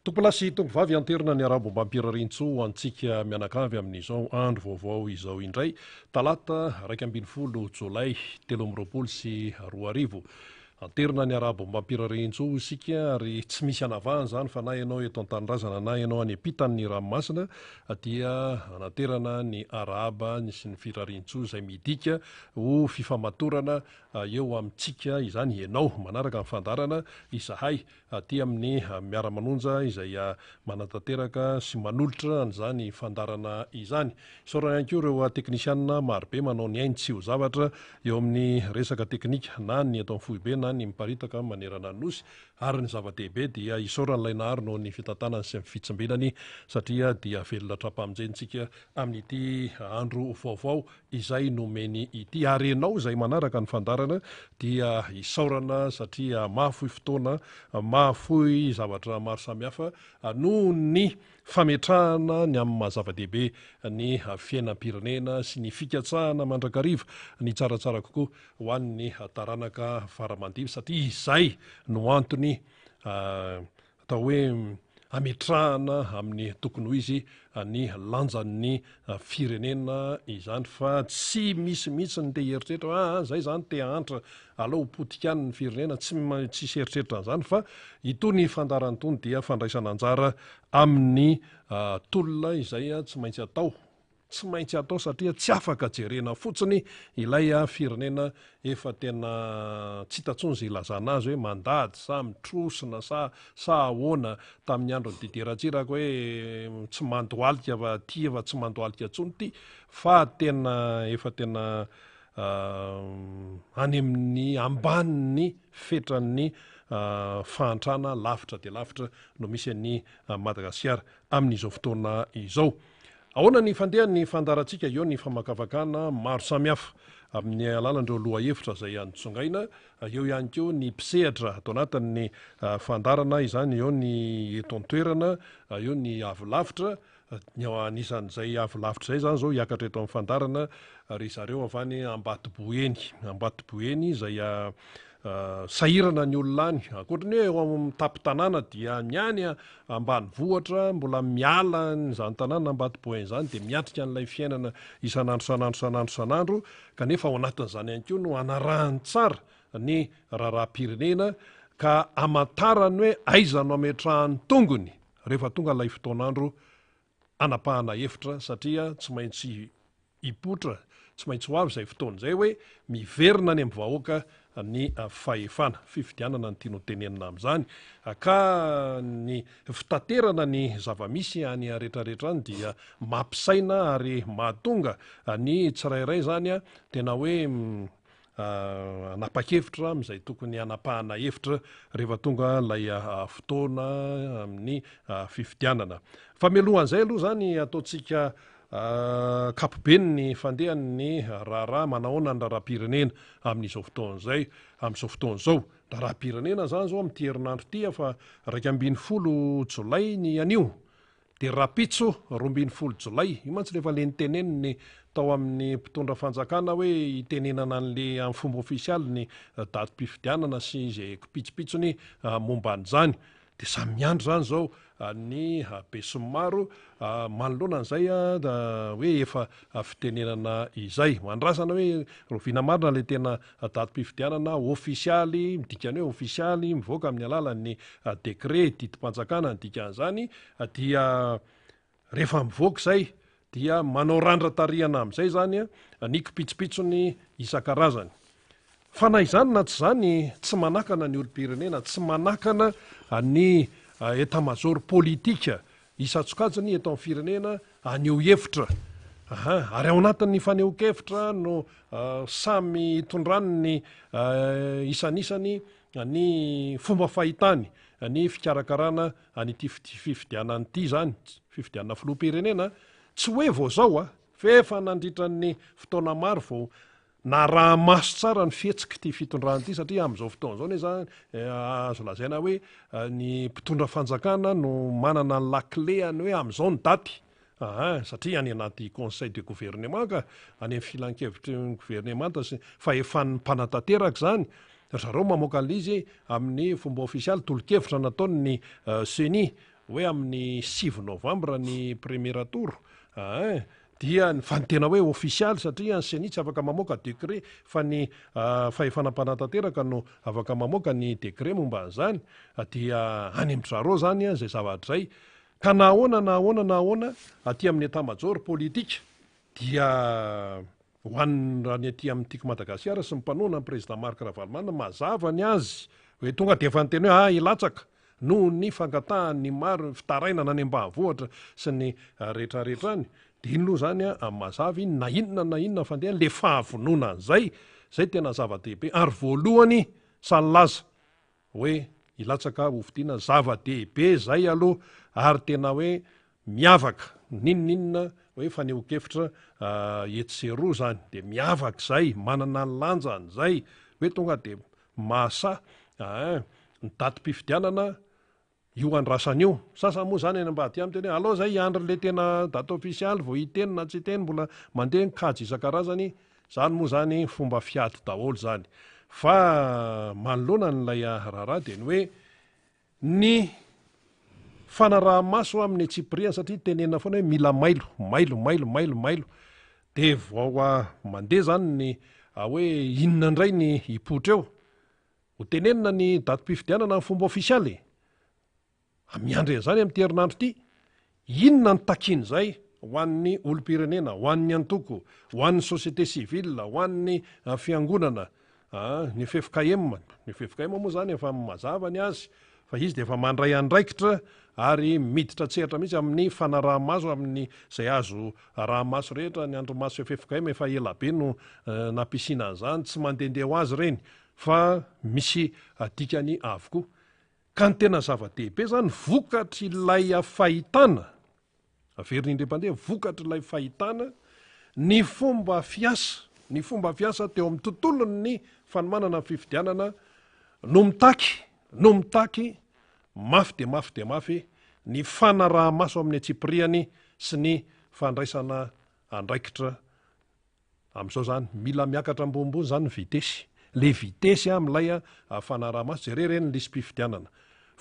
Tompolahy sy tompovavy anterina ny arabo ombam-pirariantsoa ho antsika mianakavy amin'izao andro vaovao izao indray, talata 11 jolay 2023. Anterina ny arabo ombam-pirariantsoa isika ary tsy misy anavahana izany fa na ianao eto an-tanindrazana na ianao any ampitan'ny ranomasina dia anaterana ny arahaba sy ny firariantsoa izay midika ho fifamatorana eo amintsika izany ianao manaraka ny fandaharana izahay aty amin'ny Miara-manonja izay manatanteraka sy manolotra an'izany fandaharana izany. Isaorana ihany koa ireo teknisianina marobe manao ny ainy tsy ho zavatra eo amin'ny resaka teknika na ny eto amin'ny foibe na ny miparitaka manerana ny Nosy ary ny zava-dehibe dia isaorana ilay Nahary noho ny fitantanany sy ny fitsimbinany satria dia velona hatrampamonjentsika amin'ity andro vaovao izay nomeny ity. Ary ianao izay manaraka ny fandaharana dia isaorana satria mahafoy fotoana, mahafoy zavatra maro samihafa noho ny fametrahana ny amin'ny maha zava-dehibe ny fiainam-pirenena sy ny fikatsahana mandrakariva ny tsaratsara kokoa ho an'ny taranaka fara aman-dimby satria izay no antony Atao hoe ametrahana amin'ny tokony ho izy ny lanjan'ny firenena izany fa tsy misy mihitsy ny te hieritreritra hoe aa zay zany te hahantra aleo ho potika any ny firenena, tsy tsisy eritreritra an'izany fa itony fandaharana itony dia fandraisana anjara amin'ny tolona izay tsy maintsy atao. Tsy maintsy atao satria tsy afaka jerena fotsiny ilay firenena efa tena tsy hita intsony izay ilazana azy hoe mandady sa mitrosona sa sa ahoana. Tamin'ny andron'i Didier Ratsiraka hoe tsy mandohalika fa ity efa tsy mandohalika intsony ity fa tena efa tena any amin'ny ambanin'ny fetran'ny fahantrana lavitra dia lavitra no misy an'i Madagasikara amin'izao fotoana izao. Ahoana ny fandehan'ny fandaharantsika eo ny famakafakana maro samihafa amin'ny alalan'ireo lohahevitra izay notsongaina, eo ihany koa ny mpisehatra ato anatin'ny fandaharana izany, eo ny eto an-toerana, eo ny avy lavitra, ny anisan'izay avy lavitra izay izany izao hiakatra eto amin'ny fandaharana ry zareo avy any Ambatoboeny, Ambatoboeny izay Sahirana ny olona any. Ankoatry ny hoe eo amin'ny tampon-tanàna dia ny any ambanivohitra mbola miala an'izany tanàna Ambatoboeny izany dia miatrika an'ilay fiainana isan'andro isan'andro isan'andro isan'andro kanefa ao anatin'izany ihany koa no anarahany tsara ny raharaham-pirenena ka hamantarany hoe aiza no ametrahany tongony rehefa tonga ilay fotoan'andro hanapahana hevitra satria tsy maintsy hipoitra, tsy maintsy ho avy izay fotoana izay hoe miverina any amin'ny vahoaka ny fahefana. Fifidianana no tiana ho tenenina amin'izany ka ny fitaterana ny zava-misy any rehetrarehetra any dia mampisaina ary mahatonga ny tsirairay izany tena hoe hanapa-kevitra amin'izay tokony hanapahana hevitra rehefa tonga ilay fotoana amin'ny fifidianana. Fa mialohan'izay aloha izany ataontsika ankapobeny ny fandehan'ny raharaha manahoana ny raharaham-pirenena amin'izao fotoana izay, amin'izao fotoana izao. Raharaham-pirenena izany izao amin'ity herinandro ity fa 11 jolay ny anio. Dia rahampitso 12 jolay, io mantsy rehefa le niteneniny tao amin'ny mpitondra fanjakana hoe hitenenana an'le amin'ny fomba ofisialy ny datim-pifidianana sy izay kipitsopitsony momba an'izany. Dia samy miandry izany izao ny besinimaro manoloana an'izay hoe efa fitenenana izay. Andrasana hoe rahoviana marina ilay tena datim-pifidianana ofisialy, ny dikany hoe ofisialy mivoaka amin'ny alalan'ny décret, didim-panjakana ny dikan'izany, dia rehefa mivoaka izay dia manao randra-tarihana amin'izay izany ny kipitsopitsony isan-karazany. Fa na izany na tsy izany, tsy manakana ny olom-pirenena, tsy manakana ny état-major politique isan-tsokajiny eto amin'ny firenena haneho hevitra. Aha, ary ao anatin'ny fanehoan-kevitra no samy itondran'ny isanisany ny fomba fahitany ny fikarakarana an'ity fifidianana ity izany, fifidianana filoham-pirenena, tsy hoe vao izao a, fa efa nandritra ny fotoana maro vao Naraha-maso tsara ny fihetsik'ity fitondrana ity satria amin'izao fotoana izao anie izany azo lazaina hoe ny mpitondra fanjakana no manana ny lakile any hoe amin'izao ny daty aa satria any anaty conseil de gouvernement ka, any amin'ny filankevitry ny governemanta sy fahefan'ny mpanatanteraka izany, ry zareo mamoaka an'ilay izy amin'ny fomba ofisialy, tolo-kevitra nataon'ny ceni. hoe amin'ny 9 novambra ny premier tour aa dia ny fa ny tena hoe ofisialy satria ny ceni tsy afaka mamoaka décret fa ny fahefana mpanatanteraka no afaka mamoaka ny décret momba an'izany, dia any amin-dry zareo izany izay zavatra izay. Ka na ahoana na ahoana na ahoana aty amin'ny état major politique dia ho an'ny raha ny aty amin'ny Tiako Madagasikara sy ny mpanohana ny président Marc Ravalomanana mazava ny azy hoe tonga dia efa niteny hoe ah hilatsaka noho ny fangatahan'ny maro ny fitarainana any ambanivohitra sy ny rehetrarehetra any dia iny aloha izany a mazava iny na inona na inona fandehany le fahavonona an'izay zay tena zava-dehibe ary voalohany sa nilaza hoe hilatsaka hofidiana zava-dehibe zay aloha ary tena hoe miavaka n'inon'inona hoe fanehoan-kevitra etsy sy eroa zany de miavaka zay manana ny lanjany zay hoe tonga de mahasahy aa ny datim-pifidianana io andrasana io. Sasany moa zany any ambadika any miteny hoe alao zay hiandry le tena date ofisialy vao hiteny na tsy hiteny, mbola mandeha ny kajy isan-karazany, zany moa zany fomba fiady daholo zany. Fa manoloana an'ilay raharaha dia ny hoe ny fanaraha-maso amin'ny antsipiriany satria tenenina foana hoe mila mailo, mailo, mailo, mailo, mailo dia vao mandeha zany ny hoe inona indray ny hipoitra eo. Ho tenenina ny datim-pifidianana amin'ny fomba ofisialy e! Miandry an'izany amin'ity herinandro ity. Inona no takian'izay ho an'ny olom-pirenena, ho an'ny antoko, ho an'ny société civile, ho an'ny fiangonana, ny ffkm? Ny ffkm moa izany efa mazava ny azy fa izy dia efa mandray andraikitra ary miditra an-tsehatra mihitsy amin'ny fanaraha-maso amin'ny izay azo araha-maso rehetra. Ny andrimaso ffkm efa ela be no nampisiana an'izany, tsy mandehandeha ho azy ireny fa misy dikany avokoa. Ka ny tena zava-dehibe izany vokatr'ilay fahitana, averina indray mpandeha, vokatr'ilay fahitana ny fomba fiasa, ny fomba fiasa teo amin'ny tontolon'ny fanomanana ny fifidianana no mitaky, no mitaky mafy dia mafy dia mafy ny fanaraha-maso amin'ny antsipiriany sy ny fandraisana andraikitra Amin'izao zany, mila miakatra ambonimbony zany ny vitesy. Le vitesy amin'ilay fanaraha-maso, jereo ireny ny lisi-pifidianana.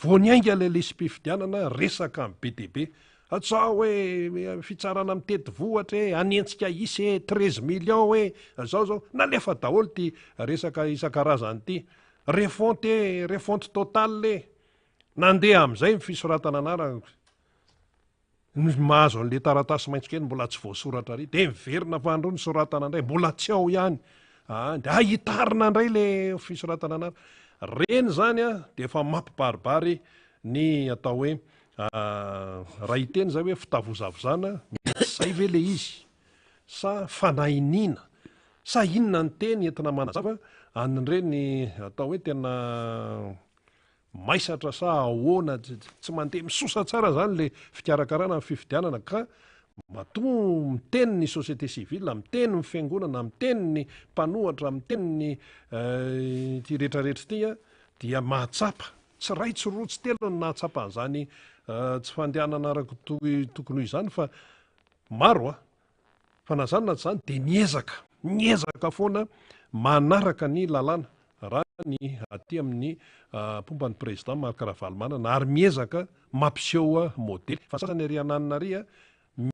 Vao niainga ilay lisi-pifidianana, resaka be dia be. Atsao hoe fitsarana mitety vohitra e, hanenjika isa e, treize millions hoe, zao zao. Nalefa daholo ity resaka isan-karazany ity. Refonte e, refonte totale e. Nandeha amin'izay ny fisoratana anarana. Ny mahazo an'le taratasy maitso kely mbola tsy voasoratra ary de miverina fahandroa ny soratana indray mbola tsy ao ihany ah, de ahitarina indray le fisoratana anarana reny zany a de efa mampibaribary ny atao hoe ah, raha hiteny zay hoe fitavozavozana mety zay ve le izy sa fanahiniana sa inona ny teny entina manazava an'ireny atao hoe tena Maisatra sa ahoana? Tsy mandeha misosa tsara zany le fikarakarana ny fifidianana ka matoa miteny ny société civile, miteny ny fiangonana, miteny ny mpanohatra, miteny ny ity rehetrarehetra ity dia mahatsapa, tsy iray tsy roa tsy telo ny nahatsapa an'izany tsy fandehanana araka tokony ho izany fa maro a! Fa na zany na tsy zany dia miezaka, miezaka foana manaraka ny lalàna raha ny aty amin'ny mpomba ny président Marc Ravalomanana ary miezaka mampiseho modely. Fa ny sasany ary ananona ary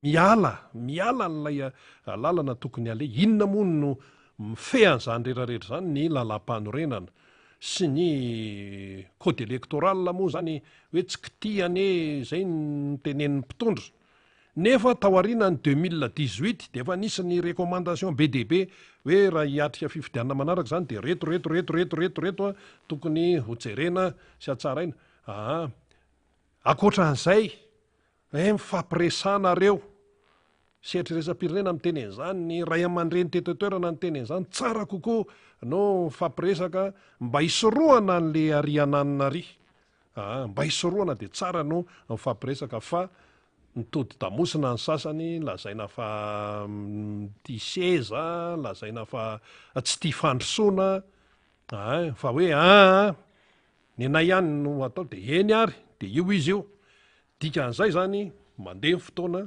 miala, miala an'ilay lalana tokony haleha. Inona moa no mifehy an'izany rehetra rehetra izany? Ny lalàmpanorenana sy ny code électoral moa izany hoe tsy kitihana e, izay no tenenin'ny mpitondra. Nefa tao aorianan'ny 2018 dia efa nisy ny recommandation be dia be hoe raha hiatrika fifidianana manaraka izany dia reto reto reto reto reto reto tokony ho jerena sy hatsaraina. Aa. Ankoatra an'izay, eh mifampiresaha nareo. Sehatra iraisam-pirenena miteny an'izany, ny ray aman-dreny teto an-toerana niteny an'izany, tsara kokoa no mifampiresaka mba hisorohana an'le ary ananona ary. Aa, mba hisorohana dia tsara no mifampiresaka fa mitodi-damosina ny sasany, lazaina fa tia seza, lazaina fa tsy tia fandrosoana, aa, fa hoe aa, ny anay ihany no atao dia eny ary, dia io izy io. Dikan'izay izany mandeha ny fotoana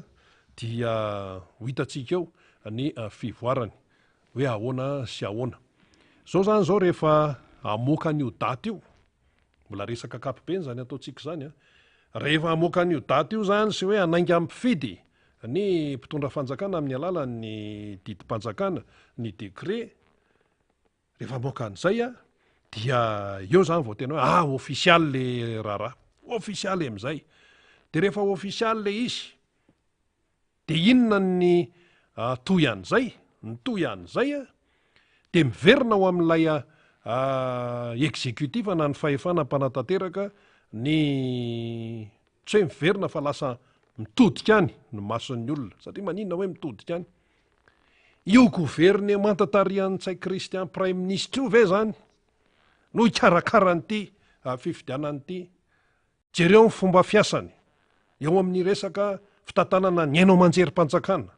dia ho hitantsika eo ny fivoarany hoe ahoana sy ahoana. Izao izany izao rehefa hamoaka an'io daty io, Mbola resaka ankapobeny izany ataontsika izany an. Rehefa hamoaka an'io daty io izany sy hoe hanainga mpifidy ny mpitondra fanjakana amin'ny alalan'ny didim-panjakana, ny décret, rehefa hamoaka an'izay dia eo izany vao tena hoe ah ofisialy le raharaha, ofisialy amin'izay. Dia rehefa ofisialy le izy, Dia inona ny tohy an'izay? Ny tohy an'izay dia miverina ao amin'ilay executif na ny fahefana mpanatanteraka ny, tsy hoe miverina fa lasa mitodika any ny mason'ny olona. Satria maninona hoe mitodika any? Io governemanta tarihan'i Ntsay Christian Praiminisitra io ve izany no hikarakara an'ity fifidianana ity? Jereo ny fomba fiasany eo amin'ny resaka fitantanana ny haino aman-jerim-panjakana.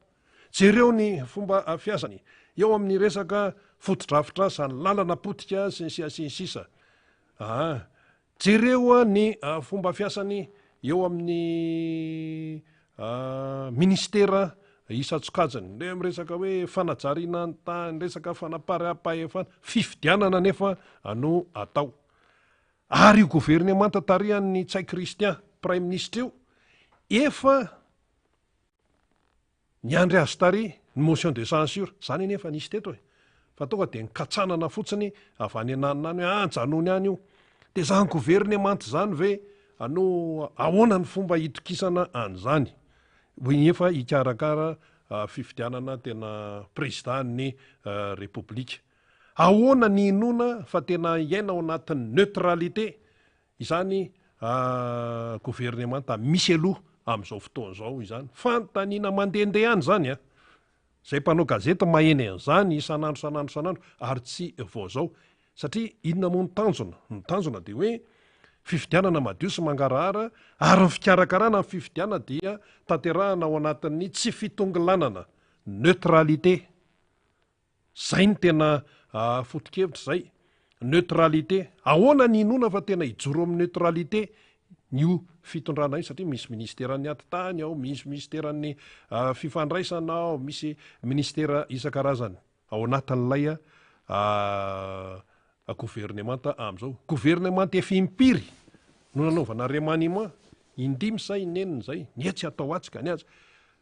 Jereo ny fomba fiasany eo amin'ny resaka fotodrafitrasa, ny lalana potika sy ny sisa sy ny sisa. Aa. Jereo ny fomba fiasany eo amin'ny minisitera isan-tsokajiny. Ny amin'ny resaka hoe fanajariana ny tany, resaka fanapariaham-pahefana, fifidianana anefa no atao. Ary io governemanta tarihan'i Ntsay Christian, praiminisitra io, efa niandry azy tary ny motion de censure. Izany anie efa nisy teto e. Fa tonga dia nikatsanana fotsiny avy any ananona any hoe ajanony any io. Dia izany governemanta izany ve no ahoana ny fomba hitokisana an'izany? Hoy efa hikarakara fifidianana tena président-n'ny Repoblika. Ahoana ny inoana fa tena hiaina ao anatin'ny neutralité izany governemanta misy aloha amin'izao fotoana izao izany? Fanontaniana mandehandeha any izany an! Izay mpanao gazety maheno an'izany isan'andro isan'andro isan'andro ary tsy vao izao. Satria inona moa ny tanjona? Ny tanjona dia hoe fifidianana madio sy mangarahara ary ny fikarakarana ny fifidianana dia tanterahana ao anatin'ny tsy fitongilanana, neutralité. Zay no tena foto-kevitra zay. Neutralité. Ahoana ny inoana fa tena hijoro amin'ny neutralité io fitondrana io satria misy ministeran'ny atitany ao, misy ministeran'ny fifandraisana ao, misy ministera isan-karazany ao anatin'ilay governemanta amin'izao. Governemanta efa impiry no nanaovana remaniement, indimy sa inenina izay, ny etsy atao atsy ka ny atsy.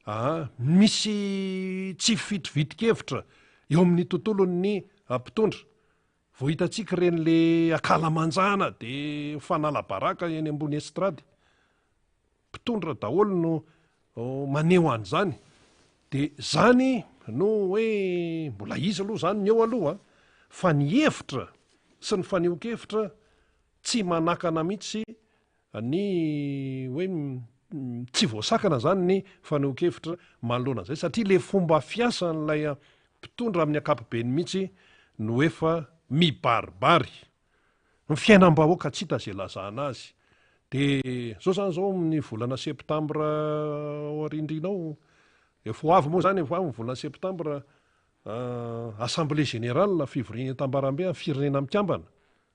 Aa misy tsy fitovitin-kevitra eo amin'ny tontolon'ny mpitondra. Vao hitantsika ireny le akalamanjana de mifanala baraka eny ambony estrade. Mpitondra daholo no maneho an'izany. De zany no hoe mbola izy aloha zany ny eo aloha fa ny hevitra sy ny fanehoan-kevitra tsy manakana mihitsy ny hoe tsy voasakana zany ny fanehoan-kevitra manoloana an'izay satria le fomba fiasan'ilay mpitondra amin'ny ankapobeny mihitsy no efa mibaribary. Ny fiainam-bahoaka tsy hita izay lazana azy. De zao zany zao amin'ny volana septambra ao aoriandriana ao, efa ho avy moa zany, efa ho avy ny volana septambra, assemblée générale, fivoriana tambarambe amin'ny firenena mikambana.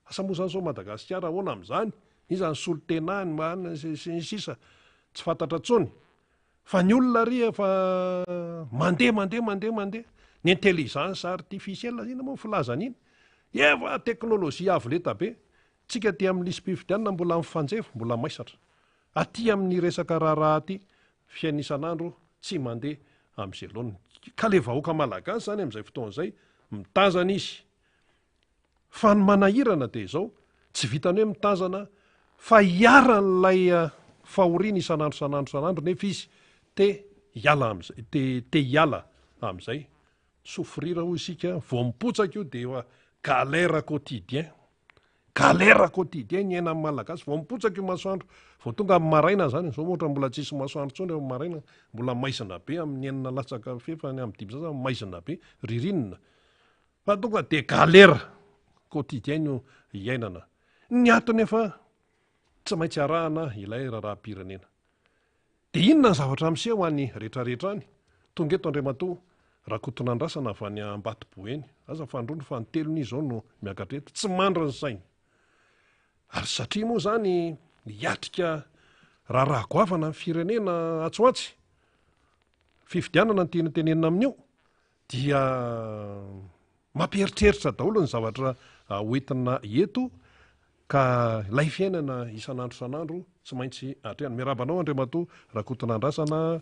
Asa moa zany zao Madagasikara ahoana amin'izany? Iza ny solontenany ma sy ny sisa tsy fantatra intsony. Fa ny olona ary efa mandeha mandeha mandeha mandeha. Ny intelligence artificielle inona moa ny filazana iny? Efa teknolojia avo lenta be. Tsika aty amin'ny lisi-pifidianana mbola mifanjevo, mbola maisatra. Aty amin'ny resaka raharaha aty, fiainana isan'andro tsy mandeha amin'izay laoniny. Ka le vahoaka malagasy zany amin'izay fotoana izay mitazana izy. Fa ny manahirana dia izao, tsy vitan'ny hoe mitazana fa iharan'ilay fahoriana isan'andro isan'andro isan'andro nefa izy te hiala amin'izay, te te hiala amin'izay. Souffrir hoy isika, vao mipotsaka io dia efa galère quotidien. Galère quotidien ny iainan'ny Malagasy, vao mipotsaka io masoandro, vao tonga amin'ny maraina izany, izao moa ohatra mbola tsisy masoandro intsony amin'ny maraina, mbola maizina be amin'ny enina latsaka fefany, amin'ny dimy sasany maizina be, ririnina. Fa tonga dia galère quotidien no iainana. Ny ato nefa tsy maintsy arahana ilay raharaham-pirenena. Dia inona ny zavatra miseho any rehetrarehetra any? Tonga eto Andriamatoa Rakotonandrasana avy any Ambatoboeny. Aza fandroany fa ny telony izy izao no miakatra eto. Tsy mandry ny sainy. Ary satria moa izany hiatrika raharaha goavana ny firenena atsy ho atsy, fifidianana no tiana tenenina amin'io, Dia mampieritreritra daholo ny zavatra hoentina eto ka ilay fiainana isan'andro isan'andro tsy maintsy atrehana. Miarahaba anao Andriamatoa Rakotonandrasana,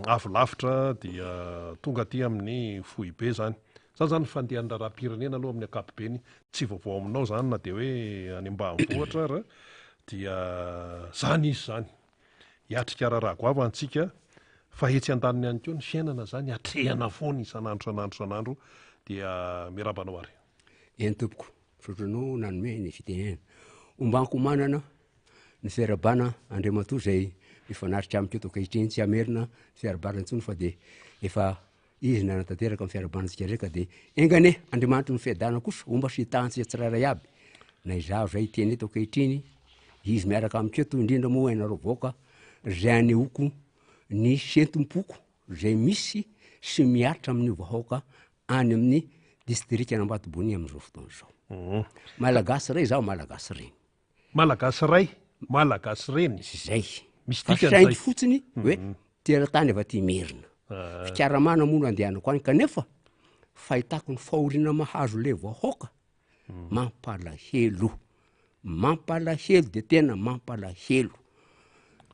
avy lavitra dia tonga aty amin'ny foibe izany. Izany izany ny fandehan'ny raharaham-pirenena aloha amin'ny ankapobeny, tsy vaovao aminao izany na dia hoe any ambanivohitra ara dia izany izy izany. Hiatrika raharaha goavana isika fa etsy andaniny ihany koa ny fiainana izany atrehana foana isan'andro isan'andro isan'andro dia miarahaba anao ary. Eny tompoko, misaotra anao nanome ny fitenenana. Omban-komanana ny fiarahabana Andriamatoa izay mifanatrika amiko eto ankehitriny, tsy hamerina ny fiarahabana intsony fa dia efa izy nanatanteraka ny fiarahabana antsika indray ka dia enga anie Andriamanitry ny fiadanana kosa homba sy hitaha antsika tsirairay aby na izaho izay hiteny eto ankehitriny, izy miaraka amiko eto indrindra moa ianareo vahoaka izay anehoako ny sentom-poko izay misy sy mihatra amin'ny vahoaka any amin'ny distrikan'Ambatobonia amin'izao fotoana izao. Mhm. Malagasy ray izaho, Malagasy reny. Malagasy ray, Malagasy reny. Zay. Misy Fa dikany saingy zay. fotsiny hoe Mhm. teratany avy aty Merina. Ah. Fikaramana moa no andehanako any kanefa fahitako ny fahoriana mahazo le vahoaka mampalahelo. Mampalahelo de tena mampalahelo.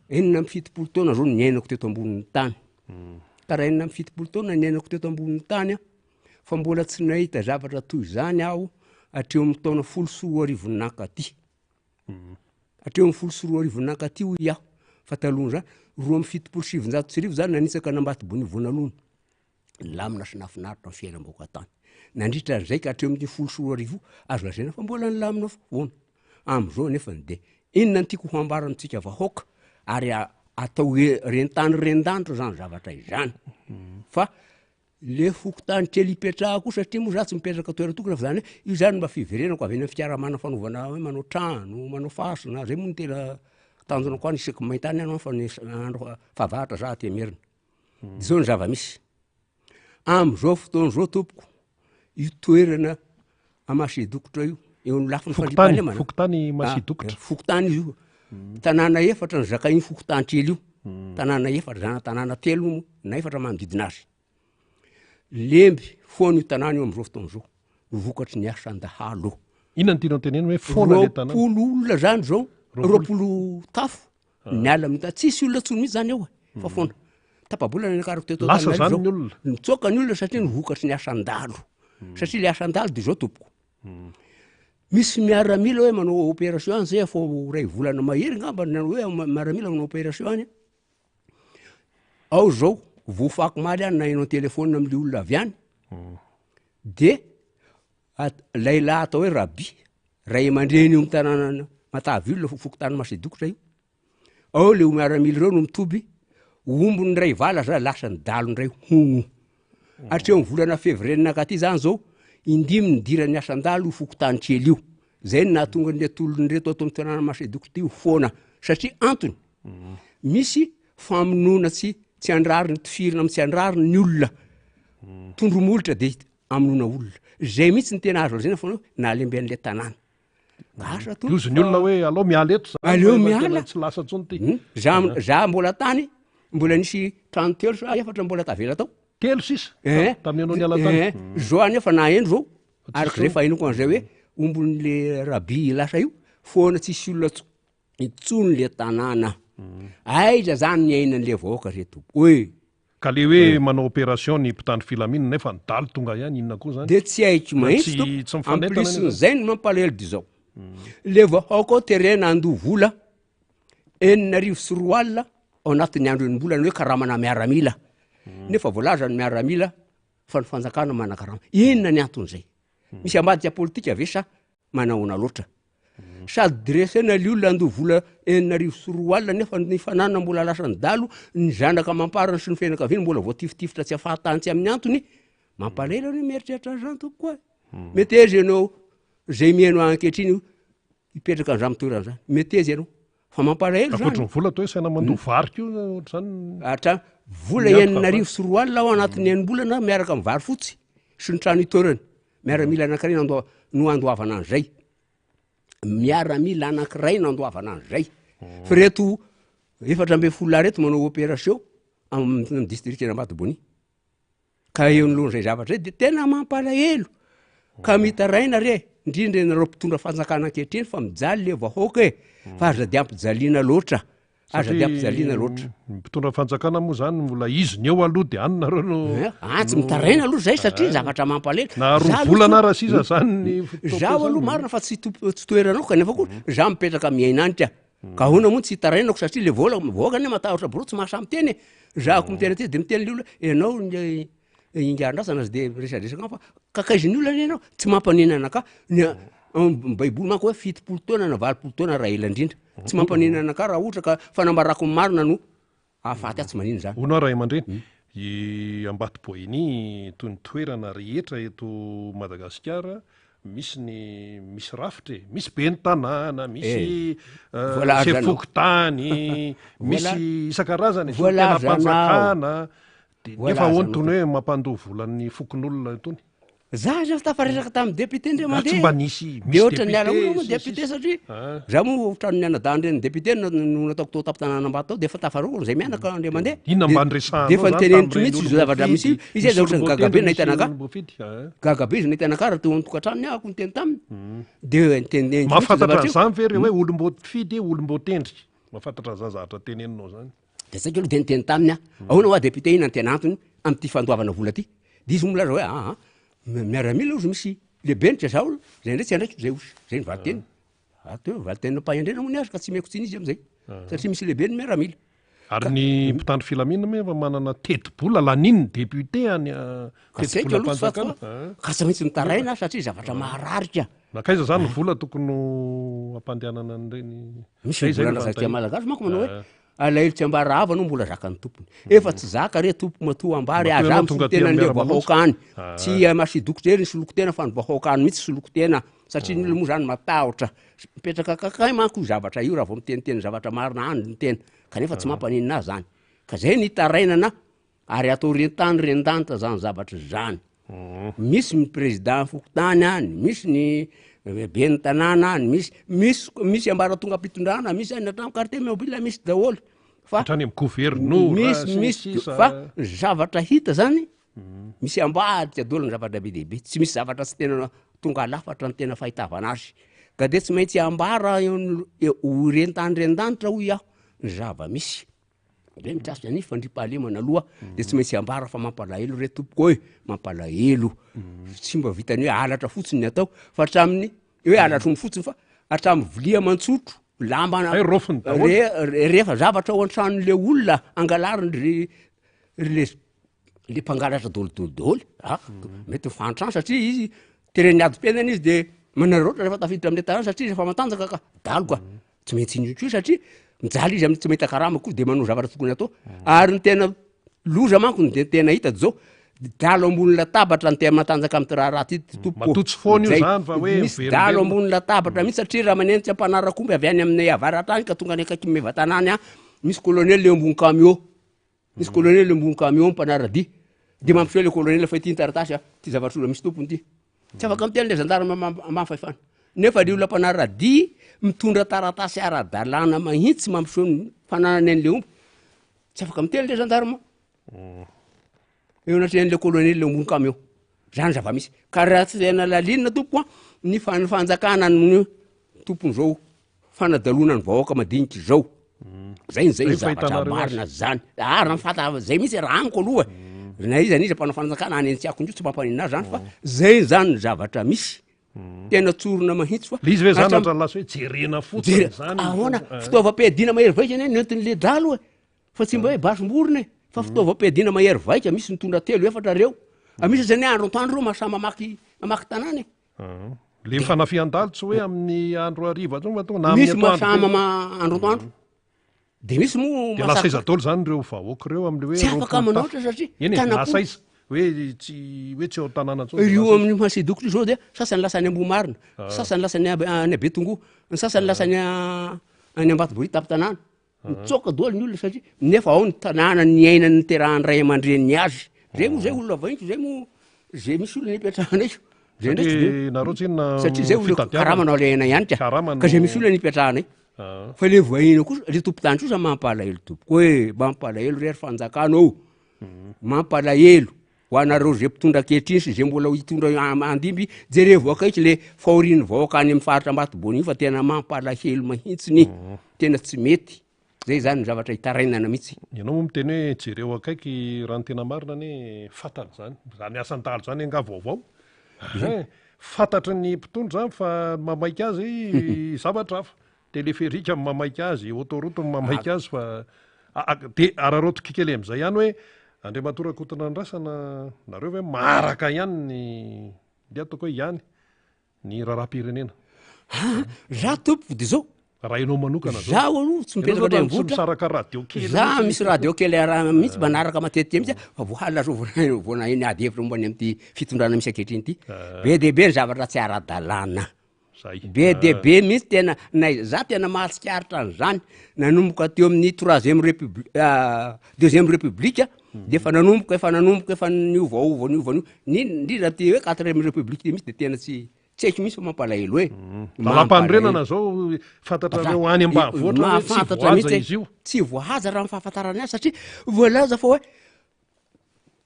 76 taona zao niainako teto ambonin'ny tany. Ka raha 76 taona niainako teto ambonin'ny tany aho, fa mbola tsy nahita zavatra toy izany aho hatreo amin'ny taona 2010 nankaty. Hatreo amin'ny 2010 nankaty hoy aho, fa talohan'izany, 1972 zany nanitsaka an'Ambatobonia voanalohany. Nilamina sy nahafinaritra ny fiainam-bahoaka tany. Nandritra an'izay ka hatreo amin'ny 2010 io, azo lazaina fa mbola nilamina foana. Amin'izao anefa dia inona no tiako ho ambara amintsika vahoaka ary atao ren-tany ren-danitra izany zavatra izany. Fa le fokontany kely ipetrahako io satria moa za tsy mipetraka toeran-tokana fa zany hoe io zany mba fiverenako avy any amin'ny fikaramana fanaovana hoe manao trano, manao fasina, zay moa no tena tanjona koa any isaky maintany any fa ny andro fahavaratra za aty Merina. Zao ny zava-misy. Am'zao fotoana zao tompoko, io toerana Amasidokotra io, eo amin'ny lafiny Fokontany, fandriampahalemana. fokontany Masidokotra. Ah, fokontany izy io. Tanàna efatra no zakain'io fokontany kely io. Tanàna efatra, zana-tanàna telo moa na efatra manodidina azy. Lemby foana io tanàna io am'zao fotoana zao, vokatry ny asan-dahalo. Inona no tianao tenenina hoe foana le tanàna? 20 olona zany zao, 20. 20 tafo Niala amin'ny tany, tsisy olona intsony mihitsy zany ao e, fa foana. Tapa-bolana niakarako teto Lasa Antananarivo zany zao. ny olona? Nitsoaka ny olona satria ny vokatry ny asan-dahalo. Satria le asan-dahalo de zao tompoko. Misy miaramila hoe manao opération any zay efa ho iray volana mahery ngamba ny hoe miaramila manao opération any. Ao zao, voafaky omaly aho naheno an-telephone am'le olona avy any, de At- lehilahy atao hoe Rabi, ray aman-dreny eo amin'ny tanànan'i Matavy io, le fokontany Masedokotra io. Ao le miaramila ireo no mitoby, omby ny ray vala za lasa ny dalo indray hono. Hatreo amin'ny volana février nankaty zany zao, indimy nidiran'ny asan-dalo io fokontany kely io. Zay no nahatonga an'le tolon'ireto ato amin'ny tanàna Masedokotra io foana, satria antony, misy famonoana tsy tsy an-drariny, tifirina amin'ny tsy an-drariny ny olona. Tondro-molotra de Hamonoana olona. Zay mihitsy no tena azo lazaina fa hoe nahalembe an'ilay tanàna. Asa tompoko Diozin'ny olona hoe aleo miala eto zany Aleo fa efa miala. tena tsy lasa intsony ity. Hmm. Za za mbola tany, mbola nisy trano telo sa efatra mbola tavela tao. Telo sisa Eh. tamin'ny ianao niala tany. Eh. Zao anefa naheno zao, Fa tsisy araka izay intsony. fahenoko an'izay hoe ombin'le rabi lasa io, foana tsisy olona ts- intsony le tanàna. Aiza zany ny ainan'le vahoaka re tompoko e. Ka le hoe manao opération ny mpitandro filaminana nefa ny dalo tonga ihany inona koa zany? De tsy haiko Mba mihitsy tsy tompoko, tsy en mifanentana plus anie zany. n'izay ny mampalahelo de zao, le vahoaka ao terena handoa vola 2006 ao anatin'ny andro enim-bolana hoe karamana miaramila, nefa voalaza ny miaramila fa ny fanjakana manakarama, inona ny anton'izay? Misy ambadika politika ve sa manahoana loatra? Sady dressena le olona handoa vola 2006 nefa ny fananana mbola lasan'ny dalo, ny zanaka amam-parany sy ny fianakaviany mbola voatifitifitra tsy afahatany tsy amin'ny antony. Mampalahelo anie mieritreritra an'izany tompoko a. Meteza ianao zay mihaino ahy ankehitriny io, hipetraka an'izany toerana izany. Meteza ianao. Fa mampalahelo zany. Ankoatry ny vola toa hoe saina mandoa vary koa ohatr'izany. Hatra vola Miantoka 2006 ao anatin'ny enim-bolana miaraka amin'ny vary fotsy sy ny trano itoerany. Miaramila anankiray nandoa no andoavana an'izay. Miaramila anankiray no andoavana an'izay. Fa reto 14 lahy reto manao opération amin'ny district an'Ambatobonia. Ka eo anoloan'izay zavatra izay de tena mampalahelo. Ka mitaraina re, indrindra ianareo mpitondra fanjakana ankehitriny fa mijaly le vahoaka e, fa aza de ampijaliana loatra, aza de ampijaliana loatra. Ny mpitondra fanjakana moa zany mbola izy ny eo aloha de any nareo no. Ah, tsy mitaraina aloha zay satria zavatra mampalahelo. Na roa volana ara sisa zany ny fotoam-piasana. Zaho aloha marina fa tsy tompo tsy toeranao kanefa koa za mipetraka miaina any ka. Ka ahoana moa tsy hitarainako satria le vola vahoaka anie matahotra birao tsy mahasahy miteny e. Za ko miteny aty de miteny le olona ianao ny ingahy andrasana aza de miresadresaka aminy fa kakaizin'ny olona anie ianao, tsy mampanina anakahy, ny a- ny baiboly manko hoe 70 taona na 80 taona raha ela indrindra, tsy mampanina anakahy raha ohatra ka fanambarako ny marina no ahafaty ahy tsy manina zany. Hono aho ray aman-dreny, i Ambato Boeny toy ny toerana rehetra eto Madagasikara misy ny misy rafitra e, misy ben'ny tanàna, misy eh, sefo fokontany, misy isan-karazany, solontenam-panjakana, De nefa ahoana itony hoe mampandoa vola ny fokonolona itony? Za aza tafaresaka tamin'ny député ndray mandeha. Tsy mba nisy misy député. Niala olona moa député satria ah. za moa ohatran'ny anadahin-dren'ny député no nataoko tao tampon-tanàna Ambato tao de efa tafaroako zay mianaka ndray mandeha. Inona mba niresahanao De efa niteneniko mihitsy izy zavatra misy io. Izy aza ohatran'ny gaga be nahita anakahy. Gaga be izy nahita anakahy raha teo an-tokantranony aho niteny taminy. De niteneniko mihitsy Mahafantatra an'izany ve ireo hoe olom-boafidy, olom-boatendry? Mahafantatra an'izany zavatra teneninao zany? De saika aloha de niteny taminy aho, ahoana hoa député inona no tena antony amin'ity fandoavana vola ty? De izy moa milaza hoe aa miaramila ozy misy lehibeny ka zaho zay ndray tsy andraikitro zay ozy, zay ny valin-teniny, ato hoe valin-teniny am-pahendrena moa ny azy ka tsy omeko tsiny izy am'zay satria misy lehibeny miaramila. Ary ny mpitandro filaminana moa efa manana tetibola lanin'ny député any Ka tsy haiko aloha tsy fantatro fa ka tsy maintsy mitaraina aho satria zavatra maharary ka. Nankaiza zany ny vola tokony ho ampandehanana an'ireny? Misy ny vola lazaintsika malagasy manko manao hoe alahelo tsy ambara havana mbola zakan'ny tompony. Efa tsy zaka re tompoko matoa ambara e, aza misolo tena an'le vahoaka any. Tsy masidoko jery ny soloko tena fa ny vahoaka any mihitsy soloko tena satria ny olona moa zany matahotra. Mipetraka akakay manko io zavatra io raha vao miteniteny zavatra marina any ny tena kanefa tsy mampaninona azy zany. Ka zay ny itarainana Ary atao ren-tany ren-danitra zany zavatra zany. Misy ny président fokontany any, misy ny ben'ny tanàna any, misy misy misy ambaratongam-pitondrana, misy any hatramin'ny quartier mobile misy daholo. Fa hatrany amin'ny governora misy sy ny misy sisa. fa ny zavatra hita zany misy ambadika daholo ny zavatra be dia be, tsy misy zavatra tsy tena tonga lafatra ny tena fahitavana azy. Ka de tsy maintsy ambara eo eo ho ren-tany ren-danitra hoy aho ny zava-misy. Ve mikasika ny fandriampahalemana aloha de tsy maintsy ambara fa mampalahelo re tompoko e, mampalahelo. Tsy mba vitan'ny hoe halatra fotsiny ny atao fa hatramin'ny hoe halatr'omby fotsiny fa hatramin'ny vilia aman-tsotro, lamba Hay raofiny daholo. re- re- rehefa zavatra ao an-tranon'le olona angalariny ry ry le le mpangalatra daholo daholo ah, mety ho fahantrana satria izy teren'ny adim-piainana izy de manararaotra rehefa tafiditra am'le tanàna satria izy efa matanjaka ka, dalo ka. Tsy maintsy iny koa satria mijaly izy amin'ny tsy mahita karama koa de manao zavatra tokony atao. Ary ny tena loza manko ny de tena hita zao, dalo ambony latabatra ny tena matanjaka am'ty raharaha ty ty tompoko. Matoa tsy foana io Zay. zany fa hoe Misy dalo miverimberina. ambony latabatra mihitsy satria raha manenjika mpanarakomby avy any amin'ny avaratra any ka tonga any akaiky Maevatanàna any, misy colonel eo ambony camion. Misy colonel eo ambony camion mpanaradia, de mampiseho le colonel fa ity ny taratasy a, ty zavatr'olona misy tompony ty. Tsy afaka miteny le gendarme ambany fahefana. Nefa le olona mpanaradia mitondra taratasy ara-dalàna mahitsy mampiseho ny fananany an'le omby, tsy afaka miteny le gendarme. Eo anatrehan'le colonel eo ambony camion. Zany zava-misy. Ka raha tsy tena lalinina tompoko a, ny fan- fanjakana no tompon'izao fanadaloana ny vahoaka madinika izao. Zay zay Zay zavatra fahitanareo azy. marina zany. Ah, raha ny fanta- zay mihitsy raha amiko aloha e. Na iza n'iza mpanao fanjakana any an-tsiako indreo tsy mampaninona ahy zany fa zay zany ny zavatra misy. Tena tsorina mahitsy fa Le izy ve zany hatram- ohatran'ny lasa hoe jerena fotsiny Jere- zany? ahoana Eh. fitaovam-piadiana mahery vaika anie nentin'le dalo e. Fa tsy mba hoe basim-borona e, fa fitaovam-piadiana mahery vaika, misy nitondra telo efatra reo. Ah, misy aza ny andro antoandro reo mahasahy mamaky mamaky tanàna e. Le fanafihan-dalo tsy hoe amin'ny andro hariva intsony fa tonga na amin'ny Misy atoandro mahasahy be. mama andro antoandro. De misy moa De lasa mahasahy aiza daholo zany ireo vahoaka ireo amin'le hoe Tsy afaka 20 manaotra tafo? satria Eny e, tanam-polo. lasa aiza? Hoe tsy hoe tsy ao an-tanàna intsony de Io lasa aiza? amin'ny Masidoko io zao dia sasany lasa any Ambohimarina, sasany lasa any Ab- any Betongoa, ny sasany lasa any a- any Ambatobory tampon-tanàna. Mitsoaka daholo ny olona satria nefa ao ny tanàna niainany niterahan'ny ray aman-dreniny azy. Zay moa zay olona vahiny zay moa zay misy olona nipetrahanay. Zay ndray tsy Satria nareo tsinona satria zay olona fitadiavana. karama no alaina ihany ka. Karama Ka zay no misy olona nipetrahanay. Ah. Fa le vahiny kosa, le tompon-tany kosa mampalahelo tompoko e, mampalahelo re ry fanjakana ô. Mampalahelo. Ho anareo ze mpitondra ankehitriny sy ze mbola hitondra handimby, jerevo akaiky le fahorian'ny vahoaka any amin'ny faritra Ambatobony io fa tena mampalahelo mahintsiny, tena tsy mety. Zay zany ny zavatra itarainana mihitsy. Ianao moa miteny hoe jereo akaiky, raha ny tena marina anie fantany zany, zany asan-dahalo zany angaha vaovao? Ein, fantatry ny mpitondra zany fa ny mamaika azy zavatra hafa. Téléphérique no mamaika azy, autoroute no mamaika azy fa dia araraotiko kely amin'izay ihany hoe Andriamatoa Rakotonandrasana, nareo ve maharaka ihany ny, ndeha ataoko hoe ihany, ny raharaham-pirenena? Ah, za tompoko de zao. Raha ianao manokana zao. Zaho aloha tsy mipetraka any am-bohitra. Misaraka radio kely. Za misy radio kely araha mihitsy manaraka matetika mihitsy fa vao halina zao vao naheno ady hevitra momba ny amin'ity fitondrana misy ankehitriny ity. Be dia be ny zavatra tsy ara-dalàna. Zay. Be dia be mihitsy tena na za tena mahatsikaritra an'izany nanomboka teo amin'ny troisième république deuxième république de efa nanomboka efa nanomboka efa niovaova niova niova ny indrindra ty hoe quatrième république ty mihitsy de tena tsy tsy haiko mihitsy fa mampalahelo e. Lalàmpanorenana zao fantatrareo any ambanivohitra hoe tsy Mahafantatra voahaja mihitsy e. izy io. Tsy voahaja raha ny fahafantarana azy satria voalaza fa hoe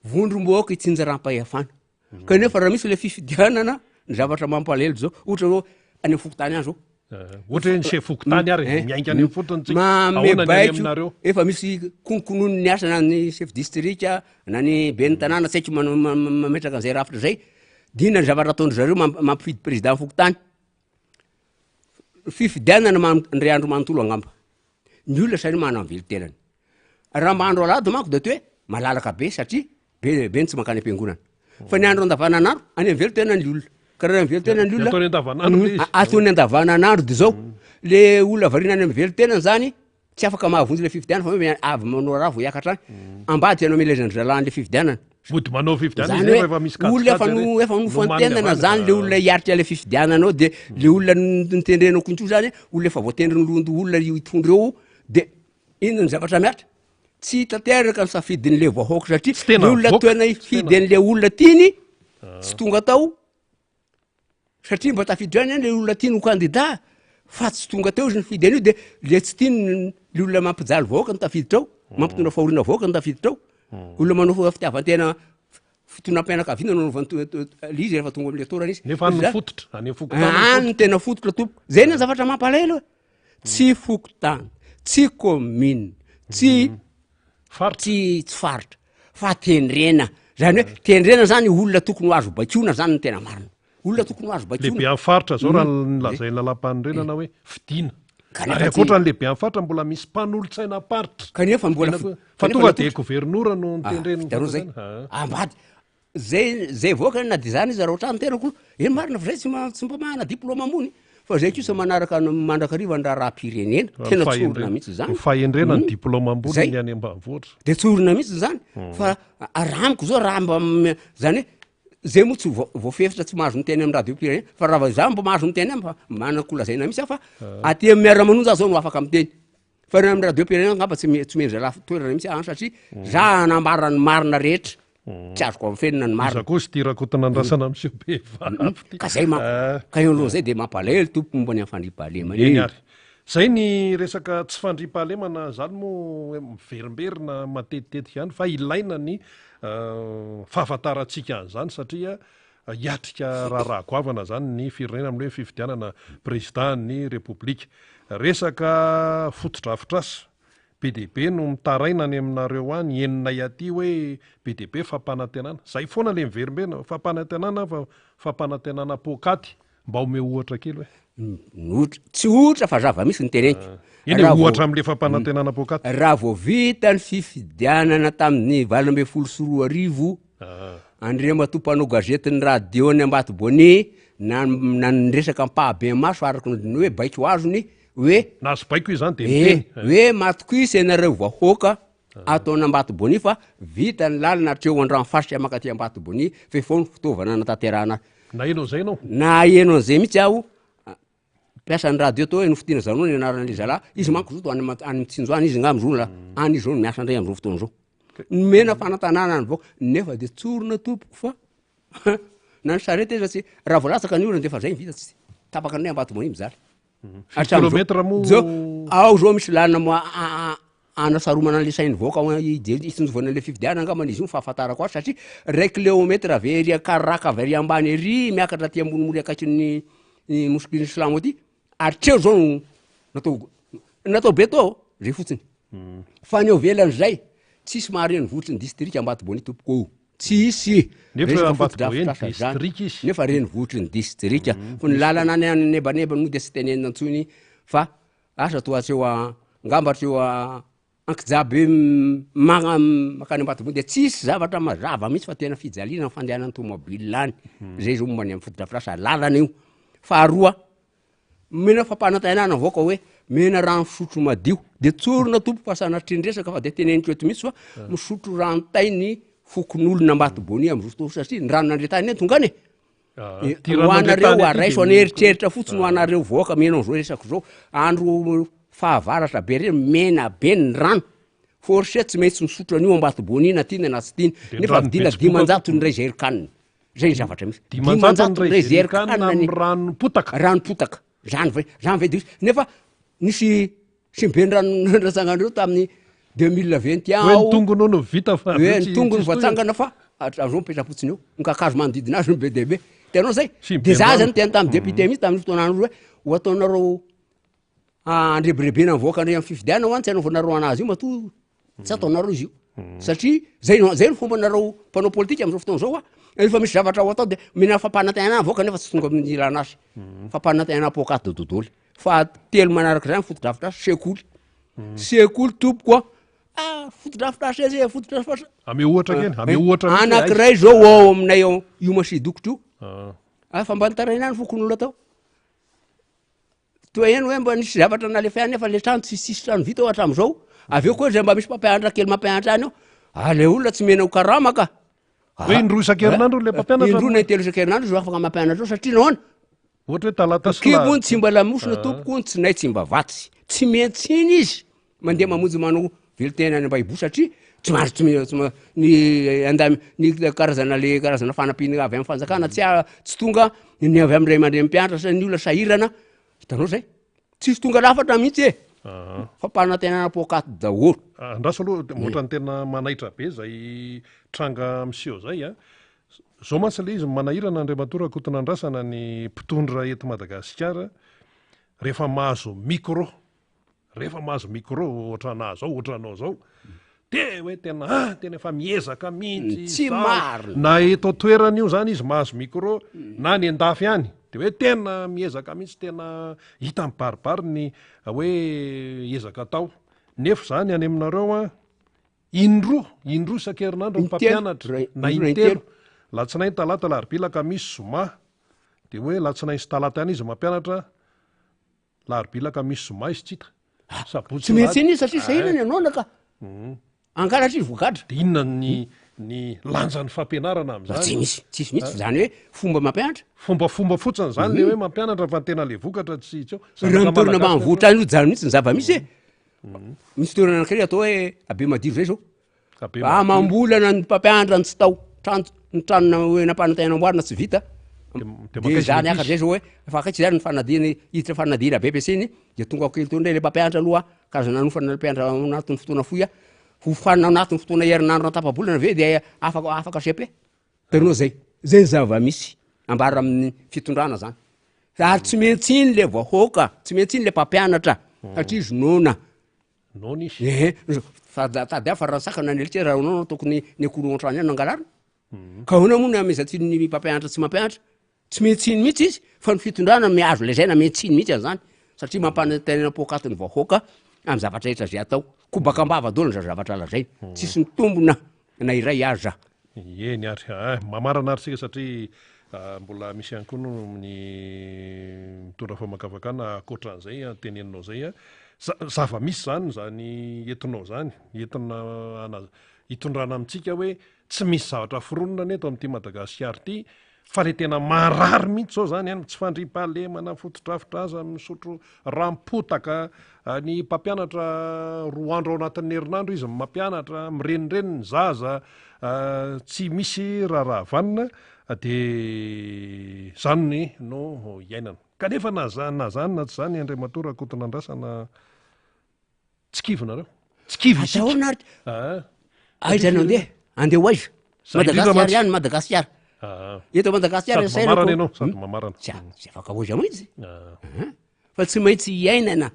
vondrom-bahoaka itsinjaram-pahefana. Kanefa raha misy le fifidianana, ny zavatra mampalahelo zao, ohatra hoe any amin'ny fokontany any zao. Eh, ohatra hoe ny chef fokontany ary Eh, miainga any amin'ny fotony tsika. Manome Ahoana ny any baiko, aminareo? efa misy konkonon'ny ny asa na ny chef district na ny ben'ny tanàna tsy haiko manao- ma- ma- mametraka an'izay rafitra zay. De inona ny zavatra ataon-dry zareo mamp- mampifidy président fokontany? Fifidianana man- ndray andro manontolo angamba. Ny olona satria manana ny velon-tenany. Raha mba andro alahady manko de atao hoe malalaka be satria be be ny tsy mankany am-piangonana. Fa ny andro andavananandro, any amin'ny velon-tenany ny olona. Ka raha amin'ny velon-tenany ny olona, Ataony andavanandro le izy. Ataony andavanandro de zao, le olona variana any amin'ny velon-tenany zany, tsy afaka mahavonjy le fifidianana fa hoe avy manao raha vao hiakatra any. Ambadika no amelezan-dry zalahy an'le fifidianana. Mody manao fifidianana Zany izy hoe rehefa misy olona efa kajikajy no efa nomaniny nofantenana avy any. zany le olona hiaritra le fifidianana ao de le olona notendrena konko zany olona efa voatendrin'ny lohandoholona io hitondra eo de inona ny zavatra mihatra? Tsy tanteraka ny safidin'le vahoaka satria Tsy tena le olona avoaka, tena tsy hifidy tena. an'le olona tiany tsy tonga tao satria mba tafiditra ihany le olona tiany ho kandida fa tsy tonga teo izy nifidy an'io de le tsy tiany le olona mampijaly vahoaka no tafiditra ao, mampitondra fahoriana vahoaka no tafiditra ao, olona manao fitiavan-tena fitondram-pianakaviana no anaovany le izy rehefa tonga am'le toerana izy. Nefa any no Za- fototra, any amin'ny fokontany no Any no tena fototra tompoko, zay anie ny zavatra mampalahelo e, tsy fokontany, tsy commune, tsy Faritra. Tsy tsy faritra fa tendrena, zany hoe tendrena zany olona tokony ho azo baikoina zany no tena marina, olona tokony ho azo baikoina. Lehibe amin'ny faritra zao raha ny lazain'ny lalàmpanorenana hoe fidiana. Kanefa Ary tsy- ankoatra ny lehibe amin'ny faritra mbola misy mpanolotsainam-paritra. Kanefa mbola Tena fi- koa- Fa kanefa tonga natolotra- dia governora no Ah, notendren'ny hitanao zay. fanjakana. Ah. Ambady. Zay zay voaka na de zany izy raha ohatran'ny tenako, eny marina fa zay tsy ma- tsy mba manana diplôme ambony fa zay kosa manaraka ny mandrakariva ny raharaham-pirenena, Ny tena tsorina fahendrena- mihitsy zany. Ny fahendrena ny diplôme ambony Zay. ny any ambanivohitra. De tsorina mihitsy zany fa raha amiko zao raha mba zany hoe zay moa tsy voa- voafefitra tsy mahazo miteny amin'ny radio-pirenena fa raha vao za mba mahazo miteny any fa manan-ko lazaina mihitsy aho fa aty amin'ny miara-manonja aho zao no afaka miteny. Fa ny amin'ny radio-pirenena angamba tsy tsy omen-dry toerana mihitsy aho satria za hanambara ny marina rehetra. Tsy azoko afenina ny marina. Iza koa izy ity Rakotonandrasana miseho be vavy ity? Ka zay manko. Ka eo aloha zay de mampalahelo tompoko momba ny amin'ny fandriampahalemana e. Eny ary. Zay ny resaka tsy fandriampahalemana zany moa miverimberina matetitetika ihany fa ilaina ny fahafantarantsika an'izany satria Hiatrika raharaha goavana izany ny firenena amin'ny hoe fifidianana prezidàn'ny Repoblika. Resaka fotodrafitrasa, be dia be no mitaraina any aminareo any, henonay aty hoe be dia be fampanantenana. Izay foana ilay miverimberina, fampanantenana fa fampanantenana poakaty. Mba omeo ohatra kely hoe. Ny ohatra, tsy ohatra fa zava-misy no teneniko. Eny e, Raha vao- ohatra amin'ilay fampanantenana poakaty. Raha vao vita ny fifidianana tamin'ny 2018, Andriamatoa mpanao gazetin'ny radio any Ambatobony na na niresaka ampahabemaso araka ny hoe baiko azony hoe Nahazo baiko izy izany dia eh, niteny. hoe matokisa ianareo vahoaka ato an'Ambatobony fa vita ny lalana hatreo Andranofasika mankaty Ambatobony fa efa ao ny fitaovana hanatanterahana azy. Naheno an'izay ianao? Naheno an'izay mihitsy aho, mpiasan'ny radio tao hoe Nofidina Zano ny anaran'ilay zalahy, izy manko zao to any any Mitsinjo any izy angamba zao la, any izy zao no miasa indray amin'izao fotoana izao. Nomena fanantanana ny vahoaka, nefa de tsorina tompoko fa na ny sarety aza tsy, raha vao latsaka ny orana de efa zay ny vita tsy tapaka ny Ambatomania mijaly. Firy kilomètre moa? Zao, ao zao misy lalana moa. Anasaromana an'le sain'ny vahoaka ho hijery hitsinjovana an'le fifidianana angambany izy io ny fahafantarako azy satria ray kileometra avy ery Ankararaka avy ary ambany ery miakatra aty ambonimbony akaikin'ny ny mosquée silamo aty, hatreo zao no natao natao beton zay fotsiny fa ny eo ivelan'izay tsisy maha renivohitry ny distrika Ambatobony tompoko ô, tsisy Nefa resaka Ambatoboeny fotodrafitrasa zany distrika izy. nefa renivohitry ny distrika fa ny lalana any anebanebany moa de tsy tenenina intsony fa Asa toa hatreo angamba hatreo ankijabe magna makany Ambatoboeny de tsisy zavatra mazava mihitsy fa tena fijaliana ny fandehanan'ny tomobile any, zay zao momba ny fotodrafitrasa lalana io. Faharoa, omena fampanantenana vahoaka hoe omena rano fisotro madio, de tsorina tompoko fa sanatria ny resaka fa de teneniko eto mihitsy fa misotro rano tay ny fokonolona Ambatoboeny am'zao fotoana zao satria ny rano nandre tany eny tonga any e. Ho anareo araiso an'eritreritra fotsiny ho anareo vahoaka mino an'izao resako zao, andro fahavaratra be reny mena be ny rano, forcé tsy maintsy misotro an'io Ambatobony na tiana na tsy tiana, nefa vidina 500 ny iray jerrican, zay ny zavatra misy, 500 ny iray jerrican amin'ny ranom-potaka, ranom-potaka, zany ve, zany ve de misy, nefa nisy Simben-drano natsangan'ireo tamin'ny 2021 Hoe ny tongony hono vita fa Hoe ny tongony voatsangana fa hatramin'izao mipetra-potsiny eo. Ny kakazo manodidina azy no be dia be. Hitanao zay? De za zany niteny tamin'ny député mihitsy tamin'io fotoana andro io hoe ho ataonareo andrebirebena ny vahoaka ndray amin'ny fifidianana hoany tsy anaovanareo anazy io matoa tsy ataonareo izy io. Satria zay no zay no fombanareo mpanao politika amin'izao fotoana izao a. Rehefa misy zavatra ho atao de omena fampanantenana ny vahoaka nefa tsy tonga amin'ny ilana azy. Fampanantenana poakaty dododôly. Fahatelo manaraka izany fotodrafitrasa sekoly. Sekoly tompoko a, ah fotodrafitrasa aiza e, fotodrafitrasa. Ameo ohatra kely, ameo ohatra mihitsy hoe aiza. Anankiray zao ao aminay ao io Masidokotra io. Ah fa mba nitaraina ihany fokonolona tao. Toa eny hoe mba nisy zavatra nalefa ihany nefa le trano tsisy tsisy trano vita ao hatramin'izao. Avy eo koa zay mba misy mpampianatra kely mampianatra any ao. Ah le olona tsy mena ho karama ka. Hoe indroa isan-kerinandro le mpampianatra? Indroa na intelo isan-kerinandro izy afaka mampianatra ao satria nahoana? Ohatra hoe talata sy Kibo ny tsy mba lamosina tompoko ny tsinay tsy mba vatsy. Tsy miantsiny izy mandeha mamonjy manao velon-tena any Ambahibo satria tsy mahazo tsy tsy ny andamy ny karazana le karazana fanampiana avy amin'ny fanjakana tsy tsy tonga ny avy amin'ny ray aman-dreny mpianatra sy ny olona sahirana. Hitanao zay? Tsisy tonga lafatra mihitsy e. Fampanantenana poakaty daholo. Andraso aloha, ohatran'ny tena manaitra be zay tranga miseho zay a. Zao mantsy le izy, manahirana Andriamatoa Rakotonandrasana ny mpitondra eto Madagasikara rehefa mahazo micro, rehefa mahazo micro ohatranà zao, ohatranao zao, de hoe tena ah tena efa miezaka mihitsy Tsy zao. marina. Na eto an-toerana io zany izy mahazo micro na any an-dafy any de hoe tena miezaka mihitsy, tena hita mibaribary ny hoe ezaka atao, nefa zany any aminareo an, Indroa, indroa isan-kerinandro ny mpampianatra, na intelo, latsinainy, talata, alarobia, alakamisy, zoma. Dia hoe latsinainy sy talata ihany izy mampianatra, alarobia, alakamisy, zoma izy tsy hita. Ah, Sabotsy tsy mety alahady. iny izy satria sahirana ianao anaka. Angalatra izy voagadra. Dia inona ny ny lanjan'ny fampianarana amin'izany? Tsy misy, tsisy mihitsy zany hoe fomba mampianatra. Fombafomba fotsiny zany le hoe mampianatra fa ny tena le vokatra tsy tsy eo. Raha Zanaka ny toerana malagasy ambanivohitra any aloha zany mihitsy ny zava-misy e. Misy toerana anankiray atao hoe Abemadiro zay zao. Abemadiro. Amam-bolana ny mpampianatra no tsy tao, trano ny trano na- hoe nampanantenaina amboarina tsy vita. De- de De mankaiza za ny niakatra ankizy? zay zao hoe efa akaiky zany ny fanadinana hiditra fanadinana BEPC iny de tonga kely teo ndray le mpampianatra aloha karazana nanofana le mpianatra ao anatin'ny fotoana fohy a, hofanina ao anatin'ny fotoana herinandro na tapa-bolana ve de afaka afaka cepe? Hitanao zay, zay ny zava-misy ambara amin'ny fitondrana zany. Ary tsy miantsiny le vahoaka, tsy miantsiny le mpampianatra satria izy noana. Noana izy. Ehe, fa tadiavo fa raha sakana ny alika raha noana tokony ny akoho ao an-trano ihany no angalarina. Ka ahoana moa no amezantsiny ny mpampianatra tsy mampianatra? Tsy miantsiny mihitsy izy fa ny fitondrana miazo lazaina miantsiny mihitsy an'izany satria mampanantenana poakaty ny vahoaka amin'ny zavatra rehetra zay atao. Kobaka am-bava daholo ny zavatra lazaina, tsisy mitombina na iray aza. Eny ary eh, mamarana ary tsika satria mbola misy ihany koa no ny mitondra famakafakana ankoatran'izay teneninao zay. Zava-misy zany zany entinao zany, entina ana- hitondrana amintsika hoe tsy misy zavatra foronina anie eto amin'ity Madagasikara ity Fa le tena marary mihitsy zao zany an, tsy fandriampahalemana, fotodrafitrasa, misotro ranom-potaka, ny mpampianatra roa andro ao anatin'ny herinandro izy mampianatra, mirenireny ny zaza, tsy misy raharaha vanona, de zany no iainana. Kanefa na zany na zany na tsy zany Andriamatoa Rakotonandrasana, Tsy kivy nareo. Tsy kivy isika. Atahoana ary. Aiza no andeha? Andeha ho aiza? Madagasikara ihany, Madagasikara. Eto Madagasikara Sady mamarana ianao, sady mamarana. Tsy tsy afaka ho aiza mihitsy. Fa tsy maintsy iainana.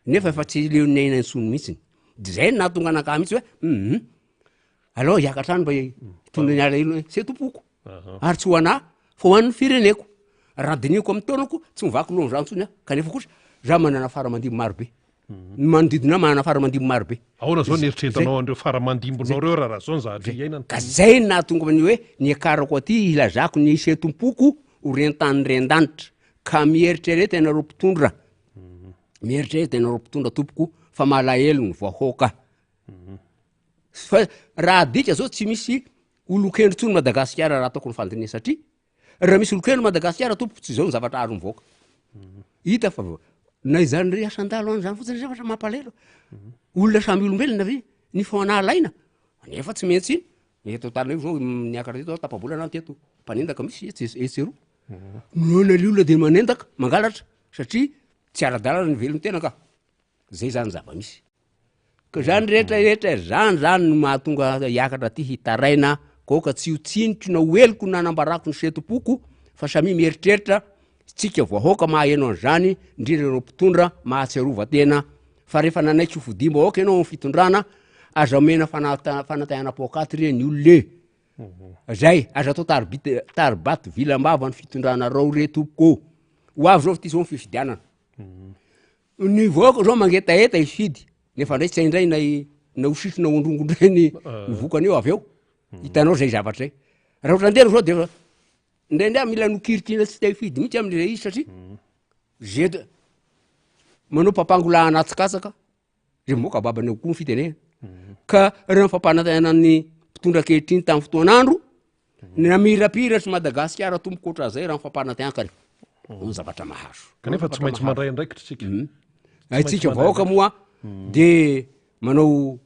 Nefa efa tsy leon'ny aina intsony mihitsy. De zay no nahatonga anakahy mihitsy hoe hum. Aleo hiakatra any mba hitondra ny alahelo hoe c'est tompoko. Ary tsy ho anah fa ho an'ny fireneko. Raha dinihiko amin'ny taonako tsy mivaky loha am'zany intsony aho. Kanefa kosa za manana fara aman-dimby maro be. Ny manodidina ahy manana fara aman-dimby maro be. Ahoana zao ny eritreretanao an'ireo fara aman-dimbinao ireo raha raha zao ny zavatra iainana? Ka zay no nahatonga ny hoe niakarako aty hilazako ny setom-poko ho ren-tany ren-danitra. Ka mieritrereta ianareo mpitondra, mieritrereta ianareo mpitondra tompoko fa malahelo ny vahoaka. Fa raha adika zao tsy misy olon-kendry intsony Madagasikara raha ataoko ny fandinihana satria raha misy olon-kendry Madagasikara tompoko tsy izao ny zavatra azon'ny vahoaka. Hita fa na izany ry asan-dalo any zany fotsiny zavatra mampalahelo. Olona samy olombelona ve ny fanahy alaina nefa tsy maintsy eto Antananarivo zao niakatra teto aho tapa-bolana aho teto mpanendaka misy etsy etsy eroa. Noana le olona de manendaka mangalatra satria tsy ara-dalana ny velon-tena ka. Zay zany zava-misy. Ka zany rehetra rehetra zany zany no mahatonga ahy hiakatra aty hitaraina koa tsy ho tsiniko na ho heloky no nanambarako ny setom-poko fa samia mieritreritra tsika vahoaka maheno an'izany indrindra ireo mpitondra mahatsiarova tena fa rehefa nanaiky ho fodiam-bahoaka ianao amin'ny fitondrana aza omena fanata- fanantenana poakaty re ny olona e. Zay, aza atao tari-bit- tari-bato vilam-bava ny fitondranareo re tompoko ô. Ho avy zao ty zao ny fifidianana. Ny vahoaka zao mangetaheta hifidy nefa ndray tsy hay ndray na na ho sitrina ho androngo ndray ny ny vokany eo avy eo. Hitanao zay zavatra zay. Raha ohatra andeha zao de efa indraindray aho mila nokirikirina tsy te hifidy mihitsy am'le izy satria ze d- manao papango lahy anaty katsaka de mivoaka babany ao koa ny fitenena. Ka raha ny fampanantenan'ny mpitondra ankehitriny tamin'ny fotoan'andro, Namirapiratra Madagasikara tompoko ohatran'izay raha ny fampanantenana ka ny zavatra mahazo. Kanefa tsy maintsy mandray andraikitra isika. Hmm. Isika vahoaka moa hmm. de manao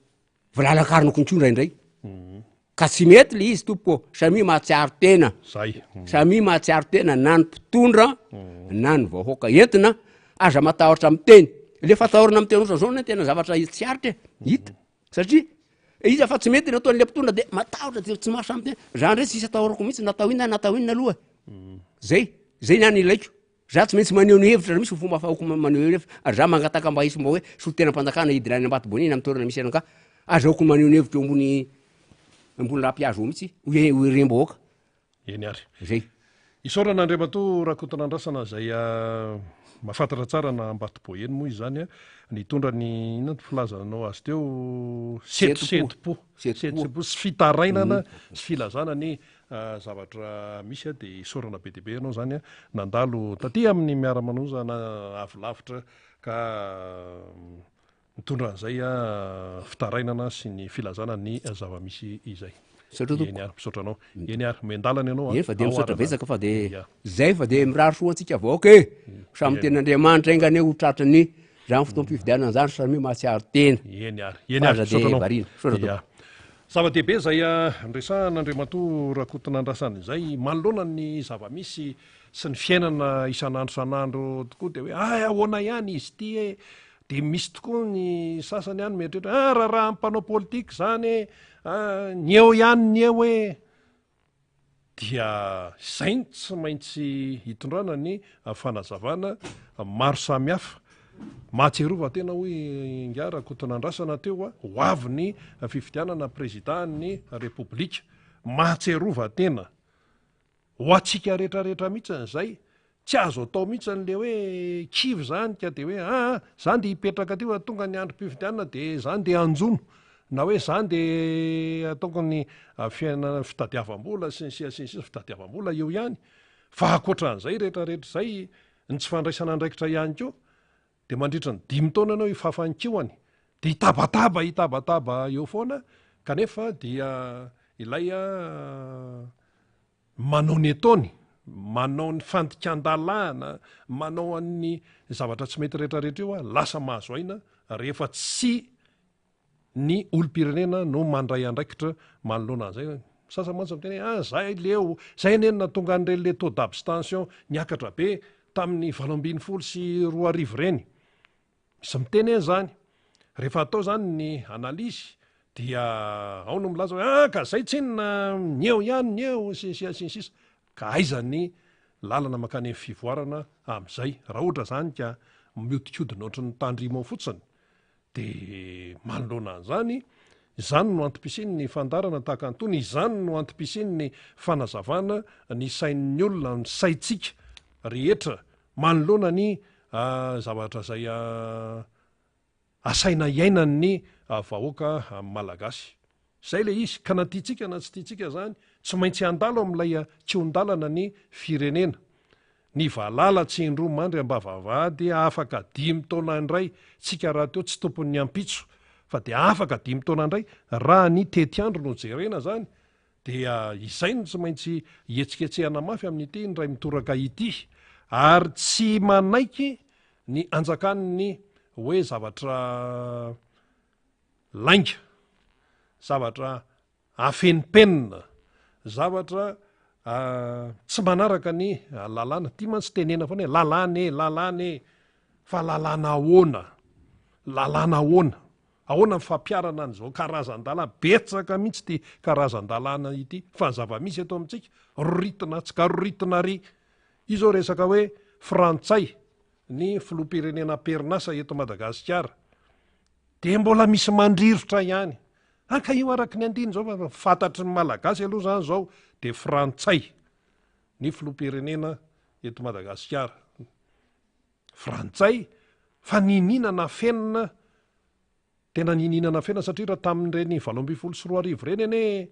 valalakarina konko indraindray. Hmm. Ka tsy mety le izy tompoko, samia mahatsiaro tena. Zay. Samia mahatsiaro tena na ny mpitondra na ny vahoaka entina, aza matahotra miteny. Le fatahorana miteny ohatran'izao anie tena zavatra tsy aritra e, hita. Satria iza fa tsy mety ny ataon'le mpitondra de matahotra de tsy mahasahy miteny, za ndray tsisy atahorako mihitsy na atao inona na atao inona aloha e, zay, zay ny any ilaiko, za tsy maintsy maneho ny hevitra raha misy ny fomba ahafahako maneho hevitra, ary za mangataka mba hisy mba hoe solontenam-panjakana hidina any Ambatobonina amin'ny toerana misy anakahy, azahoako maneho ny hevitra eo ambony ambony lampihazo eo mihitsy, ho irem-bahoaka. Eny ary. Zay. Isaorana Andriamatoa Rakotonandrasana izay mahafantatra tsara na Ambatoboeny moa izany nitondra ny inona no filazanao azy teo setosetom-po setosetom-po sy fitarainana mm. sy filazana ny zavatra misy dia isaorana be dia be ianao izany nandalo taty amin'ny miara-manoza na avy lavitra ka Mitondra an'izay fitarainana sy ny filazana ny zava-misy izay. Misaotra tompoko. Eny ary, misaotra anao. Eny ary, miandalana ianao. Eny fa dia misaotra betsaka fa dia zay fa dia mirary soa antsika vahoaka e. Samy tena Andriamanitra enga anie ho tratran'ny zany fotoam-pifidianana zany samy mahatsiaro tena. Eny ary, eny ary, misaotra anao. Variana. Misaotra tompoko. Zava-dehibe izay niresahan'Andriamatoa Rakotonandrasana izay manoloana ny zava-misy sy ny fiainana isan'andro isan'andro tokoa dia hoe hay ahoana ihany izy ity e. Dia misy tokoa ny sasany any mieritreritra, ah raharahan'ny mpanao politika izany e, ah ny eo ihany ny eo e. Dia izay no tsy maintsy hitondrana ny fanazavana maro samihafa. Mahatsiarova tena hoy ingahy Rakotonandrasana teo a, ho avy ny fifidianana prezida-n'ny Repoblika. Mahatsiarova tena. Ho antsika rehetra rehetra mihitsiny izay, tsy azo atao mihitsiny le hoe kivy zany ka de hoe aa za nde hipetraka aty fa tonga ny androm-pifidianana de za nde hanjono na hoe za nde ataoko ny fiainana fitadiavam-bola sy ny sisa sy ny sisa, fitadiavam-bola eo ihany fa ankoatran'izay rehetra rehetra izay ny tsy fandraisana andraikitra ihany koa de mandritra ny dimy taona ianao hifafa ny kihony de hitabataba hitabataba eo foana kanefa dia ilay manao ny ataony, manao ny fandikan-dalàna, manao an'ny zavatra tsy mety rehetrarehetra io lasa mahazo aina rehefa tsy ny olom-pirenena no mandray andraikitra manoloana an'izay. Ny sasany mantsy miteny hoe ah zay leo, zay anie no nahatonga an'ireny le taux d'abstention niakatra be tamin'ny 2018 ireny. Misy miteny an'izany. Rehefa atao izany ny analyse dia ao no milaza hoe ah ka zay tsinona ny eo ihany ny eo sy ny sisa sy ny sisa. Ka aiza ny lalana mankany amin'ny fivoarana amin'izay? Raha ohatra izany ka mihodinkodina ohatry ny tandrimo fotsiny dia manoloana an'izany, izany no antom-pisian'ny fandaharana tahaka an'itony, izany no antom-pisian'ny fanazavana ny sain'ny olona, ny saintsika rehetra manoloana ny zavatra izay asaina iainan'ny vahoaka malagasy. Izay ilay izy, ka na tiantsika na tsy tiantsika izany, tsy maintsy handalo amin'ilay kihon-dalana ny firenena. Ny valala tsy indroa mandry am-bavavady afaka dimy taona indray, tsika rahateo tsy tompon'ny ampitso, fa dia afaka dimy taona indray, raha ny tetiandro no jerena izany, dia izay no tsy maintsy hihetsiketsehana mafy amin'ity indray mitoraka ity, ary tsy manaiky ny anjakan'ny hoe zavatra lainga, zavatra afenimpenina, zavatra tsy manaraka ny lalàna. Ity mantsy tenena foana hoe lalàna e, lalàna e, fa lalàna ahoana? Lalàna ahoana? Ahoana ny fampiharana an'izao karazan-dalàna? Betsaka mihitsy ity karazan-dalàna ity fa ny zava-misy eto amintsika, roritina atsy ka roritina ary. Io izao resaka hoe frantsay ny filoham-pirenena am-perinasa eto Madagasikara. Dia mbola misy mandrirotra ihany. An ka io araka ny andiny izao fa fantatry ny Malagasy aloha izany izao dia frantsay ny filoham-pirenena eto Madagasikara. Frantsay fa niniana nafenina Tena niniana nafenina satria raha tamin'ireny 2018 ireny anie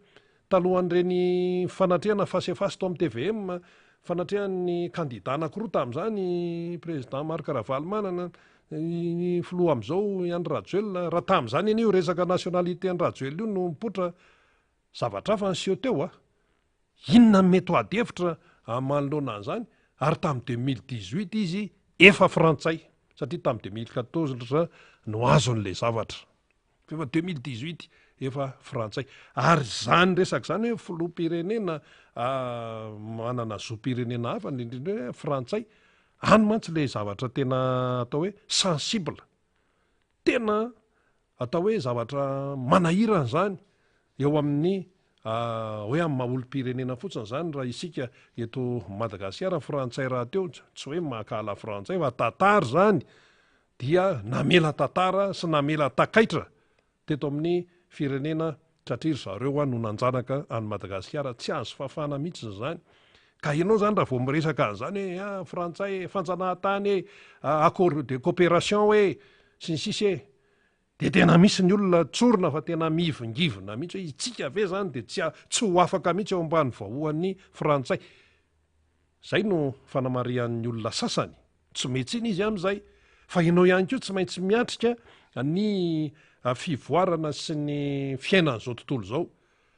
talohan'ireny fanatrehana face à face tao amin'ny tvm, fanatrehan'ny kandida anankiroa tamin'izany, président Marc Ravalomanana, ny filoha amin'izao i Andry Rajoelina, raha tamin'izany anie io resaka nationalité an'i Rajoelina io no nipoitra, zavatra hafa niseho teo a! Inona no mety ho ady hevitra manoloana an'izany? Ary tamin'ny 2018 izy efa frantsay satria tamin'ny 2014 no azony ilay zavatra. Efa 2018 efa frantsay. Ary izany resaka izany hoe filoham-pirenena manana zom-pirenena hafa, indrindra indrindra hoe frantsay, any mantsy ilay zavatra tena atao hoe sensible. Tena Atao hoe zavatra manahirana izany eo amin'ny hoe amin'ny maha olom-pirenena fotsiny izany raha isika eto Madagasikara, frantsay rahateo, tsy hoe mankahala frantsay fa tantara izany dia namela tantara sy namela takaitra teto amin'ny firenena satria ry zareo no nanjanaka an'i Madagasikara, tsy azo fafana mihitsy izany. Ka ianao izany raha vao miresaka an'izany hoe ah frantsay e, fanjanahantany e, accord de coopération e, sy ny sisa e, dia tena misy ny olona tsorina fa tena mihivingivina mihitsy hoe itsika ve izany dia tsy tsy ho afaka mihitsy eo ambany vahoan'ny frantsay. Izay no fanamarihan'ny olona sasany. Tsy ometsiny izy amin'izay. Fa ianao ihany koa tsy maintsy miatrika ny fivoarana sy ny fiainan'izao tontolo izao.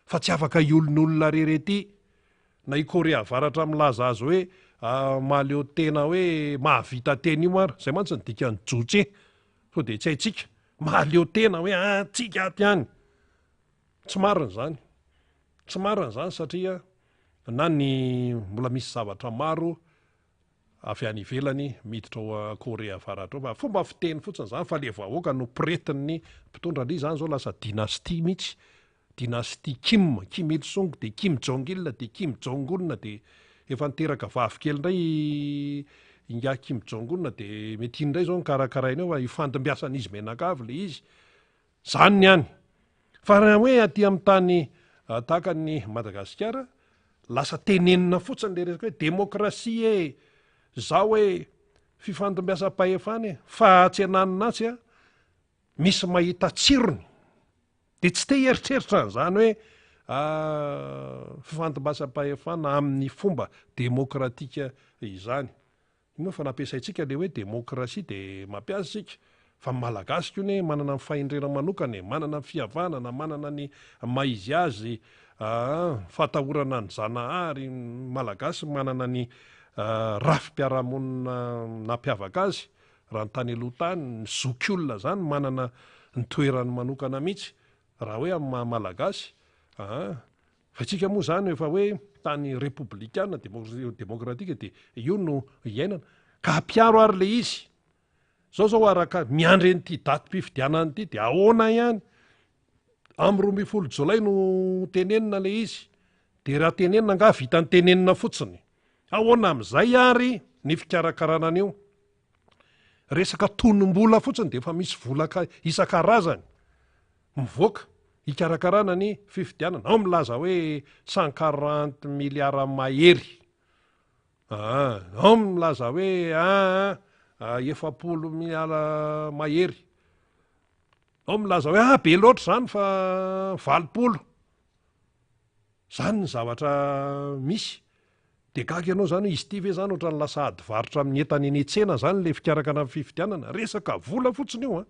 Fa tsy afaka hiolonolona rery ety. Na i Korea Avaratra milaza azy hoe mahaleo tena hoe mahavita tena io ary. Izay mantsy ny dikan'ny Juche. Sao dia tsy haintsika. Mahaleo tena hoe antsika ato ihany. Tsy marina izany. Tsy marina izany satria na ny mbola misy zavatra maro avy any ivelany miditra ao Korea Avaratra ao fa fomba fiteny fotsiny izany fa le vahoaka no pretin'ny mpitondra ndry izany zao lasa dynastie mihitsy dynastie Kim, Kim Il Sung de Kim Jong Il de Kim Jong Un de efa niteraka vavy kely indray ingahy Kim Jong Un de mety iny indray zao no karakarainy eo fa ifandimbiasan'izy mianakavy le izy Zany ny any. Fa raha hoe aty amin'ny tany tahaka an'i Madagasikara, lasa tenenina fotsiny le resaka hoe demokrasia e, zao e, fifandimbiasam-pahefana e, fa atsy ananona atsy a, misy mahita tsirony. De tsy te hieritreritra an'izany hoe fifandimbasam-pahefana amin'ny fomba demokratika izany. Io moa efa nampiasaintsika le hoe demokrasia de mampiasa isika fa ny malagasy koa anie manana ny fahendrena manokana e, manana ny fihavanana, manana ny maha izy azy aa, fahatahorana ny Zanahary, ny malagasy manana ny rafi-piarahamonina nampiavaka azy raha ny tany aloha tany, ny zokiolona zany manana ny toerany manokana mihitsy raha hoe amin'ny maha malagasy aa. Fa isika moa izany efa hoe tany repoblikana, demokratika dia io no iainana. Ka ampiaro ary le izy. Zao zao araka miandry an'ity datim-pifidianana ity dia ahoana ihany? Amin'ny 12 jolay no tenenina ilay izy. Dia raha tenenina angaha vitan'ny tenenina fotsiny. Ahoana amin'izay ary ny fikarakarana an'io? Resaka tonom-bola fotsiny dia efa misy vola isan-karazany mivoaka hikarakarana ny fifidianana. Ao milaza hoe 140 milliards mahery. Aa, ao milaza hoe aa 40 milliards mahery. Ao milaza hoe ah be loatra izany fa 80. Izany ny zavatra misy. Dia gaga ianao izany hoe izy ity ve izany ohatran'ny lasa ady varotra amin'ny entana eny an-tsena izany ilay fikarakarana ny fifidianana. Resaka vola fotsiny io an.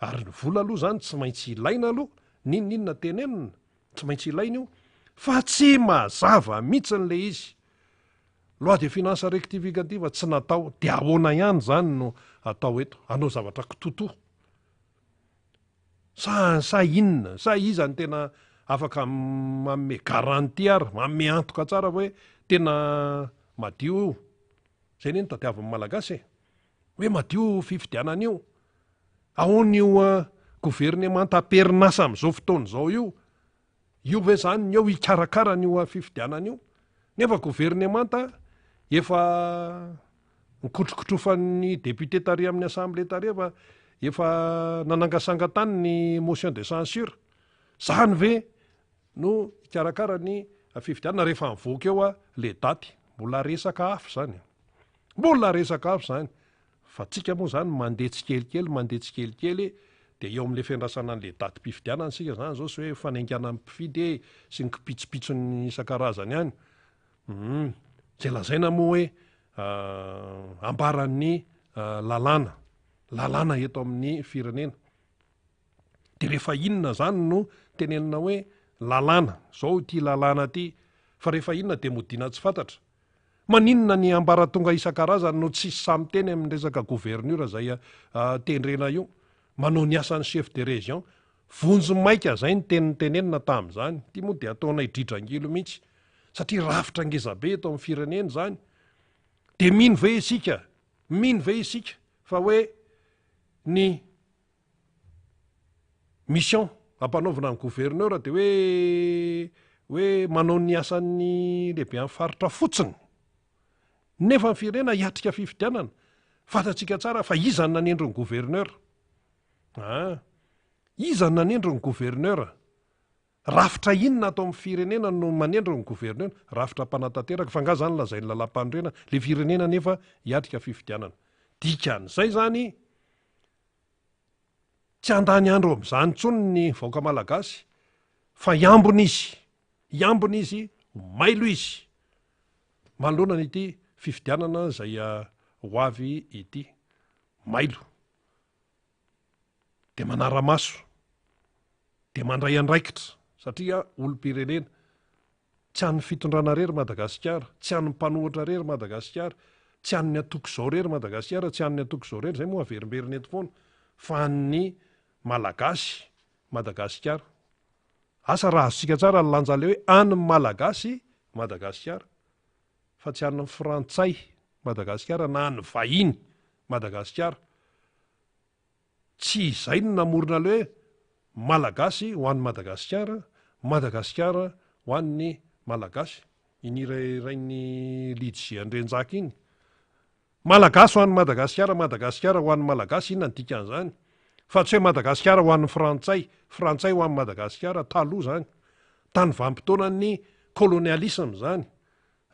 Ary ny vola aloha izany tsy maintsy ilaina aloha, n'inon'inona tenenina, tsy maintsy ilaina io, fa tsy mazava mihitsy ilay izy. Loi de finances rectificative tsy natao, dia ahoana ihany izany no atao eto? Hanao zavatra kitotoa. Sa sa inona? Sa iza no tena afaka manome garantie ary, manome antoka tsara hoe tena madio io? Izay anie no tadiavin'ny Malagasy e. Hoe madio io fifidianana io. Ahoana io governemanta am-perinasa amin'izao fotoana izao io? Io ve izany ny eo hikarakara an'io fifidianana io? Nefa governemanta efa nikotrokotrofan'ny député tary amin'ny assemblée tary fa efa nanangasanga tany ny motion de censure. Zany ve no hikarakara ny fifidianana rehefa mivoaka eo le daty? Mbola resaka hafa izany. Mbola resaka hafa izany. Fa tsika moa zany mandeha tsikelikely mandeha tsikelikely dia eo amin'ilay fiandrasana an'ilay datim-pifidianana isika zany zao sy hoe fanaingana ny mpifidy e sy ny kipitsopitsony isan-karazany any. Hum. Izay lazaina moa hoe ambaran'ny lalàna, lalàna eto amin'ny firenena. Dia rehefa inona zany no tenenina hoe lalàna, zao ity lalàna ity, fa rehefa inona dia modiana tsy fantatra. Maninona ny ambaratonga isan-karazany no tsisy sahy miteny amin'ny resaka gouverneur izay tendrena io? Manao ny asan'ny chef de région. Vonjy maika izay ny teny notenenina tamin'izany. Ity moa dia ataonay dridrangilo mihitsy. Satria rafitra ngezabe eto amin'ny firenena izany. Dia mino ve isika, mino ve isika fa hoe ny Mission ampanaovina ny gouverneur dia hoe hoe manao ny asan'ny lehiben'ny faritra fotsiny. Nefa ny firenena hiatrika fifidianana. Fantatsika tsara fa iza no nanendry ny gouverneur? Ah. Iza no nanendry ny gouverneur? Rafitra inona ato amin'ny firenena no manendry ny gouverneur? Rafitra mpanatanteraka. Fa angaha izany lazain'ny lalàmpanorenana? Ilay firenena nefa hiatrika fifidianana. Dikan'izay izany Tsy handany andro amin'izany intsony ny vahoaka malagasy fa hiambina izy, hiambina izy, ho mailo izy manoloana an'ity fifidianana izay ho avy ity. Mailo. Dia manara-maso. Dia mandray andraikitra satria olom-pirenena. Tsy an'ny fitondrana rery Madagasikara, tsy an'ny mpanohitra rery Madagasikara, tsy an'ny antoko izao rery Madagasikara, tsy an'ny antoko izao rery, izay moa averimberina eto foana, fa an'ny Malagasy Madagasikara. Asa raha azontsika tsara ny lanjan'ilay hoe an'ny Malagasy Madagasikara, fa tsy an'ny Frantsay Madagasikara na an'ny vahiny Madagasikara. Tsy izay no namorona ilay hoe Malagasy ho an'i Madagasikara, Madagasikara ho an'ny Malagasy. Iny hira irain'ny Lidzy Andrianjaka iny. Malagasy ho an'i Madagasikara, Madagasikara ho an'ny Malagasy, inona ny dikan'izany? Fa tsy hoe Madagasikara ho an'ny Frantsay, Frantsay ho an'i Madagasikara, taloha izany. Tany vanim-potoanan'ny colonialisme izany.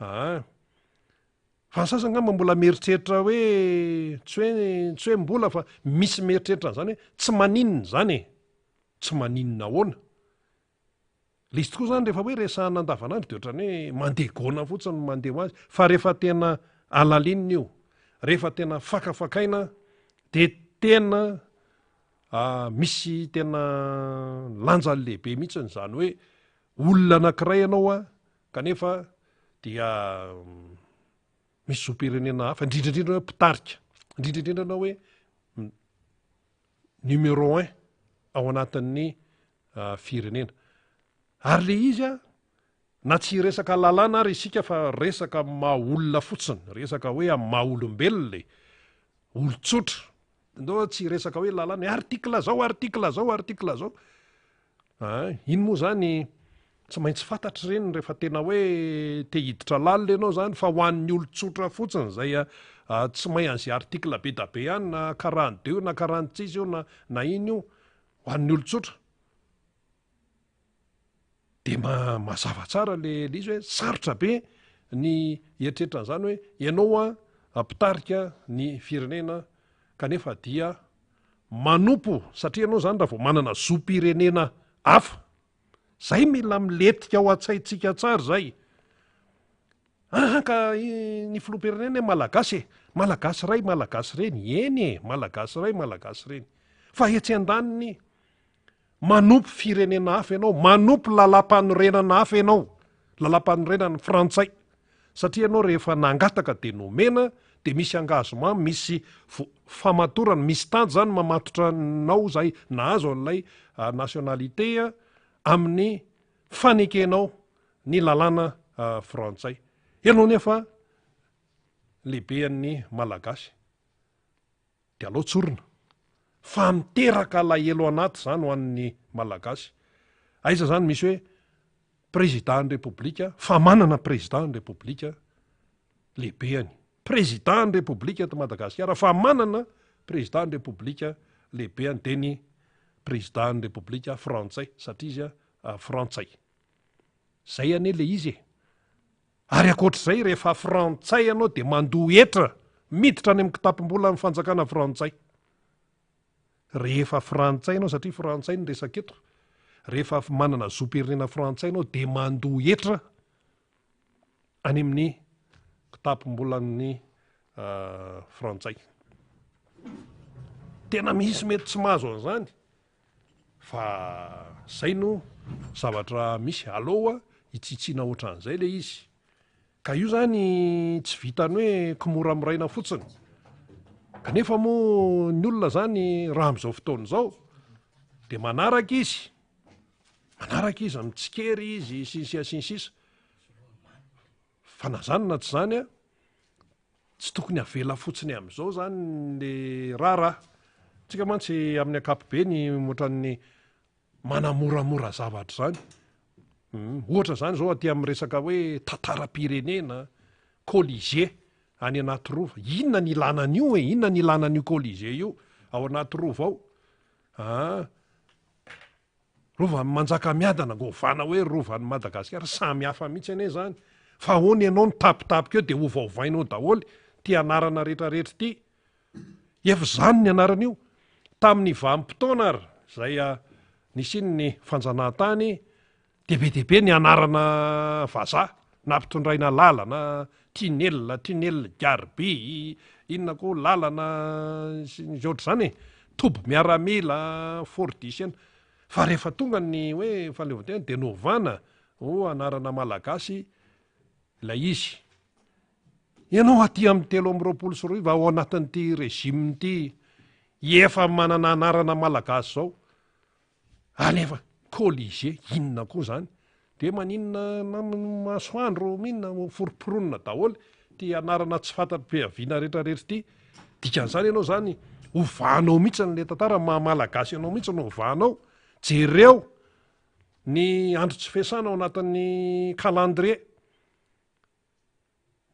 Aa. Fa ny sasany angamba mbola mieritreritra hoe, tsy hoe, tsy hoe mbola fa misy mieritreritra an'izany hoe tsy maninona izany e! Tsy maninona ahoana? Ilay izy tokoa izany rehefa hoe resahana andavanandro dia ohatran'ny hoe mandeha gona fotsiny no mandeha ho azy. Fa rehefa tena alalinina io, rehefa tena fakafakaina dia tena misy tena lanjany lehibe mihitsiny izany hoe olona anankiray ianao an, Kanefa dia misy zom-pirenena hafa, indrindra indrindra hoe mpitarika, indrindra indrindra ianao hoe numéro un ao anatin'ny firenena. Ary le izy a, na tsy hiresaka lalàna ary isika fa resaka maha olona fotsiny, resaka hoe amin'ny maha olombelona e, olon-tsotra. Ndao tsy hiresaka hoe lalàna hoe article zao, article zao, article zao. Aa, iny moa zany tsy maintsy fantatry ireny rehefa tena hoe te hiditra lalina ianao zany fa ho an'ny olon-tsotra fotsiny izay tsy mahay an'izay article be da be any na quarante deux na quarante six io na na iny io, ho an'ny olon-tsotra. Dia mazava tsara le le izy hoe sarotra be ny hieritreritra an'izany hoe ianao an mpitarika ny firenena kanefa dia manompo satria ianao zany raha vao manana zom-pirenena hafa, zay mila milentika ao an-tsaintsika tsara zay. Aha ka ny filoham-pirenena anie malagasy e, malagasy ray malagasy reny, eny e, malagasy ray malagasy reny, fa etsy andaniny Manompo firenena hafa ianao, manompo lalam-panorenana hafa ianao, lalam-panorenana frantsay, satria ianao rehefa nangataka dia nomena, dia misy engagement, misy famatorana, misy tady zany mamatotra anao izay nahazo an'ilay nationalité amin'ny fanekenao ny lalàna frantsay. Ianao nefa lehibean'ny Malagasy. Dia aleo tsorina fa miteraka alahelo anaty izany ho an'ny Malagasy. Aiza izany misy hoe Président ny Repoblika fa manana Président ny Repoblika lehibehany. Président ny Repoblika eto Madagasikara fa manana Président ny Repoblika lehibehany dia ny Président ny Repoblika frantsay satria izy frantsay. Zay anie le izy e. Ary ankoatr'izay rehefa frantsay ianao dia mandoa hetra miditra any amin'ny kitapom-bolan'ny fanjakana frantsay. Rehefa frantsay ianao satria frantsay ny resaka eto, rehefa manana zom-pirenena frantsay ianao dia mandoa hetra any amin'ny kitapom-bolan'ny frantsay. Tena misy mety tsy mahazo an'izany. Fa zay no zavatra misy, alou hitsitsiana otran'izay le izy. Ka io zany tsy vitan'ny hoe kimoramoraina fotsiny. Kanefa moa ny olona zany raha am'izao fotoana izao de manaraka izy, manaraka izy, mitsikera izy sy ny sisa sy ny sisa. Fa na zany na tsy zany an, Tsy tokony avela fotsiny amin'izao izany le raharaha. Tsika mantsy amin'ny ankapobeny ohatran'ny manamoramora zavatra izany. Ohatra izany izao aty amin'ny resaka hoe tantaram-pirenena, Colisée any anaty rova. Inona ny ilana an'io e? Inona ny ilana an'io Colisée io ao anaty rova ao? Ah. Rovan'i Manjakamiadana ngo ovana hoe rovan'i Madagasikara, samy hafa mihitsy anie zany. Fa ahoana ianao no tapitapika eo dia ovaovainao daholo ity anarana rehetrarehetra ity. Efa izany ny anaran'io. Tamin'ny vanim-potoana ary izay nisian'ny fanjanahantany Dia be dia be ny anarana vazaha nampitondraina lalana, tunnel, tunnel Garibe, inona koa lalana sy ny ohatr'izany e, toby miaramila, Fort Dixien. Fa rehefa tonga ny hoe fahaleovantena dia novana ho anarana malagasy ilay izy. Ianao aty amin'ny 2023 ao anatin'ity régime ity efa manana anarana malagasy izao. Alefa Colisée, inona koa zany? De maninona na masoandro minona foromporonina daholo ty anarana tsy fantatro-piaviana retraretra ty. Dikan'izany ianao zany ovanao mihitsy le tantara maha malagasy anao mihitsy no ovanao. Jereo ny andro tsy fiasana ao anatin'ny calendrier.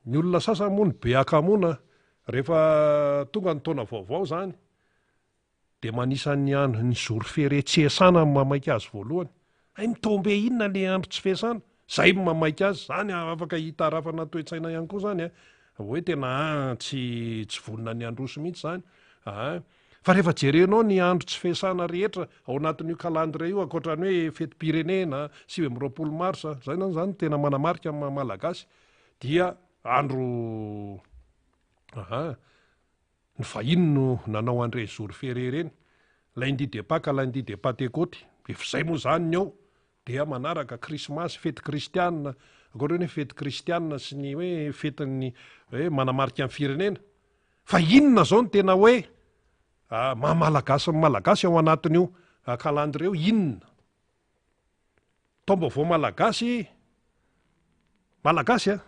Ny olona sasany moa ny be hakamoana rehefa tonga ny taona vaovao zany Dia manisa ny andro ny jour ferié tsy iasana no mamaika azy voalohany. Hay mi-tomber inona le andro tsy fiasana? Zay no mamaika azy. Zany afaka hitarafana toe-tsaina ihany koa zany a. Hoe tena tsy tsy vonona ny handroso mihitsy zany. Aa. Fa rehefa jerenao ny andro tsy fiasana rehetra ao anatin'io calendrier io ankoatra ny hoe fetim-pirenena, 29 mars, zay zany zany tena manamarika ny maha malagasy dia andro aa. Ny vahiny no nanao an'ireny jour ferié ireny, lundi de Pâques, lundi de Patekoty, efa izay moa izany ny ao, dia manaraka krismasy, fety kristianina, ankoatra ny hoe fety kristianina sy ny hoe fetin'ny hoe manamarika ny firenena. Fa inona izao no tena hoe maha malagasy ny malagasy ao anatin'io calendrier io, inona? Taom-baovao malagasy, malagasy a!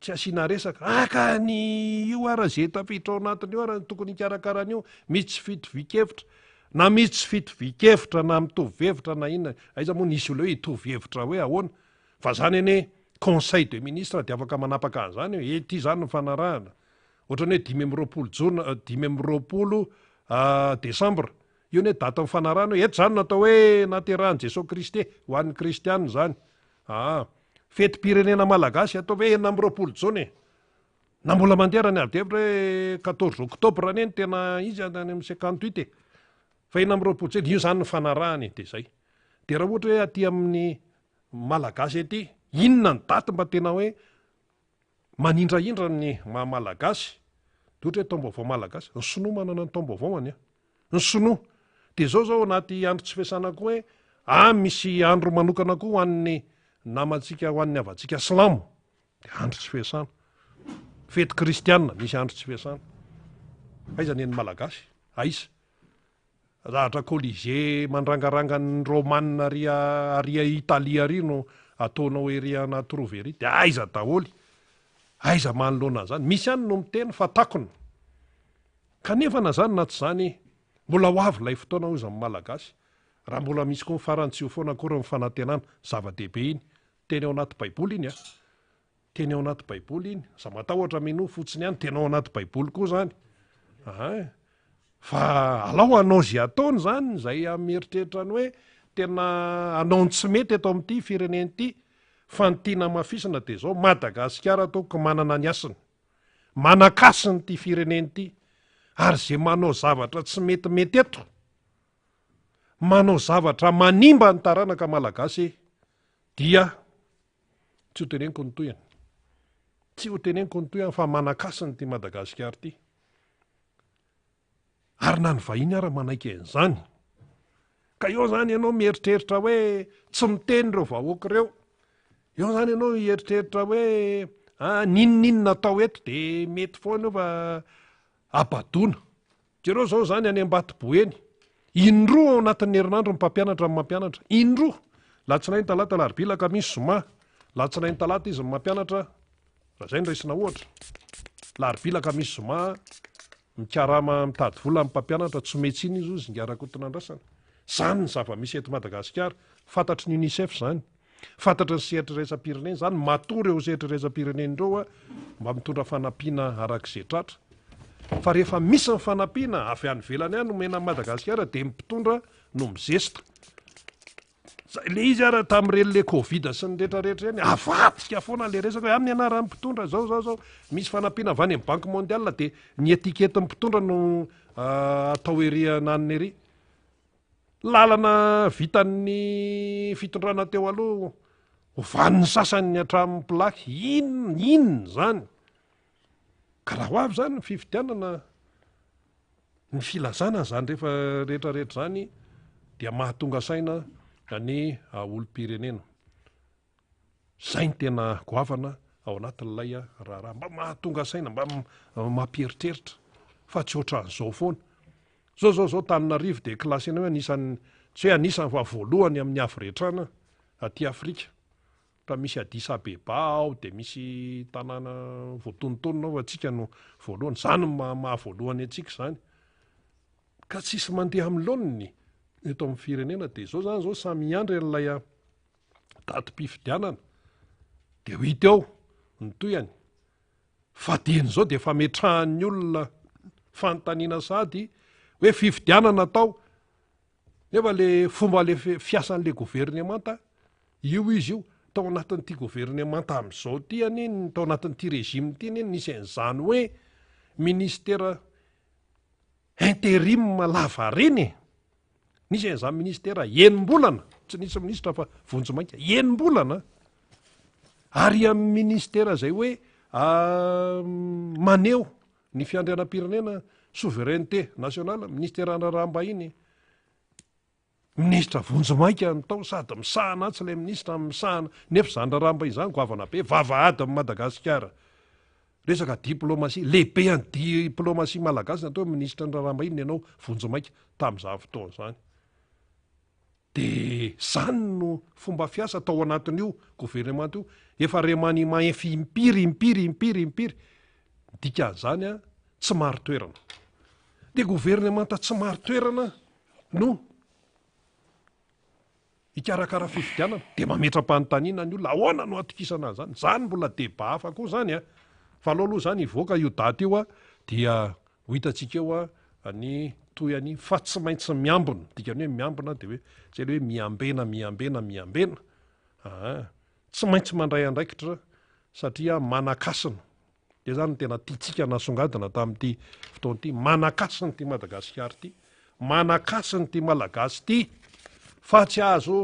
Tsy asiana resaka. Ah ka ny io ara ze tafiditra ao anatiny io ara no tokony hikarakara an'io. Misy tsy fitovian-kevitra. Na misy tsy fitovian-kevitra na mitovy hevitra na inona. Aiza moa nisy olona hoe hitovy hevitra hoe ahoana. Fa zany anie conseil de ministre de afaka manapaka an'izany hoe ity zany ny fanarahana. Ohatran'ny hoe 25 jona, 25 décembre. Io anie daty nifanarahana hoe eto zany no atao hoe naterahan'i Jesoa Kristy ho an'ny kristiana zany. Aa. Fetim-pirenena malagasy ataovy hoe 26 jona e. Na mbola mandeha raha ny ady hevitra hoe 14 octobre anie no tena izy any amin'ny 58 e. Fa 26 jona, io zany nifanarahana e, de zay. De raha ohatra hoe aty amin'ny malagasy aty, inona ny daty mba tena hoe manindrahindra ny maha malagasy? De ohatra hoe taom-baovao malagasy, ny sinoa manana ny taom-baovaony an. Ny sinoa. Dia izao izao anaty andro tsy fiasana koa hoe ah misy andro manokana koa ho an'ny namantsika ho an'ny havantsika silamo. Dia andro tsy fiasana. Fety kristianina misy andro tsy fiasana. Aiza ny an'ny malagasy? Aiza? Zavatra colisée mandrangaranga ny romana ary ary Italie ary no ataonao ery anaty rova ery. Dia aiza daholo? Aiza manoloana an'izany? Misy ihany no miteny fa takona. Kanefa na zany na tsy zany, mbola ho avy ilay fotoana hoy izany Malagasy, raha mbola misy koa ny farany tsy ho foana akory ny fanantenana, zava-dehibe iny, teny ao anaty baiboly iny a! Teny ao anaty baiboly iny, aza matahotra minoa fotsiny ihany, tena ao anaty baiboly koa zany, ahay, fa alao hanao ze ataony zany izay mieritreritra ny hoe tena hanao ny tsy mety eto amin'ity firenena ity, fa ny tiana hamafisina dia zao, Madagasikara tompoko manana ny hasiny. Manakasina ity firenena ity ary ze manao zavatra tsy metimety eto, manao zavatra manimba ny taranaka malagasy dia tsy ho teneniko ny tohiny. Tsy ho teneniko ny tohiny fa manakasina ity Madagasikara ity. Ary na ny vahiny ara manaiky an'izany. Ka eo zany ianao mieritreritra hoe tsy miteny ireo vahoaka ireo. Eo zany ianao hieritreritra hoe ah, n'inon'inona atao eto de mety foana eo fa abadoana. Jereo zao zany any Ambatoboeny. Indroa ao anatin'ny herinandro ny mpampianatra no mampianatra. Indroa. Latsinainy, talata, alarobia, alakamisy, zoma. Latsinainy, talata izy no mampianatra. Raha izay no raisina ohatra. Alarobia, alakamisy, zoma. Mikarama mitady vola amin'ny mpampianatra, tsy ometsiny izy hoy Zinga Rakotonandrasana. Izany ny zava-misy eto Madagasikara. Fantatry ny Unicef izany. Fantatry ny sehatra iraisam-pirenena izany. Matoa ireo sehatra iraisam-pirenena ireo mba mitondra fanampiana araka izay tratra. Fa rehefa misy ny fanampiana avy any ivelany any omena an'i Madagasikara dia ny mpitondra no mizesta. Zay le izy ara tamin'ireny le covid sy ny rehetra rehetra ireny, avadika foana le resaka hoe amin'ny anaran'ny mpitondra zao zao zao, misy fanampiana avy any amin'ny banque mondiale de ny étiquette ny mpitondra no atao ery ananona ery. Lalana vitan'ny fitondrana teo aloha ovan'ny sasany hatramin'ny plaque, inona inona zany? Ka raha ho avy zany ny fifidianana Ny filazana an'izany rehefa rehetra rehetra izany dia mahatonga saina ny olom-pirenena. Izay no tena goavana ao anatin'ilay raharaha. Mba mahatonga saina, mba mampieritreritra fa tsy ohatran'izao foana. Zao zao zao Tananarivo dia classena hoe anisan'ny, tsy hoe anisan'ny fa voalohany amin'ny haviretrana aty Afrika. Fa misy Addis Abeba ao dia misy tanàna voatonontonona ao fa tsika no voalohany. Izany no maha maha voalohany antsika izany. Ka tsisy mandeha amin'ny laoniny eto amin'ny firenena dia izao izany izao samy hiandry an'ilay ah, datim-pifidianana dia ho hita eo ny tohiny. Fa dieny izao dia fametrahan'ny olona fanontaniana sady hoe fifidianana atao Nefa le fomba le fiasan'le governemanta, io izy io, tao anatin'ity governemanta amin'izao ity anie, tao anatin'ity régime ity anie nisy an'izany hoe ministera interim lavareny e. Nisy an'izany ministera enim-bolana, tsy nisy minisitra fa vonjimaika, enim-bolana. Ary amin'ny ministera izay hoe maneho Ny fiandrianam-pirenena, souveraineté nationale, minisiteran'ny raharaham-bahiny, minisitra vonjimaika no tao sady misahana atsy ilay minisitra misahana, nefa izany raharaham-bahiny izany goavana be, vavahadin'i Madagasikara. Resaka diplomatie, lehibe an'ny diplomatie malagasy ny atao hoe minisitran'ny raharaham-bahiny ny anao vonjimaika tamin'izany fotoana izany. Dia izany no. no fomba fiasa tao anatin'io governemanta io, efa remaniement efa impiry impiry impiry impiry, ny dikan'izany an, tsy marin-toerana. Dia governemanta tsy marin-toerana no hikarakara fifidianana, dia mametra-panontaniana ny olona, ahoana no atokisana an'izany? Izany mbola débat hafa koa izany an! Fa aleo aloha izany hivoaka io daty io an, dia ho hitantsika eo an ny tohiny fa tsy maintsy miambina, ny dikan'ny hoe miambina dia hoe izay ilay hoe miambena, miambena, miambena, aa, tsy maintsy mandray andraikitra satria manan-kasina. Izay izany no tena tiantsika nasongadina tamin'ity fotoana ity, manan-kasina ity Madagasikara ity, manan-kasina ity Malagasy ity fa tsy azo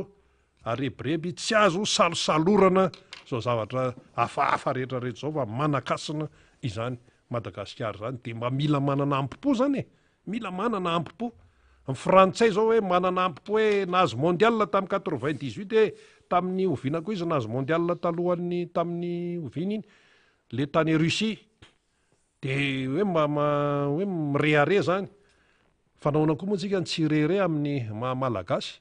arebireby, tsy azo salosalorana izao zavatra hafahafa rehetra rehetra izao fa manan-kasina izany Madagasikara izany, dia mba mila manana ambo-po izany e! Mila manana ambo-po. Ny frantsay zao hoe manana ambo-po hoe nahazo mondial tamin'ny 98 hoe tamin'ny oviana koa izy nahazo mondial talohan'ny tamin'ny oviana iny le tany Russie. De hoe mba hoe mirehareha zany. Fa nahoana koa moa tsika no tsy hirehareha amin'ny maha malagasy?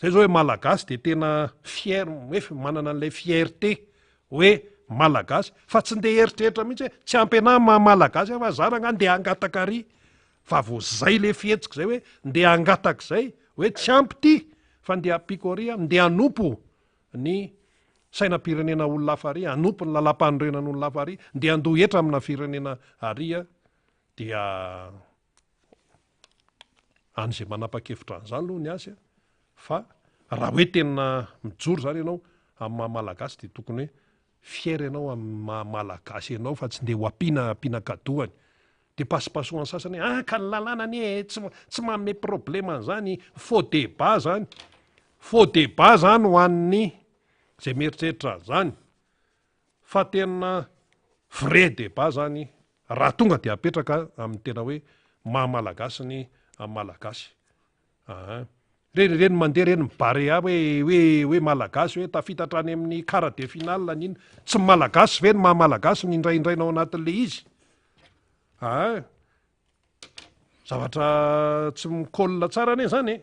Zay zao hoe malagasy de tena fier hoe manana an'ilay fierté hoe malagasy fa tsy ndeha eritreritra mihitsy hoe tsy ampy anahy maha malagasy aho fa za rangah ndeha hangataka ary fa vao zay le fihetsika zay hoe ndeha hangataka zay hoe tsy ampy ty fa ndeha ampiako ary aho ndeha hanompo ny sainam-pirenena olona hafa ary hanompo ny lalam-panorenan'olona hafa ary ndeha handoa hetra amina firenena ary dia Any izay manapa-kevitra an'izany aloha ny azy fa raha hoe tena mijoro izany ianao amin'ny maha malagasy dia tokony hoe fier ianao amin'ny maha malagasy anao fa tsy ndeha ho ampiana ampiana kadoany. Dia pasipasohan'ny sasany hoe ah ka ny lalàna anie tsy tsy manome problème an'izany, faux débat zany. Faux débat zany ho an'ny izay mieritreritra an'izany. Fa tena vrai débat zany raha tonga dia apetraka amin'ny tena hoe maha malagasy ny malagasy. Aa. Reny ireny mandeha ireny ny Barea hoe hoe hoe malagasy hoe tafita hatrany amin'ny quart de finale ny inona. Tsy malagasy ve ny maha malagasy ny indraindraina ao anatin'ilay izy? Aa. Zavatra tsy mi-colle tsara anie zany e.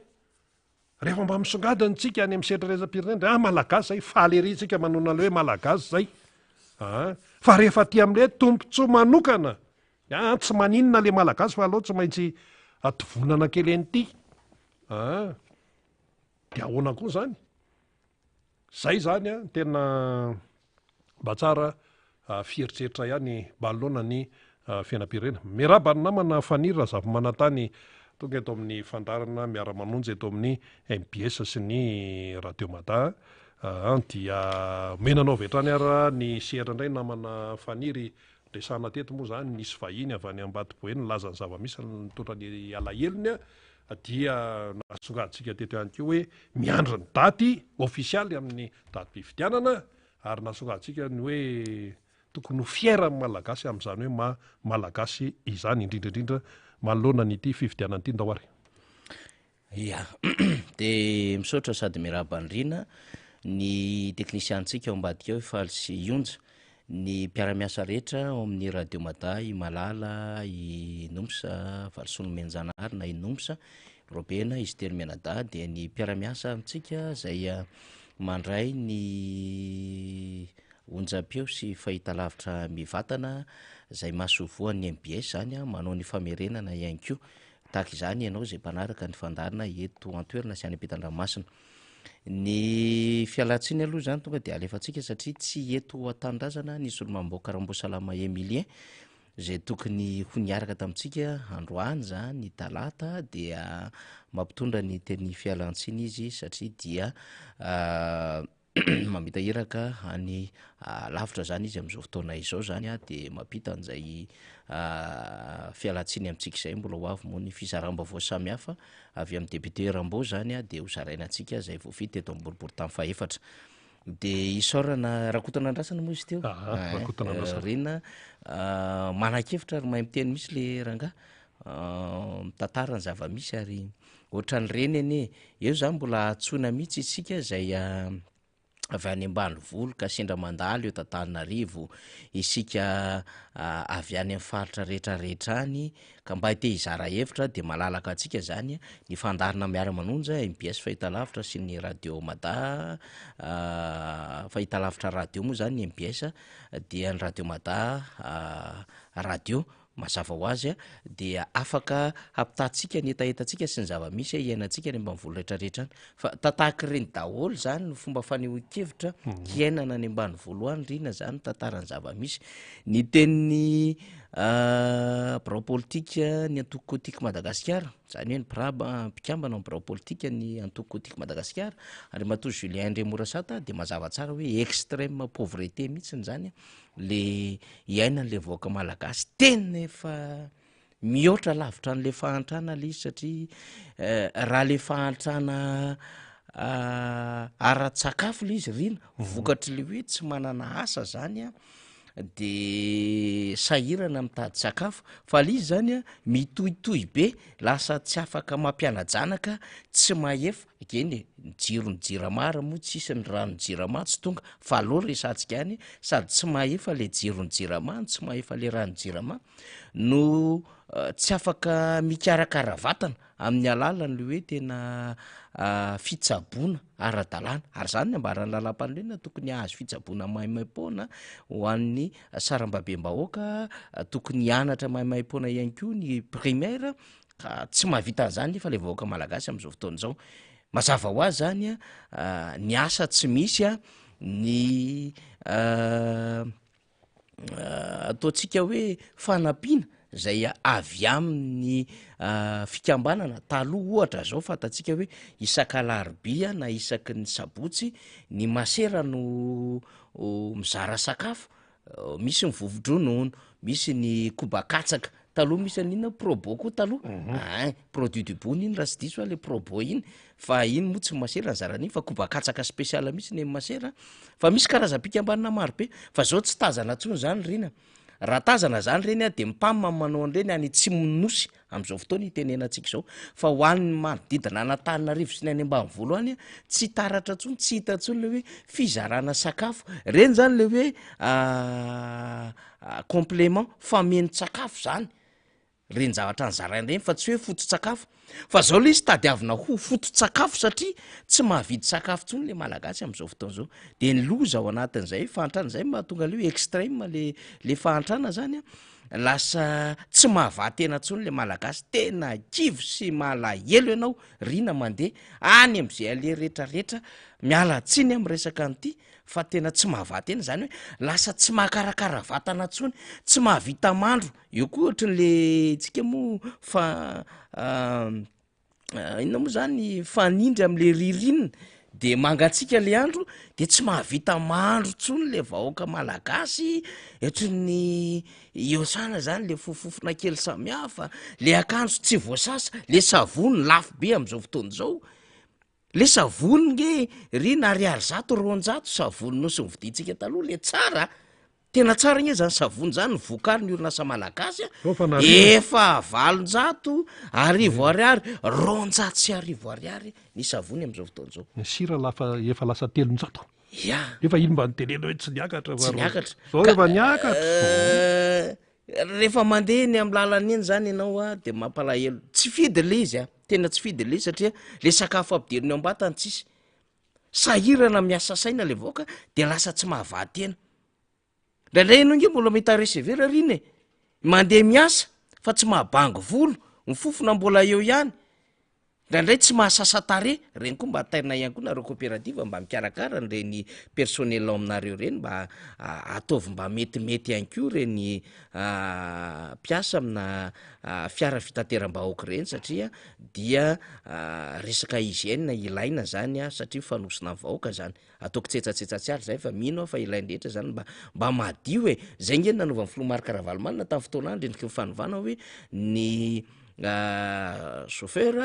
Rehefa mba misongadina tsika any amin'ny sehatra iraisam-pirenena dia ah malagasy zay, faly ery tsika manonona an'ilay hoe malagasy zay. Ah, fa rehefa aty amin'ilay hoe tombontsoa manokana, ah tsy maninona le malagasy fa aleo tsy maintsy atovonana kely an'ity. Ah, dia ahoana koa zany? Zay zany an, tena mba tsara fieritreritra ihany manoloana ny fiainam-pirenena. Miarahaba ny namana Faniry Razafimanantany tonga eto amin'ny fandaharana miara-manonja eto amin'ny mbs sy ny Radio Mada. Dia omena anao avy hatrany ara ny sehatra indray namana Faniry. Resahana teto moa izany nisy vahiny avy any Ambatoboeny nilaza ny zava-misy nitondra ny alahelony dia nasongadintsika teto ihany koa hoe miandry ny daty ofisialy amin'ny datim-pifidianana ary nasongadintsika ny hoe tokony ho fier ny Malagasy amin'izany hoe maha Malagasy izany indrindra indrindra manoloana an'ity fifidianana ity. Ndao ary. Ya, dia misaotra sady miarahaba an'i Rina, ny teknisianintsika ao ambadika ao i Faly sy i Onja, ny mpiara-miasa rehetra ao amin'ny Radio Mada, i Malala, i Nomsa, Valisoa Nomenjanahary na i Nomsa, Robena, izy telo mianadahy, dia ny mpiara-miasa amintsika izay mandray ny onjam-peo sy fahitalavitra mivantana izay mahasoa-voan'ny mbs izany, manao ny famerenana ihany koa. Tahaka izany ianao izay mpanaraka ny fandaharana eto an-toerana sy any ampitan-dranomasina. Ny fialantsiny aloha izany tonga dia alefantsika satria tsy eto an-tanindrazana ny solombavambahoaka Ramboasalama Emilien izay tokony ho niaraka tamintsika androany izany talata dia mampitondra ny teny fialantsiny izy satria dia Mamita iraka any lavitra zany izy amin'izao fotoana izao zany a, de mampita an'izay fialantsiny amintsika izay, mbola ho avy moa ny fizaram-baovao samihafa avy amin'ny député Rambo zany a, de ho zaraina antsika izay voafidy teto amin'ny boriborintany fahefatra. De isaorana Rakotonandrasana moa izy teo, Rakotonandrasana. Rina manan-kevitra ary mahay miteny mihitsy le rangahy, mitantara ny zava-misy ary Ohatran'ireny anie, eo zany mbola antsoina mihitsy isika izay. avy any ambanivolo ka sendra mandalo eto Antananarivo, isika avy any amin'ny faritra rehetra rehetra any ka mba te hizara hevitra dia malalaka antsika izany ny fandaharana miara-manonja mbs fahitalavitra sy ny radio mada fahitalavitra radio moa izany ny mbs dia ny radio mada radio Mazava ho azy dia afaka hampitahantsika ny hetahetantsika sy ny zava-misy iainantsika any ambanivolo rehetra rehetra any. Fa tatahak'ireny daholo izany ny fomba fanehoan-kevitra hiainana any ambanivolo any Rina izany tantaran'ny zava-misy. Ny tenin'ny birao politika ny antoko Tiako Madagasikara, izany hoe ny mpiraba, mpikambana ao amin'ny birao politika ny antoko Tiako Madagasikara, Andriamatoa Julien Andriamorasata dia mazava tsara hoe extrême pauvreté mihitsy izany le iainan'le vahoaka malagasy tena efa mihoatra lavitra an'le fahantrana le izy satria eh, raha le fahantrana ah, ara-tsakafo le izy rina mhm. vokatry le hoe tsy manana asa zany a de sahirana mitady sakafo fa le izy zany a mitohitohy be lasa tsy afaka mampiana-janaka tsy mahefa Eny e, ny jiron'ny jirama ary moa tsisy, ny ranon'ny jirama tsy tonga, fa aleo resahantsika ihany, sady tsy mahefa le jiron'ny jirama no tsy mahefa le ranon'ny jirama, no tsy afaka mikarakara vatana amin'ny alalan'le hoe tena fitsaboana ara-dalàna, ary zany ny ambaran'ny lalàmpanorenana tokony hahazo fitsaboana maimaimpoana ho an'ny sarambabem-bahoaka, tokony hianatra maimaimpoana ihany koa ny primaire, Ka tsy mahavita an'izany nefa ilay vahoaka malagasy amin'izao fotoana izao. Mazava ho azy zany a, ny asa tsy misy a, ny ataontsika hoe fanampiana zay avy amin'ny fikambanana, taloha ohatra zao fantatsika hoe isak'alarobia na isaky ny sabotsy ny masera no mizara sakafo Misy ny vovo-dronono, misy ny koba katsaka, taloha misy an'inona probo koa taloha, ein, produit du bony iny raha tsy diso aho le probo iny, fa iny moa tsy masera nizara an'iny fa koba katsaka spécial mihitsy ny masera, fa misy karazam-pikambanana maro be, fa zao tsy tazana intsony zany ry ina, raha tazana zany reny a de ny PAM no manao an'ireny any atsimon'ny nosy, Amin'izao fotoana itenenantsika izao, fa ho an'ny manodidina an'Antananarivo sy ny any ambanivolo any, tsy taratra intsony, tsy hita intsony ilay hoe fizarana sakafo. Ireny izany ilay hoe complément, famenon-tsakafo izany, ireny zavatra nozaraina ireny fa tsy hoe foto-tsakafo. Fa izao ilay izy tadiavina ho foto-tsakafo satria tsy mahavidy sakafo intsony ilay Malagasy amin'izao fotoana izao. De ny loza ao anatin'izay fahantrana izay no mahatonga an'ilay hoe extrême le le fahantrana zany an. Lasa tsy mahavaha tena intsony le malagasy, tena kivy sy malahelo ianao Rina mandeha any am'zay aleha retraretra, miala tsiny aho miresaka an'ity fa tena tsy mahavaha tena zany hoe lasa tsy mahakarakara vatana intsony, tsy mahavita mandro, eo koa ohatran'le tsika moa fa Inona moa zany fanindry am'le ririnina de mangatsiaka le andro de tsy mahavita mandro intsony le vahoaka malagasy, ohatran'ny iosana zany le fofofofona kely samihafa, le akanjo tsy voasasa, le savony lafo be am'zao fotoana zao, le savony nge ry na ariary zato 200 savony nosy novidiantsika taloha le tsara. Tena tsara anie zany savony zany ny vokarin'ny orinasa malagasy a, Zao fa nariana. efa 800 ariary, 1200 ariary ny savony amin'izao fotoana izao. Ny sira lafa efa lasa 300. Ya. Efa iny mba notenenina hoe tsy niakatra fa Tsy niakatra. Zao Ka, efa niakatra. eh, rehefa mandeha eny amin'ny lalana eny zany ianao a de mampalahelo, tsy fidiny le izy a, tena tsy fidiny le izy satria le sakafo ampidirina ao am-batany tsisy. Sahirana miasa saina le vahoaka de lasa tsy mahavaha tena. Indraindray ianao nge mbola mahita receveur ry ina e, mandeha miasa fa tsy mahabango volo, ny fofona mbola eo ihany, indraindray tsy mahasasa tarehy, reny koa mba tairina ihany koa nareo coopérative mba mikarakara an'ireny personnel ao aminareo ireny mba ataovy mba metimety ihany koa ireny mpiasa amina fiara fitateram-bahoaka ireny satria dia resaka hygiène ilaina zany a satria mifanosona amin'ny vahoaka zany, ataoko tsetsatsetsa tsy ary zay fa mino aho fa ilain'ny rehetra zany mba mba madio e, zay nge no nanaovan'ny filoha Marc Ravalomanana tamin'ny fotoana andro endriky ny fanovana hoe ny chauffeur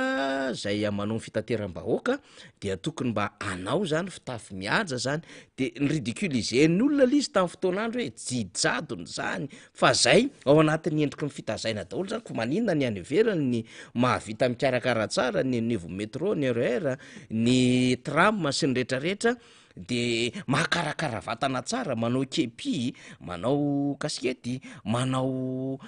zay manao ny fitateram-bahoaka dia tokony mba hanao zany fitafy mihaja zany, de ni-ridiculiser-n'ny olona le izy tamin'ny fotoana andro hoe jijadona zany Fa zay, ao anatin'ny endriky ny fitazaina daholo zany, ko maninona ny any ivelany ny mahavita mikarakara tsara ny anivon'ny metro, ny RER, ny tram sy ny retraretra, de mahakarakara vatana tsara, manao kepi, manao kasikety, manao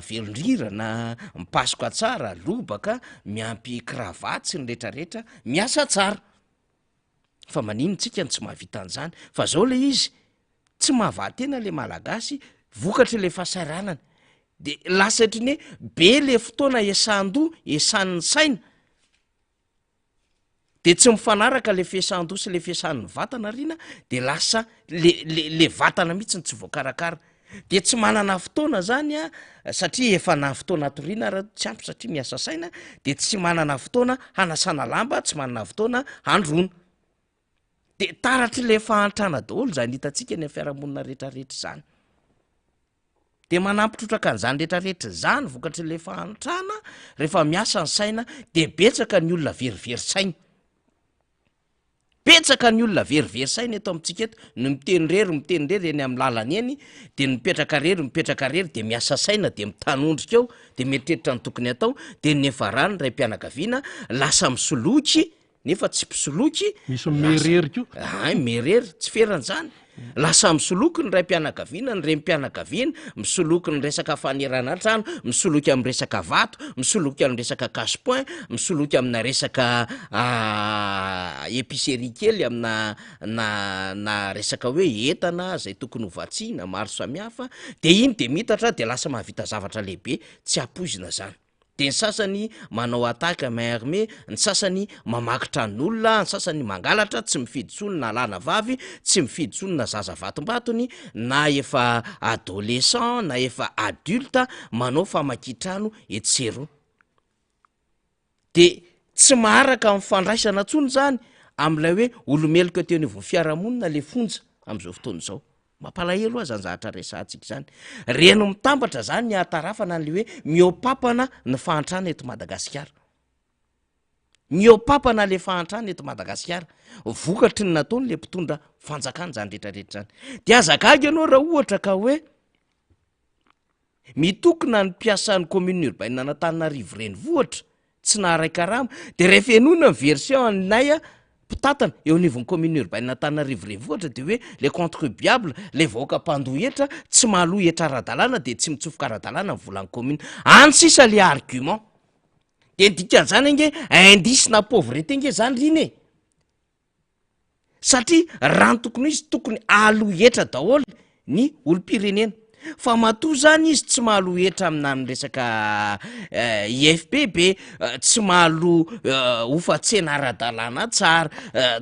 velondrirana, mipasoka tsara, lobaka, miampy kravaty sy ny retraretra, miasa tsara. Fa maninona tsika no tsy mahavita an'izany? Fa zao le izy, tsy mahavaha tena le malagasy vokatry le fahasahiranana, de lasa ohatry ny hoe be le fotoana esan-doha, esan'ny saina, de tsy mifanaraka le fiasan-doha sy le fiasan'ny vatana ry na de lasa le le le vatana mihitsy no tsy voakarakara, de tsy manana fotoana zany a satria efa na fotoana atoriana ara tsy ampy satria miasa saina de tsy manana fotoana hanasana lamba, tsy manana fotoana handroana, de taratry le fahantrana daholo zany hitantsika eny am'fiarahamonina rehetrarehetra zany. De manampy trotraka an'izany retraretra izany vokatr'ilay fahantrana, rehefa miasa ny saina de betsaka ny olona verivery saina, betsaka ny olona verivery saina eto amintsika eto, ny miteny rery miteny rery eny amin'ny lalana eny, de ny mipetraka rery mipetraka rery de miasa saina de mitanondrika eo, de mieritreritra ny tokony atao, de ny niafarany raim-pianakaviana lasa misoloky nefa tsy mpisoloky, Misy mirery koa. Hay mirery, tsy ferana zany. Lasa misoloky ny raim-pianakaviana, ny renim-pianakaviana, misoloky ny resaka fanerana trano, misoloky amin'ny resaka vato, misoloky amin'ny resaka cash point, misoloky amina resaka épicerie kely amina na na resaka hoe entana zay tokony ho vatsiana maro samihafa, de iny de miitatra de lasa mahavita zavatra lehibe tsy ampoizina zany. De ny sasany manao attaque à main armée, ny sasany mamaky tranon'olona, ny sasany mangalatra, tsy mifidy intsony na lahy na vavy, tsy mifidy intsony na zaza vatombatony, na efa adolescent na efa adulte, manao famakian-trano etsy sy eroa. De tsy maharaka ny fandraisana intsony zany am'ilay hoe olo-meloka teo anivon'ny fiarahamonina le fonja am'zao fotoana izao. Mampalahelo aza ny zavatra resahantsika izany. Reny mitambatra zany ny ahatarafana an'le hoe mihoa-papana ny fahantrana eto Madagasikara. Mihoa-papana le fahantrana eto Madagasikara. Vokatry ny nataony le mpitondra fanjakana zany rehetrarehetra zany. De aza gaga ianao raha ohatra ka hoe Mitokona ny mpiasan'ny commune urbaine an'Antananarivo renivohitra tsy naharay karama de rehefa henoina ny version anay mpitantana eo anivon'ny commune urbaine Antananarivo renivohitra de hoe le contribuable le vahoaka mpandoa hetra tsy mahaloa hetra ara-dalàna de tsy mitsofoka ara-dalàna ny volan'ny commune any sisa le argument de ny dikan'izany ange indice na pauvreté nge zany ry iny e. Satria raha ny tokony ho izy tokony ahaloa hetra daholo ny olom-pirenena. Fa matoa zany izy tsy mahaloa hetra amina amin'ny resaka IFPB, tsy mahaloa hofa-tsena ara-dalàna tsara,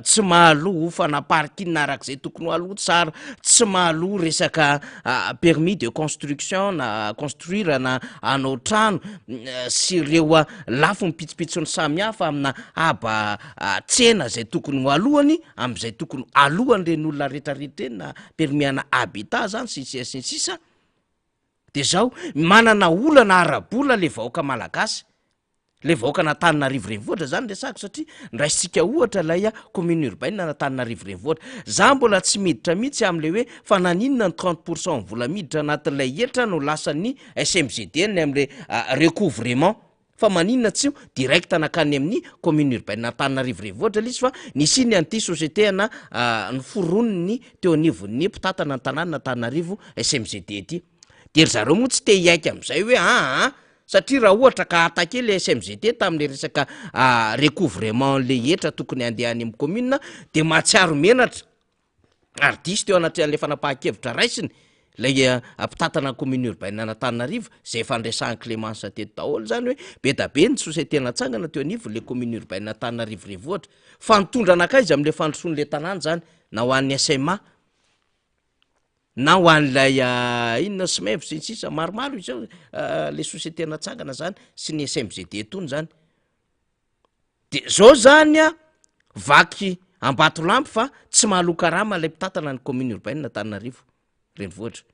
tsy mahaloa hofana parking arak'izay tokony ho aloa tsara, tsy mahaloa resaka permis de construction na construire na hanao trano sy ireo lafiny pitsopitsony samihafa amina haba tsena izay tokony ho alohany amin'izay tokony alohan'ireny olona rehetrarehetra ireny na permis ana habitat zany sy ny sisa sy ny sisa de zao manana olana ara-bola le vahoaka malagasy le vahoaka an'Antananarivo renivohitra zany resahako satria ndraisintsika ohatra ilay commune urbaine an'Antananarivo renivohitra za mbola tsy miditra mihitsy am'le hoe fa naninona ny 30 pour cent vola miditra anatin'ilay hetra no lasan'ny SMGD ny am'le recouvrement Fa maninona tsy ho direct nankany amin'ny commune urbaine Antananarivo renivohitra ilay izy fa nisiany an'ity société ana noforoniny teo anivon'ny mpitantana ny tanàna Antananarivo SMGD ity. De ry zareo moa tsy te hiaiky amin'izay hoe aa satria raha ohatra ka attaquer le SMGD tamin'le resaka recouvrement an'le hetra tokony handeha any amin'ny commune de mahatsiaro menatra. ary diso teo anatrehan'ilay fanapahan-kevitra raisiny ilay mpitantana ny commune urbaine an'Antananarivo izay efa niresahan'i Clémence teto daholo izany hoe be da be ny société natsangana teo anivon'ilay commune urbaine Antananarivo renivohitra fa nitondra nankaiza amin'ilay fandrosoan'ilay tanàna izany na ho an'ny SMA na ho an'ilay inona SMEV sy ny sisa maromaro izao le société natsangana zany sy ny SMGD tony zany De zao zany a, vaky Ambatolampy fa tsy mahaloa karama ilay mpitantana ny commune urbaine Antananarivo renivohitra.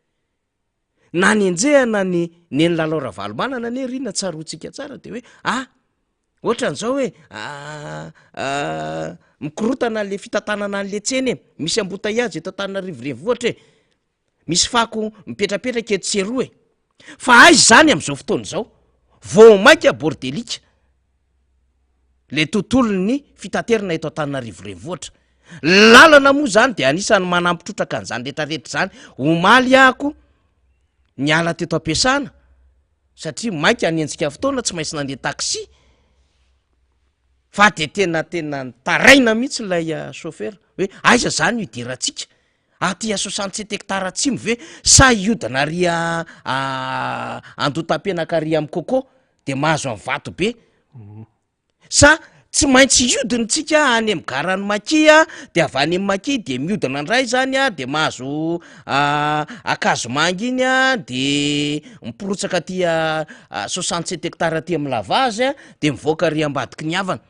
Nanenjehana ny Neny Lalao Ravalomanana anie ry na tsaroantsika tsara de hoe ah ohatran'izao hoe mikorotana le fitantanana an'le tsena e, misy embouteillage eto Antananarivo renivohitra e, Misy fako mipetrapetraka etsy sy eroa e! Fa aiza izany amin'izao fotoana izao? Vao mainka bordelika le tontolon'ny fitaterana eto Antananarivo renivohitra. Lalana moa zany de anisan'ny manampy trotraka an'izany retraretra zany. Omaly ahako niala teto am-piasana satria maika hanenjika fotoana tsy maintsy nandeha taxi fa de tena tena nitaraina mihitsy ilay chauffeur hoe aiza zany io hidirantsika? Aty à 67 hectares atsimo ve sa hiodina ary Andohatapenaka ary amin'ny coco de mahazo an'i vato be? Sa tsy maintsy hiodina tsika any amin'ny garan'i Maki a, de avy any amin'ny Maki de miodina indray zany a, de mahazo Ankazomanga iny a, de miporotsaka aty à 67 hectares aty amin'ny lavage a, de mivoaka ary ambadiky ny havana.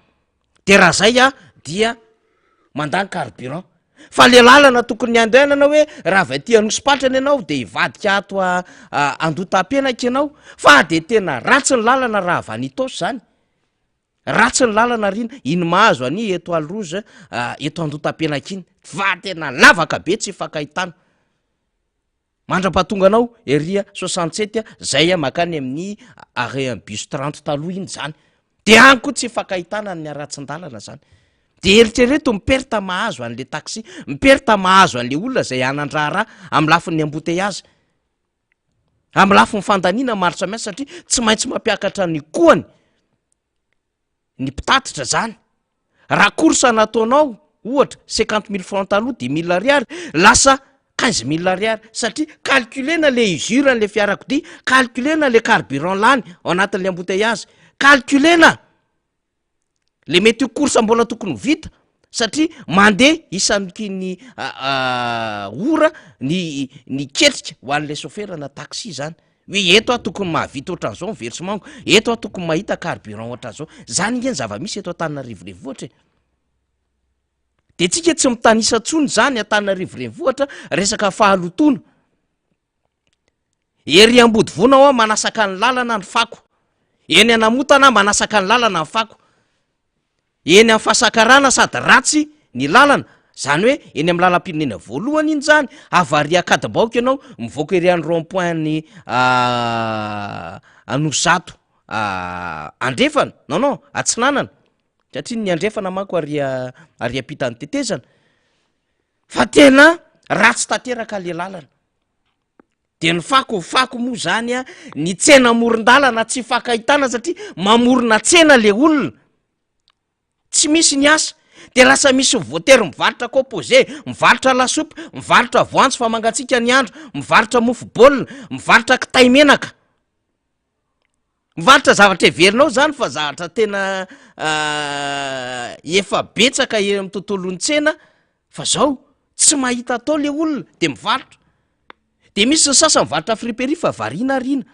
De raha zay a dia mandany carburant. Fa le lalana tokony andehanana hoe raha avy aty Anosipatrana ianao de hivadika ato Andohatapenaka ianao fa de tena ratsy ny lalana raha avy any Itaosy zany. Ratsy ny lalana ary iny, iny mahazo an'i Etoile Rouge eto Andohatapenaka iny fa tena lavaka be tsy ifankahitana. Mandra-pahatonga anao ery 67 zay makany amin'ny arrêt an'ny bus 30 taloha iny zany. De any koa tsy ifankahitana ny haratsin-dalana zany. De eritrereto ny perte mahazo an'le taxi, ny perte mahazo an'le olona zay hanan-draharaha amin'ny lafiny embouteillage, amin'ny lafiny fandaniana maro samihafa satria tsy maintsy mampiakatra ny kohany. ny mpitatitra zany, raha course nataonao ohatra 50 mille francs taloha dix mille ariary lasa 15 mille ariary satria calculena le usure an'le fiarakodia, calculena le carburant lany ao anatin'le embouteillage, calculena le mety ho course mbola tokony ho vita satria mandeha isaky ny ora ny ny ketrika ho an'le chauffeur na taxi zany. Hoe eto aho tokony mahavita ohatran'izao ny versement-ko, eto aho tokony mahita carburant ohatran'izao. Zany ange ny zava-misy eto Antananarivo renivohitra e. De tsika tsy mitanisa intsony zany Antananarivo renivohitra resaka fahalotoana. Ery Ambodivona aho manasaka ny lalana ny fako. Eny Anamotana manasaka ny lalana ny fako. Eny amin'ny fahasakarana sady ratsy ny lalana, zany hoe eny amin'ny lalam-pirenena voalohany iny zany, avaria Ankadimbahoaka ianao, mivoaka ery any rond point ny Anosizato andrefana, non non atsinanana, satria ny andrefana manko ary ary ampitan'ny tetezana, fa tena ratsy tanteraka le lalana. De ny fako fako moa zany a, ny tsena amoron-dalana tsy ifankahitana satria mamorona tsena le olona, tsy misy ny asa, de lasa misy voatery mivarotra composé, mivarotra lasopy, mivarotra voanjo fa mangatsiaka ny andro, mivarotra mofo baolina, mivarotra kitay menaka. Mivarotra zavatra heverinao zany fa zavatra tena efa betsaka eo amin'ny tontolon'ny tsena fa zao tsy mahita atao le olona de mivarotra. De misy ny sasany mivarotra friperie fa variana ary ina.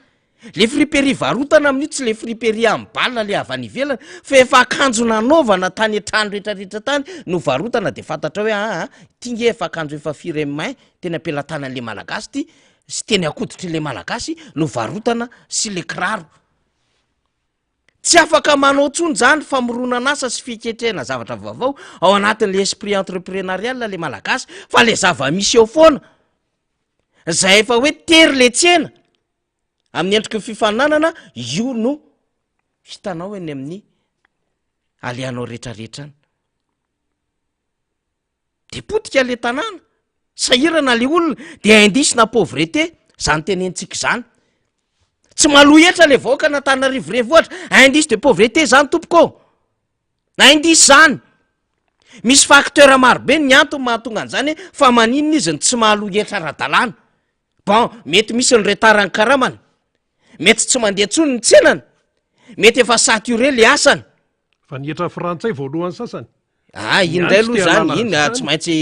Le friperie varotana amin'io tsy le friperie amin'ny bal le avy any ivelany fa efa akanjo nanaovana tany an-trano retraretra tany no varotana de fantatrao hoe aa ty nge efa akanjo efa firy main teny am-pelatanan'le malagasy ty sy teny an-koditry le malagasy no varotana sy le kiraro. Tsy afaka manao intsony zany famoronan'asa sy fiketrehana zavatra vaovao ao anatin'le esprit entrepreneurial le malagasy fa le zava-misy eo foana zay efa hoe tery le tsena amin'ny endriky ny fifaninanana io no hitanao eny amin'ny alehanao retraretra any. De potika le tanàna, sahirana le olona, de indice na pauvreté zany tenenitsika zany. Tsy maloa hetra le vahoaka an'Antananarivo renivohitra, indice de pauvreté zany tompoko ô! Indice zany. Misy facteur maro be ny antony mahatonga an'izany hoe fa maninona izy no tsy mahaloa hetra ara-dalàna. Bon, mety misy ny retard ny karamany, mety tsy mandeha intsony ny tsenany, mety efa saturé le asany. Fa ny hetra frantsay voalohany sasany. Ah, iny ndray aloha zany, iny ah, tsy maintsy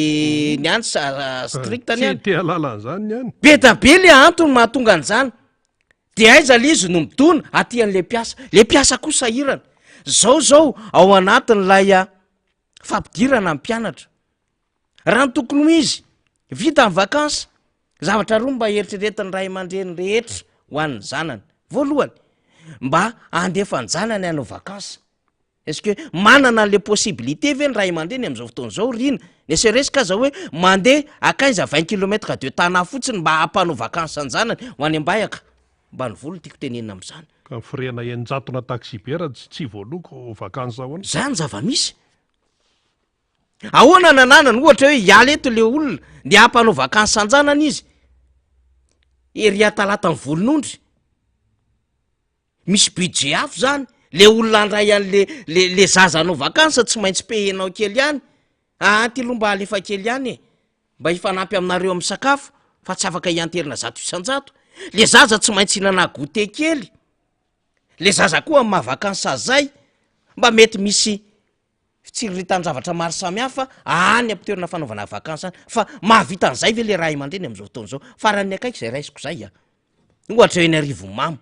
ny any sa- strict ny any. Tsy te halala an'izany ny any. Be da be le antony mahatonga an'izany. De aiza le izy no midona? Aty an'le mpiasa. Le mpiasa koa sahirana. Zao zao ao anatin'ilay ah, fampidirana ny mpianatra. Raha ny tokony ho izy, vita ny vacances, zavatra roa mba eritreretin'ny ray aman-dreny rehetra ho an'ny zanany. Voalohany, mba handefa ny zanany hanao vacances. Est-ce que manana an'le possibilité ve ny ray aman-dreny amin'izao fotoana izao Rina? Ne serait-ce qu'aza hoe mandeha à 15 à 20 kilomètres de Tana fotsiny mba hampanao vacances an-janany ho any Ambayaka. Ambanivolo no tiako tenenina amin'izany. Ka ny frais-na 600 na taxi-be raha tsy voaloko vacances ahoana? Zany zava-misy. Ahoana ny ananany? Ohatra hoe hiala eto le olona, ndeha hampanao vakansy an-janany izy, ery Talata Mivolonondry. Misy budget hafa zany, le olona handray an'le le le zaza hanao vakansy tsy maintsy payer-nao kely ihany, aa ty aloha mba alefa kely ihany e, mba hifanampy aminareo amin'ny sakafo fa tsy afaka hianterina 100%, le zaza tsy maintsy hihinana goûter kely, le zaza koa amin'ny maha vakansy azy zay mba mety misy fitsiriritan-javatra maro samihafa any am-pitoerana fanaovana vakansy any, fa mahavita an'izay ve le ray aman-dreny amin'izao fotoana izao? Faran'ny akaiky izay raisiko izay a! Ohatra eny Arivonimamo,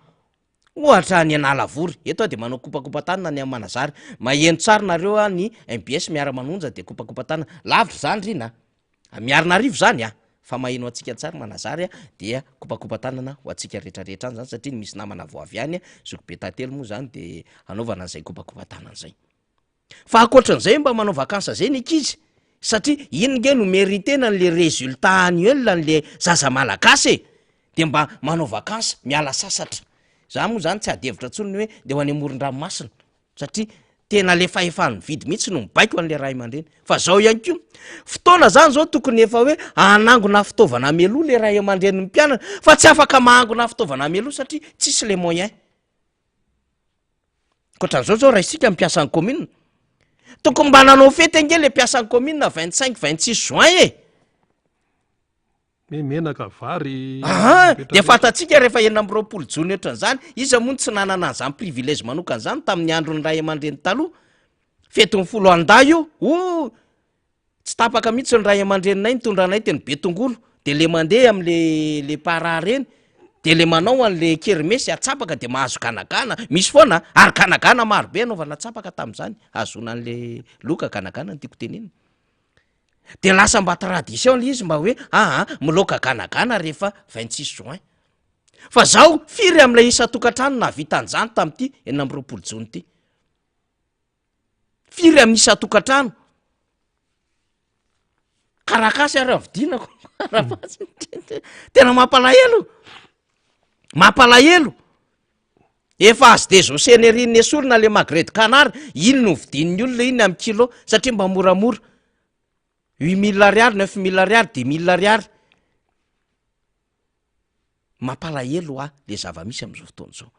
ohatra any Analavory, eto aho de manao kopakopa-tanana ny amin'ny Manazary, maheno tsara nareo a ny mbs miara-manonja de kopakopa-tanana, lavitra izany ry na, Miarinarivo izany a! Fa maheno antsika tsara Manazary a, dia kopakopa-tanana ho antsika rehetrarehetra any izany satria misy namana vao avy any, zokibe tantely moa izany de hanaovana an'izay kopakopa-tanana izay. Fa ankoatran'izay mba manao vacances zay ny ankizy satria iny nge no meriter-na an'le résultat annuel an'le zaza malagasy e! de mba manao vacances miala sasatra, za moa zany tsy ady hevitra tsony ny hoe ndeha ho any amoron-dranomasina satria tena le fahefan'ny mividy mihitsy no mibaiko an'le ray aman-dreny, fa zao ihany koa fotoana zany zao tokony efa hoe hanangona fitaovana mialoha le ray aman-drenin'ny mpianatra fa tsy afaka mahangona fitaovana mialoha satria tsisy le moyen. Ankoatran'izao zao raisika ny mpiasan'ny commune. Tokony mba nanao fety ange le mpiasan'ny commune 25 26 juin e. Hoe menaka, vary. Aha, dia fantatsika rehefa 26 jona ohatran'izany, iza moa no tsy nanana an'izany privilège manokana izany tamin'ny andron'ny ray aman-dreny taloha? Fetin'ny folo andahy io, oh! Tsy tapaka mihitsy ny ray aman-dreninay nitondra anay teny Betongolo, de le mandeha am'le le para reny, de le manao an'le kermesy atsapaka de mahazo ganagana, misy foana ary ganagana maro be anaovana atsapaka tamin'izany, ahazoana an'le loka ganagana no tiako tenenina. De lasa mba tradition le izy mba hoe aa miloaka ganagana rehefa 26 juin. Fa zao firy am'ilay isan-tokantrano nahavita an'izany tamin'ity 26 jona ity? Firy amin'ny isan-tokantrano? Karakasy ary avidinako tena mampalahelo, mampalahelo. Efa azo désosser-na ery nesorina le magret de canard, iny no vidian'ny olona iny amin'ny kilo satria mba moramora, 8000 ariary, 9000 ariary, 10000 ariary. Mampalahelo ahy le zava-misy amin'izao fotoana izao.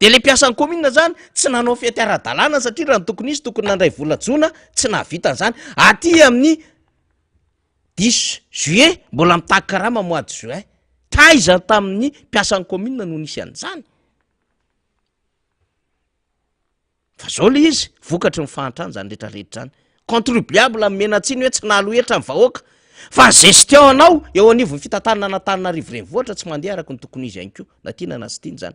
De le mpiasan'ny commune zany tsy nanao fety ara-dalàna satria raha ny tokony hisy tokony nandray vola jona tsy nahavita an'izany. Aty amin'ny dix juillet mbola mitaky karama mois de juin. Taiza tamin'ny mpiasan'ny commune no nisy an'izany? Fa zao le izy, vokatry ny fahantrana zany rehetra rehetra zany. Contribuable nomena tsiny hoe tsy nahaloa hetra ny vahoaka. Fa ny gestion anao eo anivon'ny fitantanana an'Antananarivo renivohitra tsy mandeha araka ny tokony izy ihany koa, na tiana na tsy tiana zany.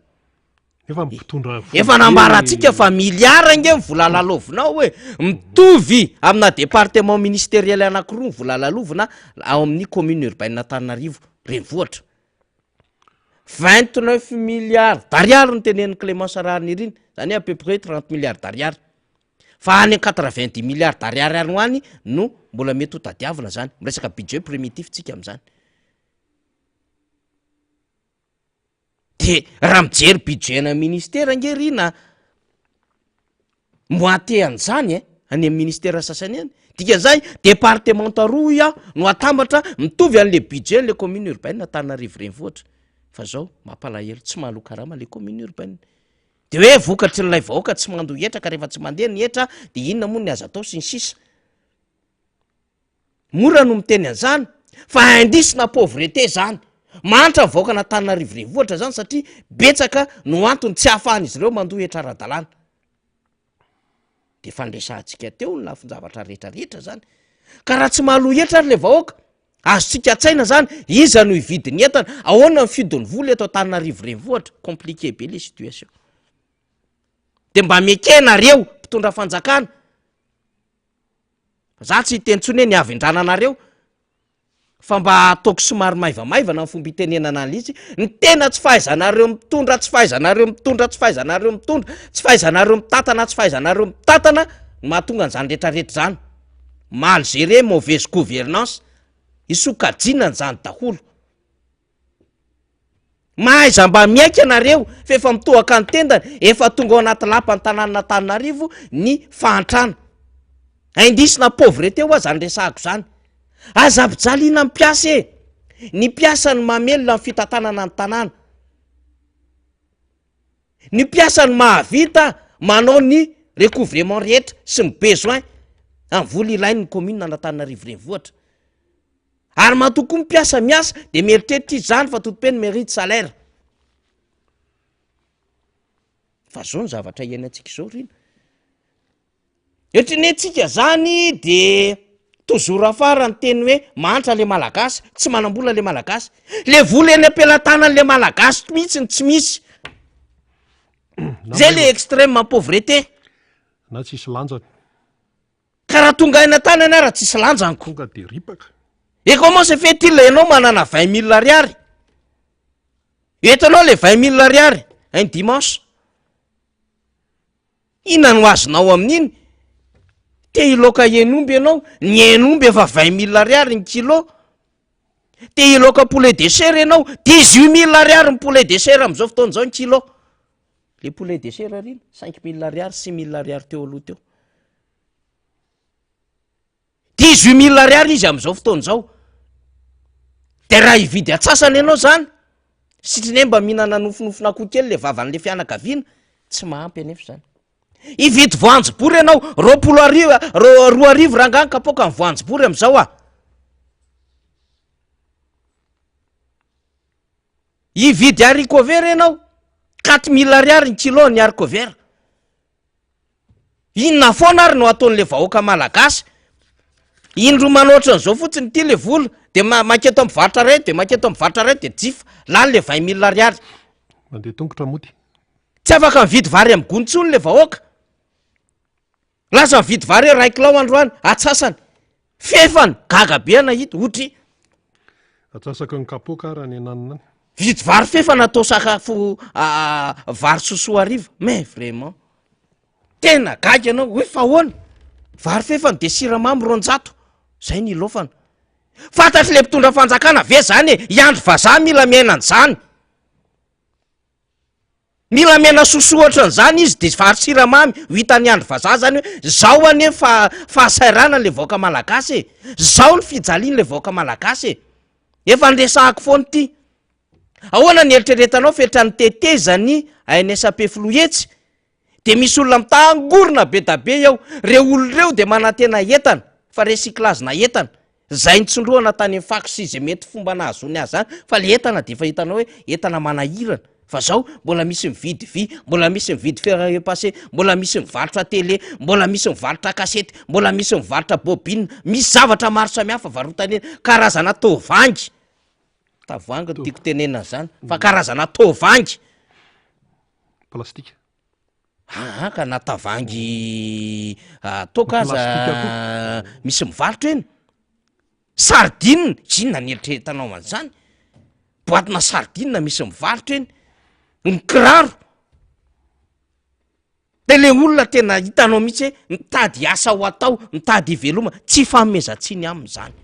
Nefa ny mpitondra vola Efa nambarantsika fa milliard ange ny vola lalaovinao e. Mitovy amina département ministériel anankiroa ny vola lalovina ao amin'ny commune urbaine Antananarivo renivohitra. 29 milliards d'ariary no tenenin'i Clémence Raharinirina, zany hoe à peu près 30 milliards d'ariary. Fa any 90 milliards d'ariary any ho any no mbola mety ho tadiavina zany. Miresaka budget primitif tsika amin'izany. De raha mijery budget-na ministera ange ry na moitié an'izany e, any amin'ny ministera sasany any. Dikan'izay départementa roa hoy aho no atambatra mitovy an'le budget le commune urbaine Antananarivo renivohitra. Fa zao mampalahelo tsy mahaloa karama le commune urbaine. De hoe vokatrin'ilay vahoaka tsy mandoa hetra ka rehefa tsy mandeha ny hetra de inona moa ny azo atao sy ny sisa. Mora no miteny an'izany fa indice na pauvreté zany. Mahantra ny vahoakan'Antananarivo renivohitra zany satria betsaka no antony tsy ahafahan'izy ireo mandoa hetra ara-dalàna. De efa niresahantsika teo ny lafin-javatra rehetra rehetra zany. Ka raha tsy mahaloa hetra ary le vahoaka, azontsika an-tsaina zany iza no hividy ny entana, ahoana ny fiodin'ny vola eto Antananarivo renivohitra, compliqué be le situation. De mba mieke nareo mpitondra fanjakana. Za tsy hiteny intsony hoe ny havendrananareo fa mba ataoko somary maivamaivana ny fomba itenenana an'ilay izy, ny tena tsy fahaizanareo mitondra, tsy fahaizanareo mitondra, tsy fahaizanareo mitondra, tsy fahaizanareo mitantana, tsy fahaizanareo mitantana no mahatonga an'izany retraretra izany, mal géré, mauvaise gouvernance, isokajiana an'izany daholo. Mahaiza mba miaiky ianareo fa efa mitohaka ny tendany, efa tonga ao anaty lapan'ny tanànan'Antananarivo ny fahantrana. Indice na pauvreté hoa zany resahako zany. Aza ampijaliana ny mpiasa e! Ny mpiasa no mamelona ny fitantanana ny tanàna. Ny mpiasa no mahavita manao ny recouvrement rehetra sy ny besoin amin'ny vola ilain'ny commune an'Antananarivo renivohitra. Ary matoa koa ny mpiasa miasa de mieritreritra izy zany fa toute peine mérite salaire. Fa zao ny zavatra iainantsika izao ry Ohatry ny hoe tsika zany de toujours afara ny teny hoe mahantra le malagasy, tsy manam-bola le malagasy. Le vola eny am-pelatanan'le malagasy mihitsy no tsy misy. Zay le extrême pauvreté. Na tsisy lanjany. Ka raha tonga eny an-tanana ara tsisy lanjany ko. Tonga de ripaka. Et comment se fait-il ianao manana 20 mille ariary? Entinao le 20 mille ariary un dimanche. Inona no azonao amin'iny? Te hiloaka hen'omby ianao, ny hen'omby efa 20 mille ariary ny kilo. Te hiloaka poulet de chair ianao, 18 mille ariary ny poulet de chair amin'izao fotoana izao ny kilo. Le poulet de chair ary iny, 5000 ariary, 6000 ariary teo aloha teo. 18 mille ariary izy amin'izao fotoana izao. De raha hividy atsasany ianao zany, sitrany hoe mba mihinana nofinofina akoho kely le vavan'le fianakaviana, tsy mahampy anefa izany. Hividy voanjobory ianao, 20 arivo, ro- 2000 rangahy ny kapoaka ny voanjobory amin'izao ah. Hividy haricot vert ianao, 4000 ariary ny kilo ny haricot vert. Inona foana ary no ataon'le vahoaka malagasy? Indroa manao ohatran'izao fotsiny ity le vola de ma- manketo amin'ny varotra iray de manketo amin'ny varotra iray de jifa, lany le 20 mille ariary. Mandeha tongotra mody. Tsy afaka mividy vary amin'ny gony intsony le vahoaka. Lasa mividy vary hoe ray kilao androany, atsasany. Fefany, gaga be aho nahita, ohatry. Atsasaky ny kapoaka ary any ananona any. Vidy vary fefana atao sakafo vary sosoa hariva, mais vraiment. Tena gaga ianao hoe fa ahoana? Vary fefana de siramamy 200, zay ny ilaofana. Fantatry le mpitondra fanjakana ve zany e? Hiandry vazaha mila miaina an'izany. Mila miaina sosoa ohatran'izany izy de vary siramamy ho hitan'ny andry vazaha zany hoe zao anie fa fahasahiranana le vahoaka malagasy e, zao ny fijaliana le vahoaka malagasy e, efa niresahako foana ity. Ahoana ny eritreretanao fetran'ny tetezan'ny ANSAP filoha etsy de misy olona mitangorona be da be eo, reo olona reo de manantena entana fa recyclage na entana, zay nitsindrohana tany amin'ny fako sy ze mety fomba nahazoany azy zany fa le entana de efa hitanao hoe entana manahirana fa zao mbola misy mividy vy, mbola misy mividy fer à repasser, mbola misy mivarotra télé, mbola misy mivarotra kasety, mbola misy mivarotra bobine, misy zavatra maro samihafa varotana eny, karazana tovangy, tavoahangy no tiako tenenana zany fa karazana tovangy. Plastika. Aa ka na tavoahangy toaka aza misy mivarotra eny, sardine, inona ny eritreretanao an'izany? Boatina sardine misy mivarotra eny, ny kiraro, de le olona tena hitanao mihitsy hoe mitady asa ho atao, mitady hiveloma, tsy ifanomezan-tsiny aminy zany.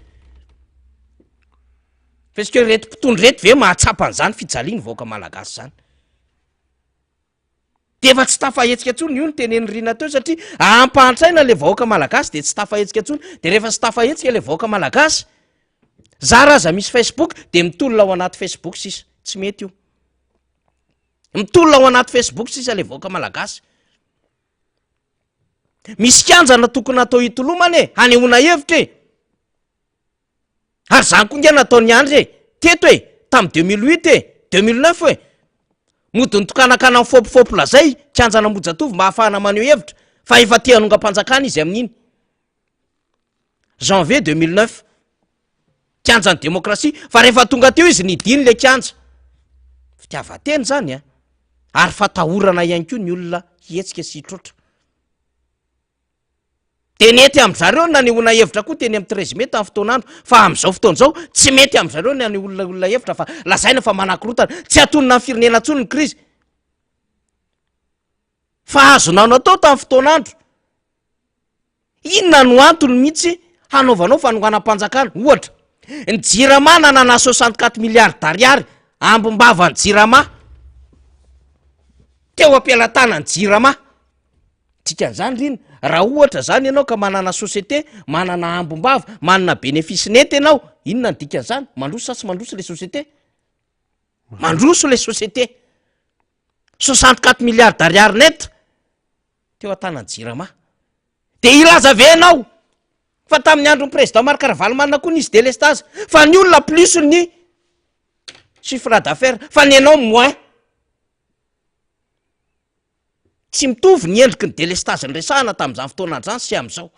Fa est-ce que reto mpitondra reto ve mahatsapa an'izany fijalian'ny vahoaka malagasy zany? De efa tsy tafahetsika intsony, io no tenenin'i Rina teo satria ampahantraina le vahoaka malagasy de tsy tafahetsika intsony, de rehefa tsy tafahetsika le vahoaka malagasy, zara aza misy Facebook de mitolona ao anaty Facebook sisa, tsy mety io. Mitolona ao anaty Facebook sisa le vahoaka malagasy. Misy kianja na tokony atao hitolomana e, hanehoana hevitra e. Ary zany koa nge nataon'i Andry e, teto e, tam 2008 e, 2009 e. Mody nitokanakana nifôpifôpy lazay kianjan'Ambohijatovo mba hahafahana maneho hevitra fa efa te hanongam-panjakana izy amin'iny. Janvier 2009. Kianjan'ny demokrasia fa rehefa tonga teo izy nidiny le kianja. Fitiavan-tena zany a. Ary fatahorana ihany koa ny olona hihetsika sy hitroatra. De nety amin-dry zareo ny nanehoana hevitra koa teny amin'ny 13 mai tamin'ny fotoan'andro, fa amin'izao fotoana izao tsy mety amin-dry zareo ny hanehoana olona hevitra fa lazaina fa manakorontana, tsy hatonina ny firenena intsony ny krizy. Fa azonao natao tamin'ny fotoan'andro. Inona no antony mihitsy hanaovanao fanonganam-panjakana? Ohatra, ny Jirama nanana 64 milliards d'ariary ambim-bavan'ny Jirama teo am-pelatanan'ny Jirama. Dikan'izany ry ina, raha ohatra zany ianao ka manana société, manana ambim-bava, manana bénéfice net ianao, inona ny dikan'izany? Mandroso sa tsy mandroso le société? Mandroso le société. 64 milliards d'ariary net teo an-tanan'ny Jirama. De hilaza ve ianao fa tamin'ny andron'ny président Marc Ravalomanana koa nisy délestage fa ny olona plus ny chiffre d'affaires fa ny anao moins. Tsy mitovy ny endriky ny délestage niresahana tamin'izany fotoana izany sy amin'izao.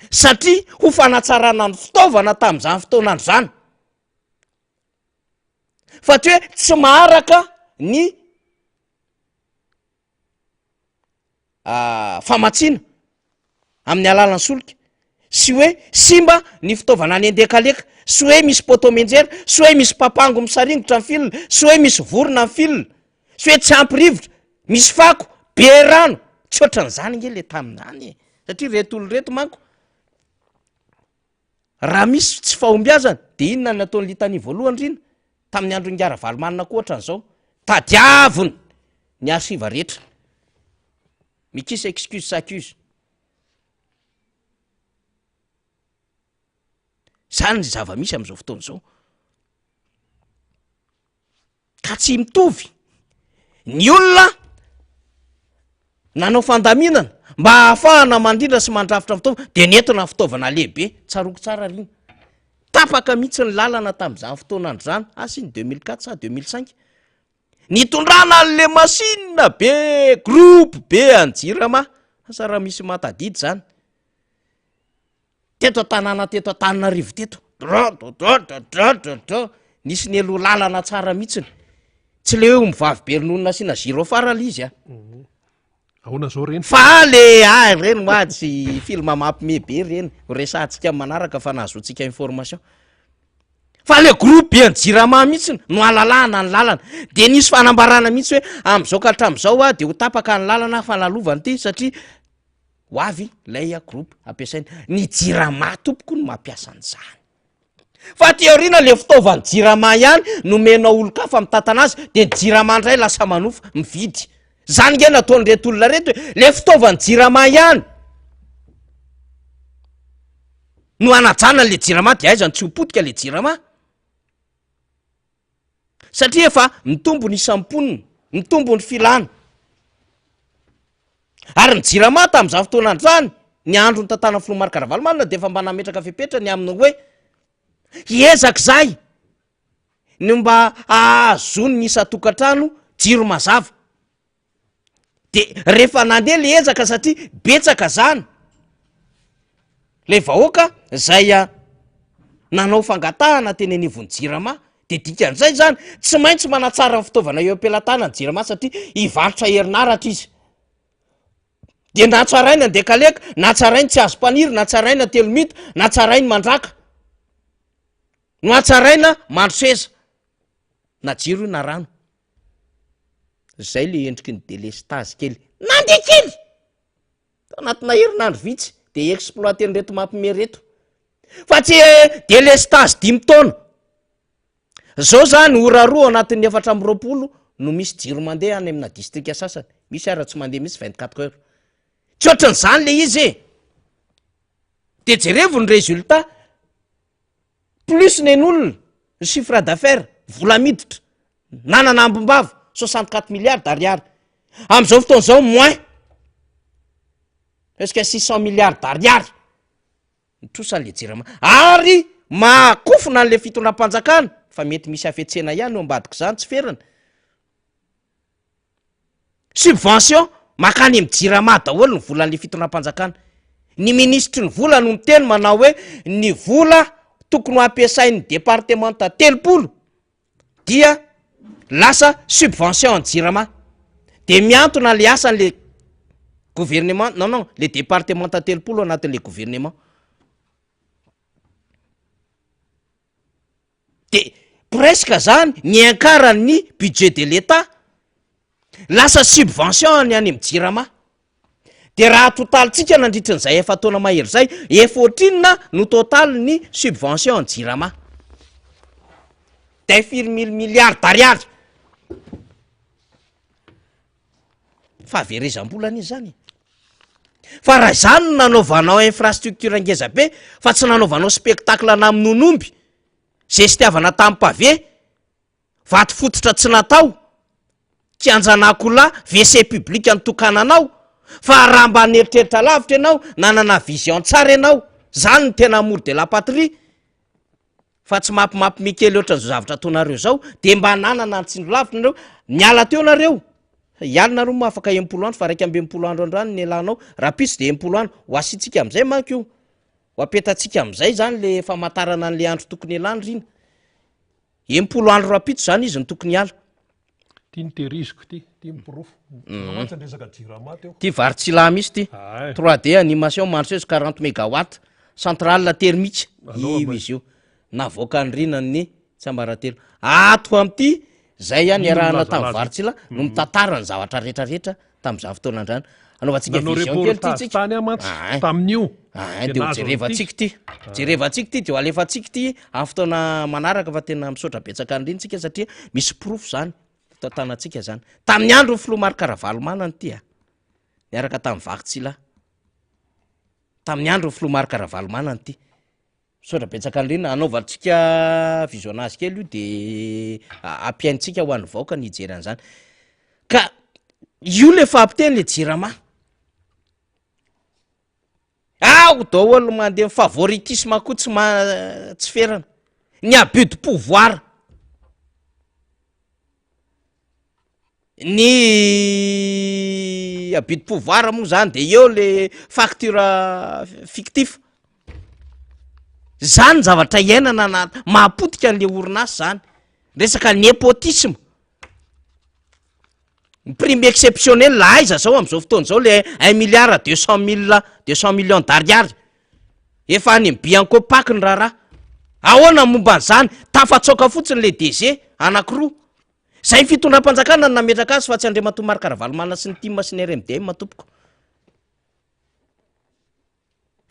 Satria ho fanatsarana ny fitaovana tamin'izany fotoana andro izany. Fa tsy hoe tsy maharaka ny famatsiana amin'ny alalan'ny solika sy hoe simba ny fitaovana any Andekaleka sy hoe misy poteau mianjera sy hoe misy papango misaringotra ny fil sy hoe misy vorona ny fil sy hoe tsy ampy rivotra misy fako be rano tsy ohatran'izany nge le tamin'izany e satria reto olo reto manko Raha misy tsy fahombiazana dia inona no nataon'i Litanie voalohany ry ina? Tamin'ny andron'i Ravalomanana koa ohatran'izao. Tadiaviny ny archive rehetra. Mikisa excuse s'accuse. Zany ny zava-misy amin'izao fotoana izao. Ka tsy mitovy ny olona nanao fandaminana mba hahafahana mandrindra sy mandrafitra fitaovana de nentina fitaovana lehibe, tsaroako tsara ry iny, tapaka mihitsy ny lalana tamin'izany fotoana andro zany, asa iny 2004 sa 2005, nitondrana an'le machine be groupe be an'i jirama, asa raha misy mahatadidy zany. Teto an-tanàna teto Antananarivo teto, dradradradradradra, nisy nialoha lalana tsara mihitsiny. Tsy le hoe ombivavy be ronono nasiana gyrophare le izy a. Mhm. Ahoana zao reny? Fa le ah reny hoa tsy film mampime be reny, ho resahantsika amin'ny manaraka fa nahazoantsika information. Fa le groupe be an'i Jirama mihitsiny no alalahana ny lalana. De nisy fanambarana mihitsy hoe amin'izao ka hatramin'izao ah de ho tapaka ny lalana fanalovana ity satria Ho avy ilay groupe ampiasaina. Ny jirama tompoko no mampiasa an'izany. Fa aty aoriana le fitaovan'ny jirama ihany nomenao olon-kafa mitantana azy de ny jirama indray lasa manofa, mividy. Zany nge nataon'ireto olona reto e, le fitaovan'ny jirama ihany no hanajana an'le jirama de aiza no tsy ho potika le jirama? Satria efa mitombo ny isan'ny mponina, mitombo ny filana. Ary ny Jirama tamin'izany fotoana izany, ny andro nitantanan'ny filoha Marc Ravalomanana dia efa mba nametraka fepetra ny amin'ny hoe hiezaka izahay ny mba hahazoan'ny isan-tokantrano jiro mazava. De rehefa nandeha le ezaka satria betsaka zany le vahoaka zay nanao fangatahana teny anivon'ny jirama de dikan'izay zany tsy maintsy manatsara ny fitaovana eo am-pelatanany jirama satria hivarotra herinaratra izy de natsaraina Andekaleka, natsarainy Tsiazompaniry, natsaraina Telomita, natsarainy Mandraka, nohatsaraina Mandroseza, na jiro io na rano. Zay le endriky ny delestazy kely nandeha kely tao anatina herinandro vitsy de exploiter-n'ireto mampime reto fa tsy delestazy dimy taona zao zany ora roa anatin'ny 24 no misy jiro mandeha any amina distrika sasany misy ara tsy mandeha mihitsy 24 heures tsy ohatran'izany le izy e de jerevo ny résultat plus nen'olona ny chiffre d'affaires vola miditra Nanana ambim-bava, 64 milliards d'ariary. Amin'izao fotoana izao moins presque 600 milliards d'ariary ny trosan'le jirama. Ary mahakofona an'le fitondram-panjakana fa mety misy hafetsena ihany eo ambadik'izany, tsy ferana. Subvention makany amin'ny jirama daholo ny volan'le fitondram-panjakana. Ny minisitry ny vola no miteny manao hoe ny vola tokony ho ampiasain'ny departemanta 30 dia lasa subvention an'i jirama de miantona le asan'le gouvernement non non le departemanta 30 anatin'le gouvernement de presque zany niankaran'ny budget de l'etat lasa subvention ny any amy jirama De raha totalintsika nandritrin'izay efa-taona mahery zay, efa ohatrinona no totalin'ny subvention an'i Jirama? Dai firy mille milliards d'ariary? Fahaverezam-bola anie zany e. Fa raha izany no nanaovanao infrastructure ngeza be fa tsy nanaovanao spectacle namonoan'omby, zestiavana tamin'ny pavé, vato fototra tsy natao, kianjan'akoholahy, WC public nitokananao, fa raha mba nieritreritra lavitra ianao, nanana vision tsara ianao, zany no tena amour de la patrie, fa tsy mampimapme kely ohatran'izao zavatra ataonareo zao, de mba nanana ny tsindry lavitra nareo, niala teo nareo, hiala nareo moa afaka 60 andro fa 61 andro androany ny nialanao, rahampitso de 60 andro, ho asiantsika am'zay manko io, ho apetatsika am'zay zany le famantarana an'le andro tokony hialana ry ina. 60 andro rahampitso zany izy no tokony hiala. Ty no tehiriziko ty, ty ny porofo. Nanao mantsy ny resaka jirama teo. Ty vary tsy lahy mihitsy ty. Ay. 3D animation mandrosezo 40 mégawatt, centrale thermique Alao io ama- izy io. Navoakan'i Rina ny tsiambaratelo. Ato amin'ity zay ihany Ino no iarahana tamin'ny milazalaza? vary tsy lahy no mitantara ny zavatra rehetrarehetra tamin'izany fotoana androany. Anaovantsika Nanao vision kely ty reportage tsika. tany aho mantsy Ay. tamin'io. Ay, Dia de ho nahazo an'ity. jerevantsika ity. Jerevantsika ity de ho alefantsika ity amin'ny fotoana manaraka fa tena misaotra betsaka an'ireny tsika satria misy porofo zany tantanantsika zany. Tamin'ny andron'ny filoha Marc Ravalomanana ity a. Niaraka tamin'ny Vaky-Tsilahy. Tamin'ny andron'ny filoha Marc Ravalomanana ity. Misaotra betsaka an'i Rina, anaovantsika visionnage kely io de ampiaintsika ho an'ny vahoaka ny hijery an'izany. Ka io le fampiteny le jirama. Ao daholo mandeha ny favoritisme koa tsy ma- tsy ferana. Ny abus de pouvoir. Ny abus de pouvoir moa zany de eo le facture fictif, zany ny zavatra iainana na mahapotika an'le orinasa zany, resaka nepotisme, ny prime exceptionnel aiza zao am'zao fotoana zao le un milliard deux cent mille deux cent millions d'ariary, efa any am' Bianco paky ny raharaha, ahoana ny momba an'zany? Tafatsaoka fotsiny le DG anakiroa. Zay fitondram-panjakana no nametraka azy fa tsy Andriamatoa Marc Ravalomanana sy ny tim sy ny RMDM tompoko.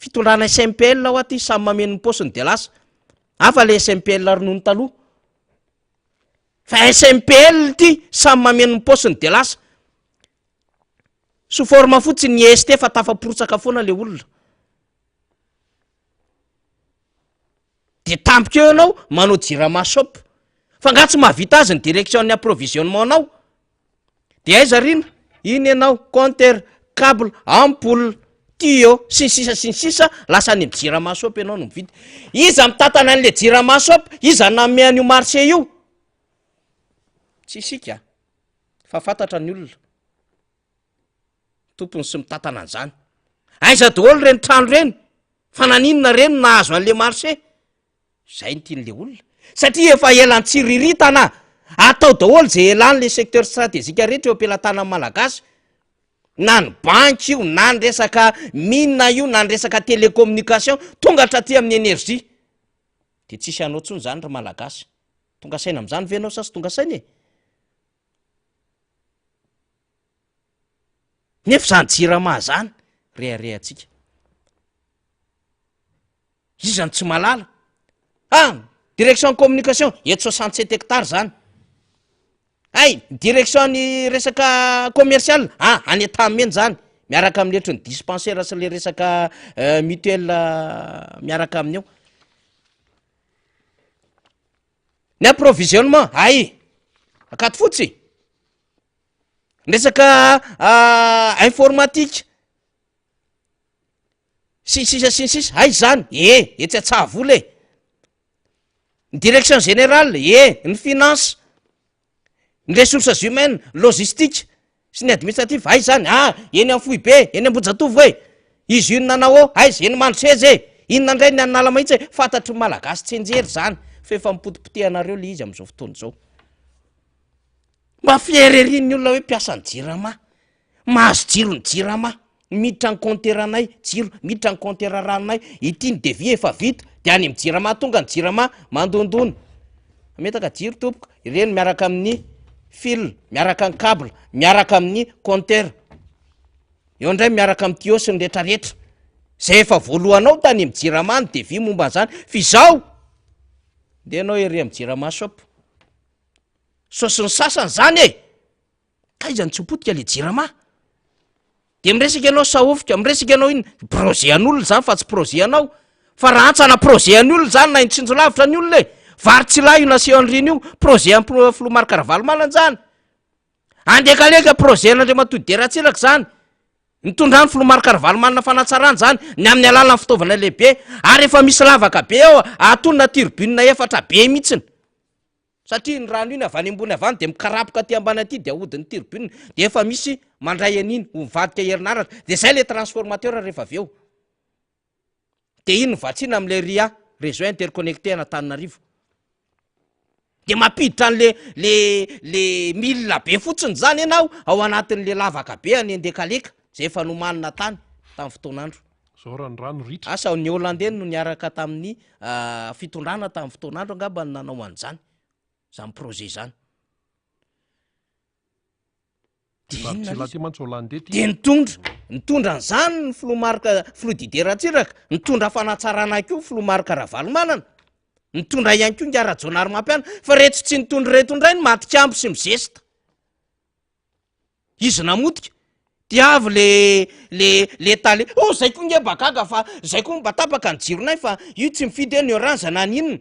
Fitondrana SMPL hoa ty samy mameno ny paosiny de lasa. Hafa le SMPL ronono taloha. Fa SMPL ty samy mameno ny paosiny de lasa. Sous forme fotsiny ny EST fa tafaporotsaka foana le olona. De tampoka eo ianao manao jirama shop, fa nga tsy mahavita azy ny direction ny approvisionnement nao? De aiza rina? Iny ianao, compteur, cable, ampoule, tuyau, sy ny sisa sy ny sisa, lasa any amin'ny jirama shop ianao no mividy. Iza mitantana an'le jirama shop? Iza nanome an'io marché io? Tsy isika fa fantatra ny olona. Tompony sy mitantana an'izany. Aiza daholo ireny trano ireny? Fa naninona ireny no nahazo an'le marché? Zay no tian'le olona. Satria efa ela nitsiriritana, atao daholo zay elan'le secteur stratégique rehetra eo am-pelatanan'ny Malagasy. Na ny banky io, na ny resaka mine io, na ny resaka télécommunication, tonga hatraty amin'ny énergie. De tsisy hanao intsony zany ry Malagasy. Tonga saina am'zany ve ianao sa tsy tonga saina e? Nefa izany jirama zany reharehantsika. Iza no tsy mahalala? Ah, direction communication, eto 67 hectares zany. Hay, direction ny resaka commercial, ah, any Antanimena zany, miaraka amin'ny letry ny dispensaire sy le resaka euh, mutuelle euh, miaraka aminy eo. Ny approvisionnement, hay, Ankatofotsy. Ny resaka informatique sy ny sisa sy ny sisa, aiza izany? E, etsy Antsahavola e! Ny direction générale, e, ny finance, ny ressources humaines, logistique sy ny administratif, aiza izany? Ah, eny amin'ny foibe, eny Ambohijatovo e! Usine nanao aiza? Eny Mandroseza e! Inona indray ny any Analamahitsy e? Fantatry ny Malagasy tsianjery izany fa efa mipotipotehanareo le izy amin'izao fotoana izao. Mba fier ery ny olona hoe mpiasan'ny jirama, mahazo jiro ny jirama, miditra ny compteur-nay jiro, miditra ny compteur ranonay, ity ny devis efa vita, de any amin'ny jirama tonga ny jirama mandondona, hametaka jiro tompoko, ireny miaraka amin'ny fil, miaraka ny cable, miaraka amin'ny compteur, eo indray miaraka amin'ny tuyau sy ny retraretra, zay efa voalohanao tany amin'ny jirama ny devis momba an'izany, f'izao, ndeha ianao ery amin'ny jirama shop. Saosy ny sasany zany e! Taiza no tsy ho potika le jirama? De miresaka ianao sahofika, miresaka ianao inona, projet an'olona zany fa tsy projet anao. Fa raha hantsana projet an'ny olona zany na hitsinjo lavitra ny olona e! Vary tsilahy io naseho an'i Rina io, projet an'i filoha Marc Ravalomanana zany. Andekaleka projet an'Andriamatoa Didier Ratsiraka zany. Nitondran'ny filoha Marc Ravalomanana fanatsarana zany, ny amin'ny alalan'ny fitaovana lehibe, ary efa misy lavaka be ao, ahatonina turbine efatra be mihitsiny. Satria iny rano iny avy any ambony avy any dia mikarapoka aty ambany aty dia ahodin'ny turbine dia efa misy mandray an'iny ho mivadika herinaratra dia zay le transformateur rehefa avy eo. Dia iny no vatsiana amin'ilay RIA, réseau interconnecté an'Antananarivo. Dia mampiditra an'le le le milina be fotsiny zany ianao ao anatin'le lavaka be any Andekaleka zay efa nomanina tany tamin'ny fotoan'andro. Zao raha ny rano ritra. Asa ny Hollandais no niaraka tamin'ny fitondrana tamin'ny fotoan'andro angamba no nanao an'izany, zany projet zany. Ty Dia inona Varotsilahy izy? ty mantsy Hollandais ty. Dia nitondra, nitondra an'izany ny filoha Marc, filoha Didier Ratsiraka, nitondra fanatsarana koa filoha Marc Ravalomanana, nitondra ihany koa ingahy Rajaonarimampianina, fa reto tsy nitondra ireto indray no matikambo sy mizesta. Izy namotika, dia avy le le le tale, oh zay koa nge mba gaga fa zay koa mba tapaka ny jironay fa io tsy mifidy hoe ny orange na ny inona.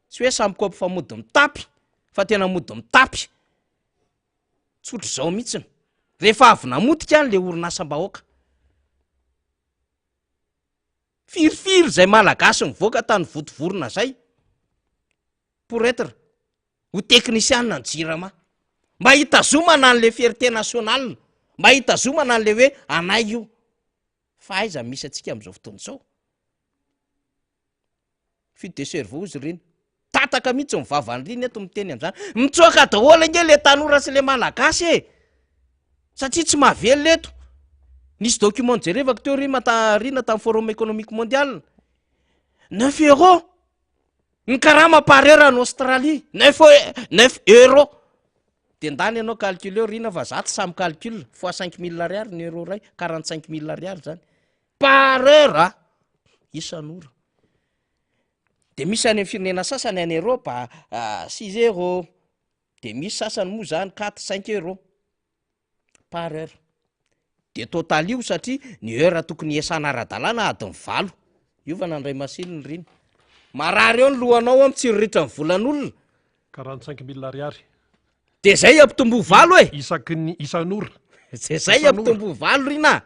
Tsy hoe samy kopy fa mody mitapy fa tena mody mitapy. Tsotra izao mihitsiny. Rehefa avy namotika any le orinasam-bahoaka. Firifiry izay malagasy nivoaka tany Vontovorona zay pour être ho teknisianina ny jirama. Mba hitazomana an'le fierté nationale, mba hitazomana an'le hoe anay io. Fa aiza misy antsika amin'izao fotoana izao? Fuite de cerveau ozy reny. Tataka mihitsy ny vavan'i Rina eto miteny an'izany. Mitsoaka daholo ange le tanora sy le malagasy e! Satria tsy mahavelona eto. Nisy document nojerevako teo Rima ta Rina tamin'ny forum économique mondial. Neuf euros ny karama par heure any Australie. Neuf neuf euros. De ndany ianao calculeo Rina fa za tsy samy calcul fois 5000 ariary ny euro iray, 45000 ariary zany. Par heure a! Isan'ora. De misy any amin'ny firenena sasany any Europe six euros, de misy sasany moa zany quatre, cinq euros par heure. De total io satria ny heure tokony hiasana ara-dalàna adiny valo. Io fa nandray machine ry iny. Marary eo ny lohanao ao mitsiriritra ny volan'olona. 45 mille ariary. De zay ampitomboy valo e! Isaky ny isan'ora. De zay ampitomboy valo ry na.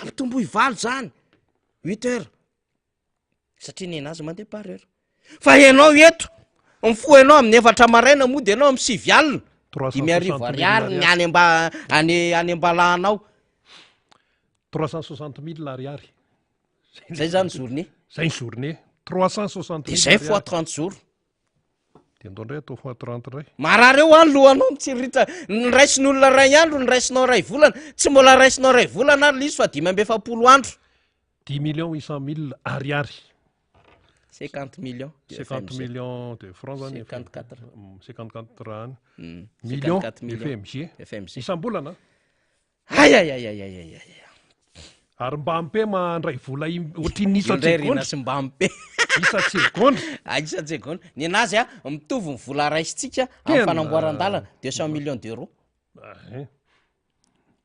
Ampitomboy valo zany, huit heures. Satria nenazy mandeha par heure. Fa ianao eto, mifoha ianao amin'ny efatra maraina mody ianao amin'ny sivy alina. 55 ariary ny any amba any any ambalahanao. 360 mille ariary. Zay zany journée. Zay ny journée. 360 mille. De zay fois 30 jours. De ndao ndray atao fois 30 ndray. Marary eo an lohanao mitsiriritra. Ny raisin'ny olona ray andro, ny raisinao ray volana. Tsy mbola raisinao ray volana ary le izy fa 45 andro. Dix millions huit cent mille ariary. 50 millions de 50 FMG. millions de francs zany. 54. 54 any. Millions 54 millions. FMG. FMG. Isam-bolana. Ay ay ay ay ay ay ay. Ary Mbappé mandray vola im- ohatrin'ny Io indray isan-tsegondra. Rina sy Mbappé. Isan-tsegondra. Ah, isan-tsegondra. Ny anazy a, mitovy ny vola raisintsika amin'ny Tena. fanamboaran-dalana, 200 millions d'euros. Ah, eh.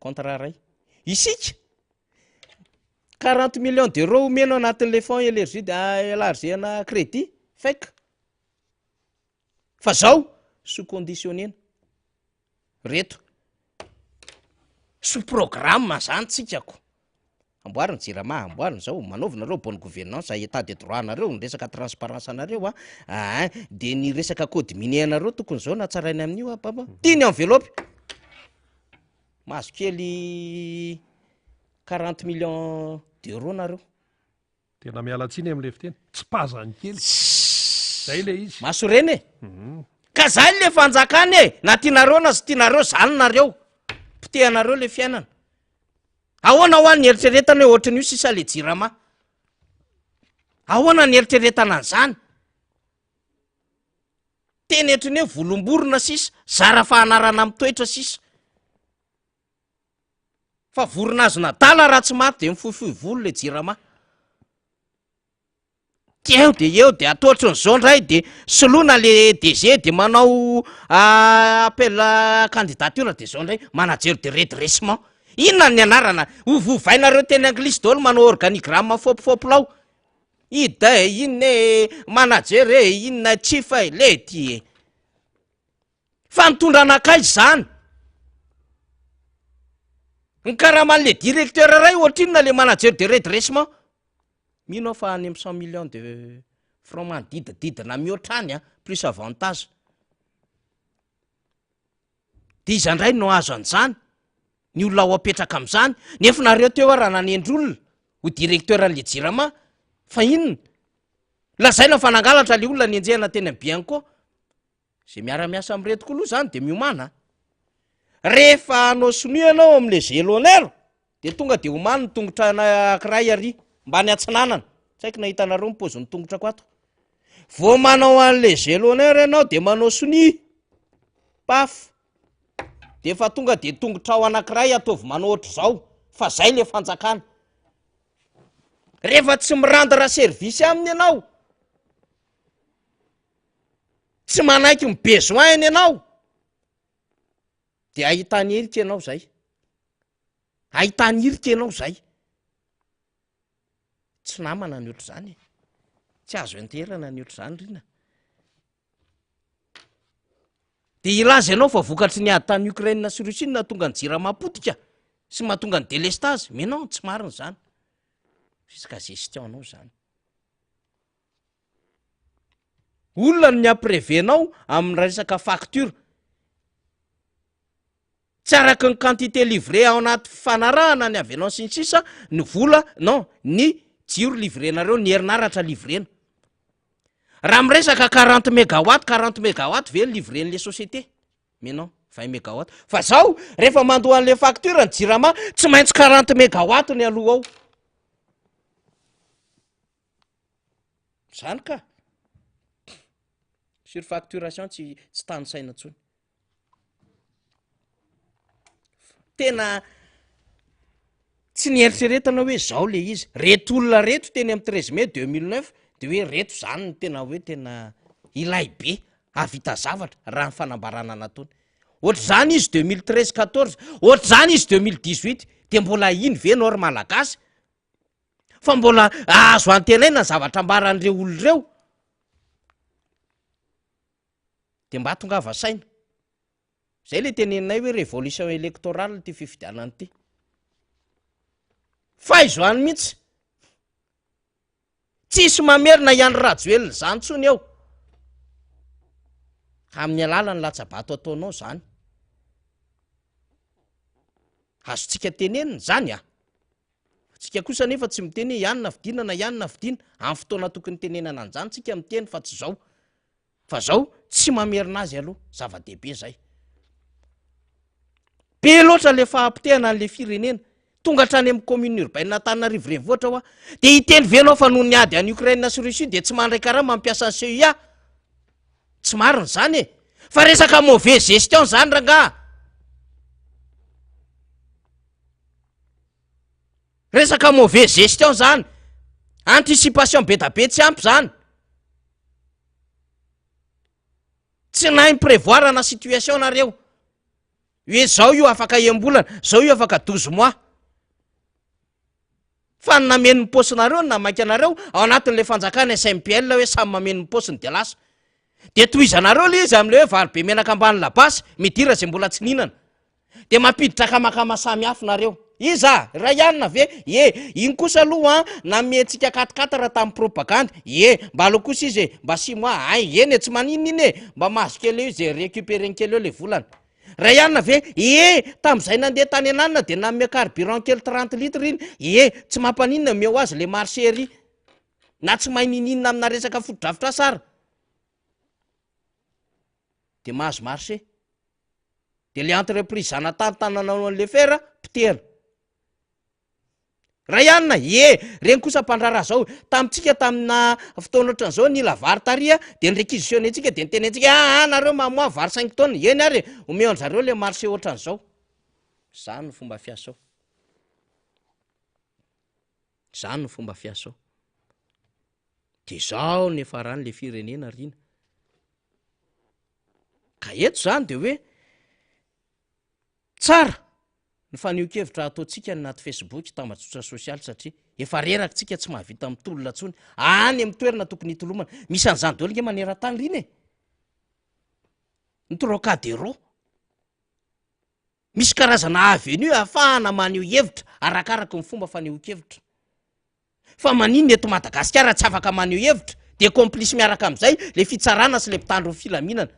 Contrat ray. Isika, 40 millions d'euros omena ao anatin'le fonds élargi de élargi-na crédit, fake. Fa zao, sous conditionner-na. Reto. Sous programme zany tsika ko. Amboary ny jirama, amboary ny zao, manaovy nareo bonne gouvernance, état de droit nareo, ny resaka transparence anareo a, aa de ny resaka code minier anareo tokony zao na tsaraina amin'io a baba. Ty ny enveloppe. Mahazo kely 40 millions d'euros nareo. Tena miala tsiny amin'ilay fiteny. Tsipazany kely. Zay ilay izy. Masorena e. Ka zay le fanjakana e. Na tianareo na tsy tianareo zany nareo. Potehanareo le fiainana. Ahoana hoa ny eritreretana hoe ohatran'io sisa le jirama? Ahoana ny eritreretana an'izany? Teny ohatran'ny hoe volomborona sisa, zara fa anarana mitoetra sisa. Fa vorona azon'adala raha tsy maty de mifohifohy volo le jirama. Eo de eo de atao ohatran'izao ndray de soloina le DG de manao appel à candidature de zao ndray manager de redressement. Inona ny anarana? Ovaovainareo teny anglisy daholo manao organigramme fôpifôpilao. Ida e, inona e, manager e, inona chief e, lety e. Fa nitondra anakaiza izany? Ny karaman'le directeur iray ohatrinona le manager de redressement? Mino aho fa any amin'ny 100 millions de francs manodidididina mihoatra any an, plus avantage. De iza indray no azo an'izany? Ny olona ao apetraka amin'izany? Nefa nareo teo ara nanendry olona ho directeur an'le jirama, fa inona? Lazaina fa nangalatra le olona nenjehina teny amin'ny Bianco. Zay miara-miasa amin'ireto koa aloha zany de miomàna a! Rehefa hanao sonia ianao amin'le gelonnaire de tonga de omano ny tongotra anankiray ary mbany atsinanana, tsy haiko na hitanareo ny paozin'ny tongotrako ato. Vao manao an'le gelonnaire ianao de manao sonia, paf! De efa tonga de tongotrao anankiray ataovy manao ohatr'izao fa zay le fanjakana. Rehefa tsy mi-rendre service aminy ianao, Tsy manaiky ny besoin-ny ianao de ahitany hirika ianao zay, ahitany hirika ianao zay. Tsy namana ny ohatr'izany e, tsy azo ianteherana ny ohatr'izany Rina. De hilaza ianao fa vokatry ny ady tany Ukraine sy Russie no nahatonga ny jirama potika sy mahatonga ny délestage, mais non, tsy marina izany, resaka gestion-nao izany. Olona no mi-appréver-nao amin'ny resaka facture. Tsy araky ny quantité livrée ao anaty fifanarahana ny avenant sy ny sisa ny vola, non, ny jiro livré-nareo, ny herinaratra livré-na. Raha miresaka 40 mégawatt, 40 mégawatt ve ny livré-n'le société? Mais non, 20 mégawatt. Fa zao, rehefa mandoa an'le facture ny jirama, tsy maintsy 40 mégawatt ny aloha ao. Zany ka. Surfacturation tsy tsy tanisaina intsony. Tena tsy nieritreretana hoe zao le izy. Reto olona reto teny amin'ny 13 mai 2009 de hoe reto zany no tena hoe tena ilay be hahavita zavatra raha ny fanambarana nataony. Ohatr'izany izy 2013 14, ohatr'izany izy 2018 de mbola iny ve nao ry Malagasy? Fa mbola azo antenaina ny zavatra ambaran'ireo olona ireo? De mba tongava saina. Zay le teneninay hoe révolution électorale ity fifidianana ity. Faizo any mihitsy. Tsisy mamerina i Andry Rajoelina zany tsony eo. Amin'ny alalan'ny latsa-bato ataonao zany. Azontsika tenenina zany a. Tsika kosa anefa tsy miteny hoe ianona fidiana na ianona fidiana, amin'ny fotoana tokony hitenenana an'izany tsika miteny fa tsy zao. Fa zao tsy mamerina azy aloha, zava-dehibe zay. Be loatra le fahapotehana an'le firenena. Tonga hatrany amin'ny commune urbaine Antananarivo renivohitra hoa. De hiteny ve ianao fa noho ny ady any Ukraine sy Russie de tsy mandray karama mampiasa ny CIA? Tsy marina izany e! Fa resaka mauvaise gestion zany rangaha. Resaka mauvaise gestion zany, anticipation be da be tsy ampy zany. Tsy nahay mi-prevoir na situation nareo. Hoe zao io afaka enim-bolana, zao io afaka 12 mois. Fa ny nameno ny paosinareo no namaika anareo ao anatin'le fanjakana SMPL hoe samy mameno ny paosiny de lasa. De tohizanareo le izy am'le hoe vary be menaka ambany labasy, midira zay mbola tsy nihinana. De mampiditra akamakama samy hafa nareo. Iza? Iray alina ve? Ie, iny kosa aloha an, nanome antsika quatre quatre tamin'ny propagandy. Ie, mba aleo kosa izy e, mba six mois, hay, eny e, tsy maninona iny e, mba mahazo kely eo izy e, récupérer-ny kely eo le volana. Iray alina ve? Ie, tamin'izay nandeha tany an'alina de nanome carburant kely 30 litres iny. Ie, tsy mampaninona, omeo azy le marché ery. Na tsy mahay niniana amina resaka fotodrafitrasa ara. De mahazo marché. De le entreprise zanatany tananao an'le fer potehina. Ray anona, ie, reny kosa mpandraharaha zao, tamintsika tamina fotoana ohatran'izao nila vary tary de ni-requisitionner-ntsika de nitenentsika aa nareo mamoaha vary cinq tonnes, eny ary e, omeo an-jareo le marché ohatran'izao. Zany no fomba fiasa ao. Zany no fomba fiasa ao. De zao no niafaran'le firenena Rina. Ka eto zany de hoe tsara ny fanehoan-kevitra ataontsika any anaty Facebook, tambajotra sosialy satria efa reraka tsika tsy mahavita mitolona intsony any amin'ny toerana tokony hitolomana. Misy an'izany daholo nge maneran-tany Rina e! Ny Trocadero. Misy karazana avenue ahafahana maneho hevitra arakaraky ny fomba fanehoan-kevitra. Fa maninona eto Madagasikara tsy afaka maneho hevitra de complice miaraka amin'izay le fitsarana sy le mpitandro ny filaminana.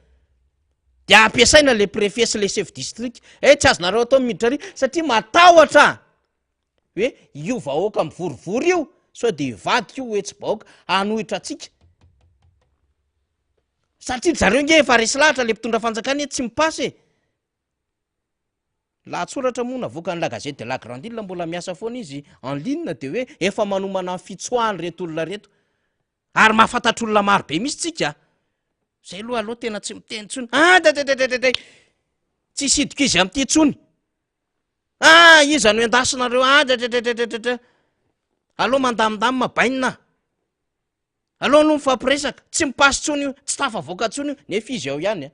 De ampiasaina le préfet sy le chef district. Eh tsy azonareo atao ny miditra ary satria matahotra hoe io vahoaka mivorivory io sao de hivadika io ho hetsi-bahoaka hanohitra antsika. Satria zareo nge efa resy lahatra le mpitondra fanjakana hoe tsy mi-passe e. Lahatsoratra moa navoakan'ny La Gazette de la Grande Ile mbola miasa foana izy en ligne dia hoe efa manomana ny fitsoahany ireto olona ireto. Ary mahafantatra olona maro be mihitsy tsika a. Zay aloha aleo tena tsy miteny intsony. Ah daidaidaidaidai. Tsy hisidika izy amin'ity intsony. Ah iza no endasinareo? Ah daidaidaidaidai. Aleo mandamindamina bainina. Aleo aloha mifampiresaka, tsy mi-passe intsony io, tsy tafavoaka intsony io, nefa izy ao ihany a.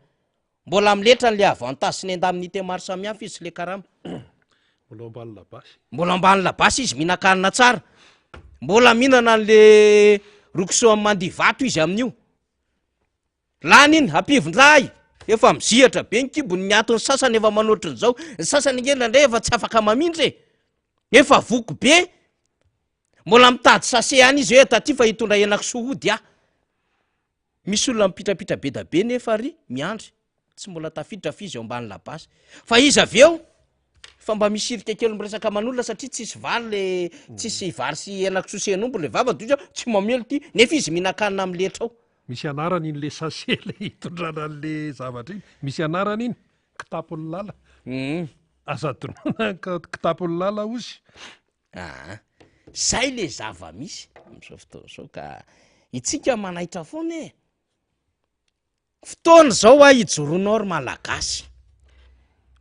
Mbola miletra an'le avantage sy ny indemnité maro samihafa izy sy le karama. Mbola ao ambany labasy. Mbola ambany labasy izy, mihinan-kanina tsara. Mbola mihinana an'le rokisoa mandivato izy amin'io. Lany iny, ampivon-draha Efa mizihatra be ny kibony, ny aton'ny sasany efa manao ohatran'izao. Ny sasany ange indraindray efa tsy afaka mamindra e. Efa voky be. Mbola mitady sachet ihany izy hoe taty fa hitondra henakisoa hody aho. Misy olona mipitrapitra be da be nefa ary miandry. Tsy mbola tafiditra fa izy eo ambany labasy. Fa izy avy eo fa mba misy hirika kely miresaka aman'olona satria tsisy vary le tsisy vary sy henakisoa sy hen'omby le vava de izy tsy mamely ty nefa izy mihinan-kanina amin'ny letra ao. Misy anarany iny le sachet le hitondrana an'le zavatra iny. Misy anarany iny. Kitapon'ny lala. Aza adinoina kitapon'ny lala ozy. Aa. Zay le zava-misy amin'izao fotoana izao ka itsika manaitra foana e. Fotoana izao a hijoroanao ry Malagasy.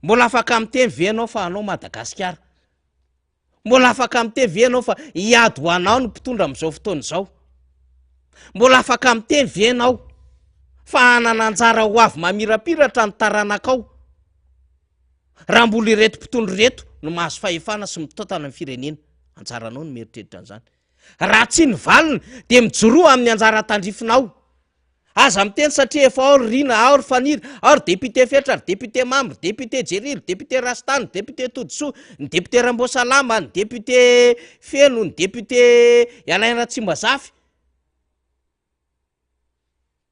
Mbola afaka miteny ve ianao fa anao Madagasikara? Mbola afaka miteny ve ianao fa hiady ho anao ny mpitondra amin'izao fotoana izao? Mbola afaka miteny ve ianao fa hanana anjara ho avy mamirapiratra ny taranakao? Raha mbola ireto mpitondra ireto no mahazo fahefana sy mitantana ny firenena, anjaranao ny mieritreritra an'izany. Raha tsia ny valiny dia mijoroa amin'ny anjara tandrifinao. Aza miteny satria efa ao ry Rina, ao ry Faniry, ao ry député Fetra, ry député Mamy, ry député Jerry, ry député Rastany, ry député Todisoa, ny député Ramboasalama, ny député Feno, ny député Alain Ratsimbazafy.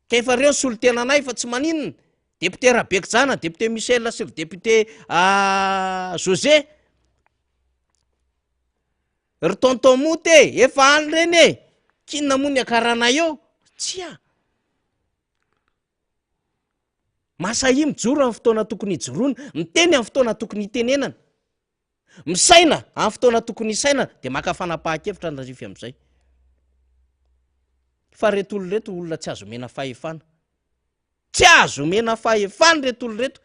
Ka efa reo ny solontenanay fa tsy maninona. Député Rabekijana, député Michel sy ry député José. Ry tonton Moty e, efa any reny e! K'inona moa ny hiakaranay eo? Tsia! Masahia mijoro amin'ny fotoana tokony hijoroana, miteny amin'ny fotoana tokony hitenenana, misaina amin'ny fotoana tokony hisainana, dia maka fanapahan-kevitra ny rify amin'izay. Fa reto olona ireto olona tsy azo omena fahefana. Tsy azo omena fahefana ireto olona ireto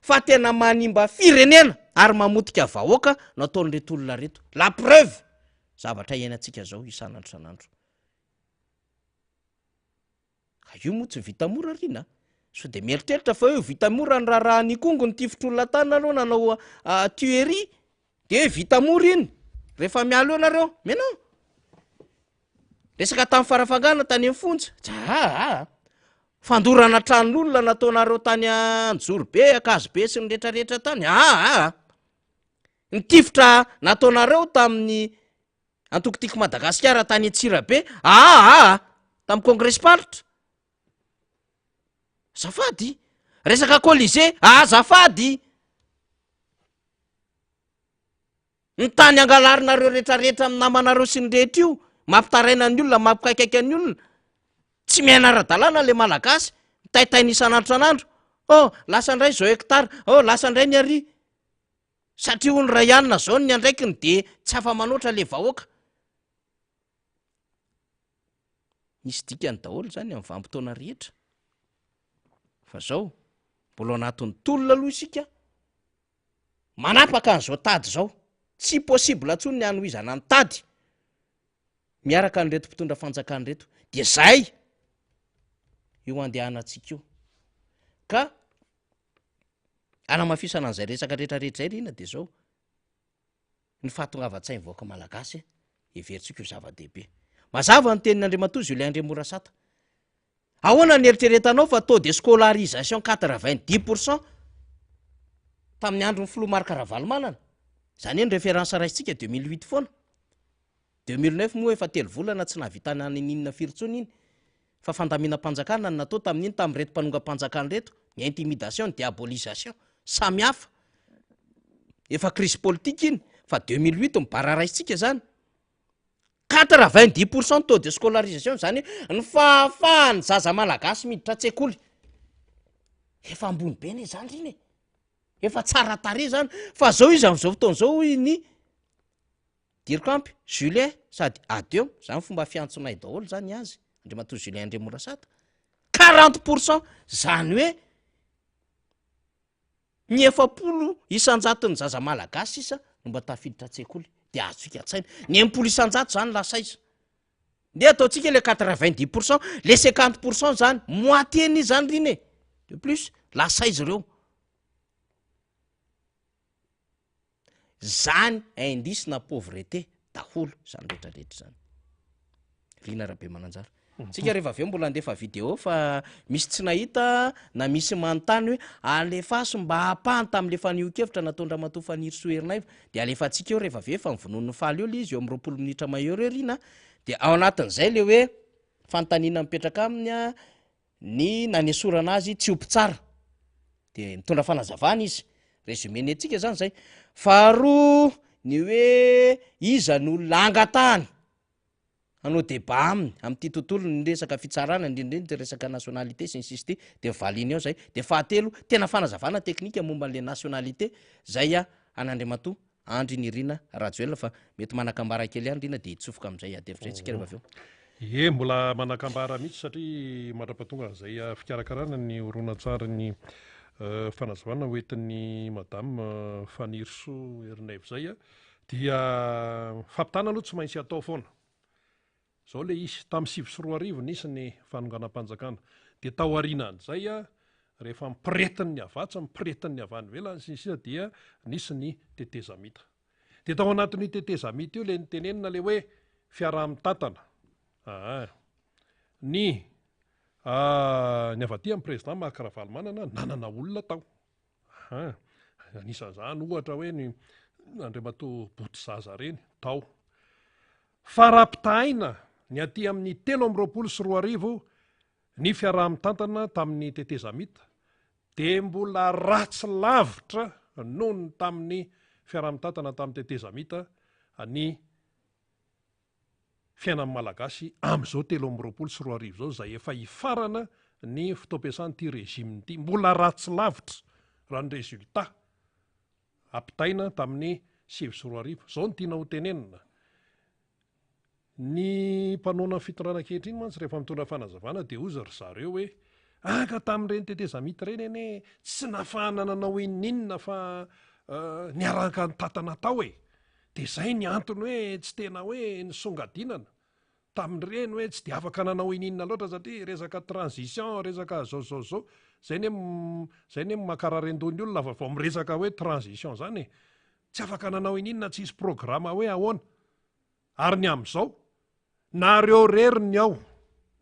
fa tena manimba firenena ary mamotika vahoaka no ataon'ireto olona ireto. La preuve, zavatra iainantsika zao isan'andro isan'andro. Ka io moa tsy vita mora ry na. Sao dia mieritreritra fa hoe vita mora ny raharahan'Ikongo nitifitra olona tany nareo nanao tuerie de hoe vita mora iny rehefa miala eo nareo. Mais non. Resaka tany Farafangana tany amin'ny fonja. Aa. Fandorana tranon'olona nataonareo tany Anjorobe, Ankazobe sy ny rehetrarehetra tany. Aa. Ny tifitra nataonareo tamin'ny antoko Tiako Madagasikara tany Antsirabe. Aa. Tamin'ny kongresim-paritra. Azafady. Resaka Colisée. Azafady. Ny tany angalarinareo retraretra amin'ny namanareo sy ny rehetra io, mampitaraina ny olona, mampikaikaika ny olona. Tsy miaina ara-dalàna le Malagasy, mitaitaina isan'andro isan'andro. Oh, lasa indray izao hectare, oh, lasa indray ny ary. Satria hono ray alina zao ny andraikiny de tsy afa-manoatra le vahoaka. Misy dikany daholo zany amin'ny vanim-potoana rehetra. Fa zao, mbola ao anatin'ny tolona aloha isika. Manapaka an'izao tady izao. Tsy possible intsony ny hanohizana ny tady. miaraka an'ireto mpitondra fanjakana ireto. Dia zay io andehanantsika io. Ka anamafisana an'izay resaka rehetrarehetra izay ry ina dia zao, ny fahatongavan-tsain'ny vahoaka malagasy heverintsika ho zava-dehibe. Mazava ny tenin'Andriamatoa Julien Andriamorasata. Ahoana ny eritreretanao fa taux de scolarisation 90 pour cent tamin'ny andron'ny filoha Marc Ravalomanana? Izany hoe ny référence raisintsika 2008 foana. 2009 moa efa telo volana tsy nahavitana n'inon'inona firy intsony iny fa fandaminam-panjakana no natao tamin'iny tamin'ireto mpanongam-panjakana ireto, ny intimidation, ny diabolisation, samy hafa. Efa crise politique iny fa 2008 ny bara raisintsika izany. 90 pour cent taux de scolarisation izany hoe ny fahafahan'ny zaza malagasy miditra an-tsekoly. Efa ambony be anie izany ry iny e. Efa tsara tarehy izany fa zao izy amin'izao fotoana izao hoy ny Dircamp, Julien sady adieu, zany fomba fiantsonay daholo zany azy, Andriamatoa Julien Andriamorasata, 40 pour cent, zany hoe ny 40 isan-jaton'ny zaza malagasy sisa no mba tafiditra an-tsekoly, de azontsika an-tsaina, ny 60 isan-jato zany lasa aiza? Ndeha ataontsika le 90 pour cent, le 50 pour cent zany, moitié-ny zany ry iny e, de plus, lasa aiza ireo? Zany indice na pauvreté daholo zany rehetra rehetra zany. Rina Rabemananjara. Tsika rehefa avy eo mbola handefa vidéo fa misy tsy nahita na misy manontany hoe alefaso mba ampahany tamin'le fanehoan-kevitra nataon-dRamatoa Fanirisoa Ernaivo de alefantsika eo rehefa avy eo efa mivonono faly eo le izy eo amin'ny 20 minitra mahery eo Rina de ao anatin'izay le hoe fanontaniana mipetraka aminy a Ny nanesorana azy tsy ho mpitsara. De nitondra fanazavana izy. Résumé ny antsika zany zay. Faharoa ny hoe iza no olona angatahany hanao débat aminy amin'ity tontolo ny resaka fitsarana indrindra indrindra ity resaka nationalité sy ny sisa ity de valiany eo zay. De fahatelo tena fanazavana teknika momba an'le nationalité zay an'Andriamatoa Andry Nirina Rajoelina fa mety manakambara kely ihany Rina dia hitsofoka amin'izay ady hevitra izay tsika rehefa avy eo. Ie, mbola manakambara mihitsy satria mandra-pahatonga an'izay fikarakarana ny horonantsarin'ny fanazavana ho entin'ny Madame Fanirisoa Ernaivo izay dia fampitana aloha tsy maintsy atao foana. Izao ilay izy, tamin'ny 2009 nisy ny fanonganam-panjakana, dia tao aorianan'izay rehefa mipiretin'ny avy atsy, mipiretin'ny avy any ivelany sy ny sisa dia nisy ny tetezamita. Dia tao anatin'io tetezamita io ilay nitenenina ilay hoe fiaraha-mitantana. Aa. Ny ny avy aty amin'ny président Marc Ravalomanana nanana olona tao. Aa. Anisan'izany ohatra hoe ny Andriamatoa Botozaza ireny tao. Fa raha ampitahaina ny aty amin'ny 2023 ny fiaraha-mitantana tamin'ny tetezamita dia mbola ratsy lavitra noho ny tamin'ny fiaraha-mitantana tamin'ny tetezamita ny fiainan'ny Malagasy amin'izao 2023 izao izay efa hifarana ny fotoam-piasan'ity régime ity. Mbola ratsy lavitra raha ny résultat ampitaina tamin'ny 2009. Izao no tiana ho tenenina, ny mpanohana ny fitondrana ankehitriny mantsy rehefa mitondra fanazavana dia hozy ry zareo hoe ah ka tamin'ireny tetezamita ireny anie tsy nafahana nanao inon'inona fa niaraka nitatana tao e! Dia izay ny antony hoe tsy tena hoe nisongadinana. Tamin'ireny hoe tsy dia afaka nanao ininona loatra satria resaka transition, resaka zao zao zao, zay anie zay anie mankarary an-doha ny olona fa vao miresaka hoe transition zany e, tsy afaka nanao ininona, tsisy programme hoe ahoana. Ary ny amin'izao, nareo rery ny ao,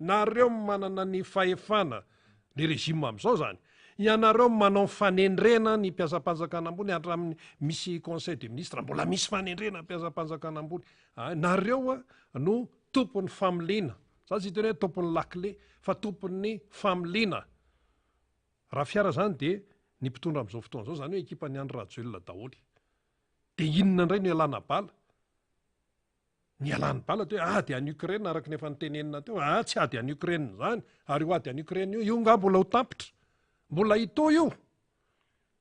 nareo manana ny fahefana, ny régime amin'izao zany, ianareo manao fanendrena ny mpiasam-panjakana ambony hatramin'ny misy conseil de ministre mbola misy fanendrena mpiasam-panjakana ambony, Nareo no tompon'ny familiana. Za tsy hiteny hoe tompon'ny lakile fa tompon'ny familiana. Raha fiara zany dia ny mpitondra amin'izao fotoana izao zany hoe ekipan'i Andry Rajoelina daholo. Dia inona indray no ialana bala? Ny ialany bala dia hoe ady any Ukraine araka ny efa notenenina teo. Ah tsy ady any Ukraine izany. Ary io ady any Ukraine io, io nga mbola ho tampitra. Mbola hitohy io.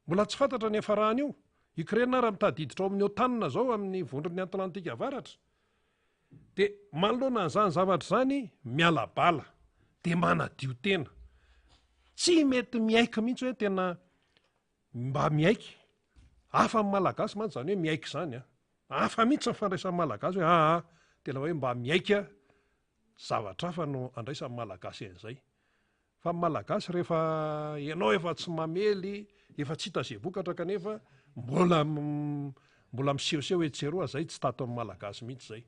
Mbola tsy fantatra ny hiafaran'io. Ukraine ary mitady hiditra ao amin'ny OTAN izao amin'ny vondron'ny Atlantika Avaratra. Dia manoloana an'izany zavatra izany, miala bala. Dia manadio tena. Tsy mety miaiky mihitsy hoe tena mba miaiky. Hafa amin'ny Malagasy mantsy izany hoe miaiky izany an. Hafa mihitsy ny fandraisan'ny Malagasy hoe aa, ah, ah. tena hoe mba mihaika zavatra hafa no andraisan'ny Malagasy an'izay. Fa ny Malagasy rehefa ianao efa tsy mamely, efa tsy hita izay vokatra kanefa mbola mbola misehoseho etsy sy eroa, zay tsy tato amin'ny Malagasy mihitsy zay.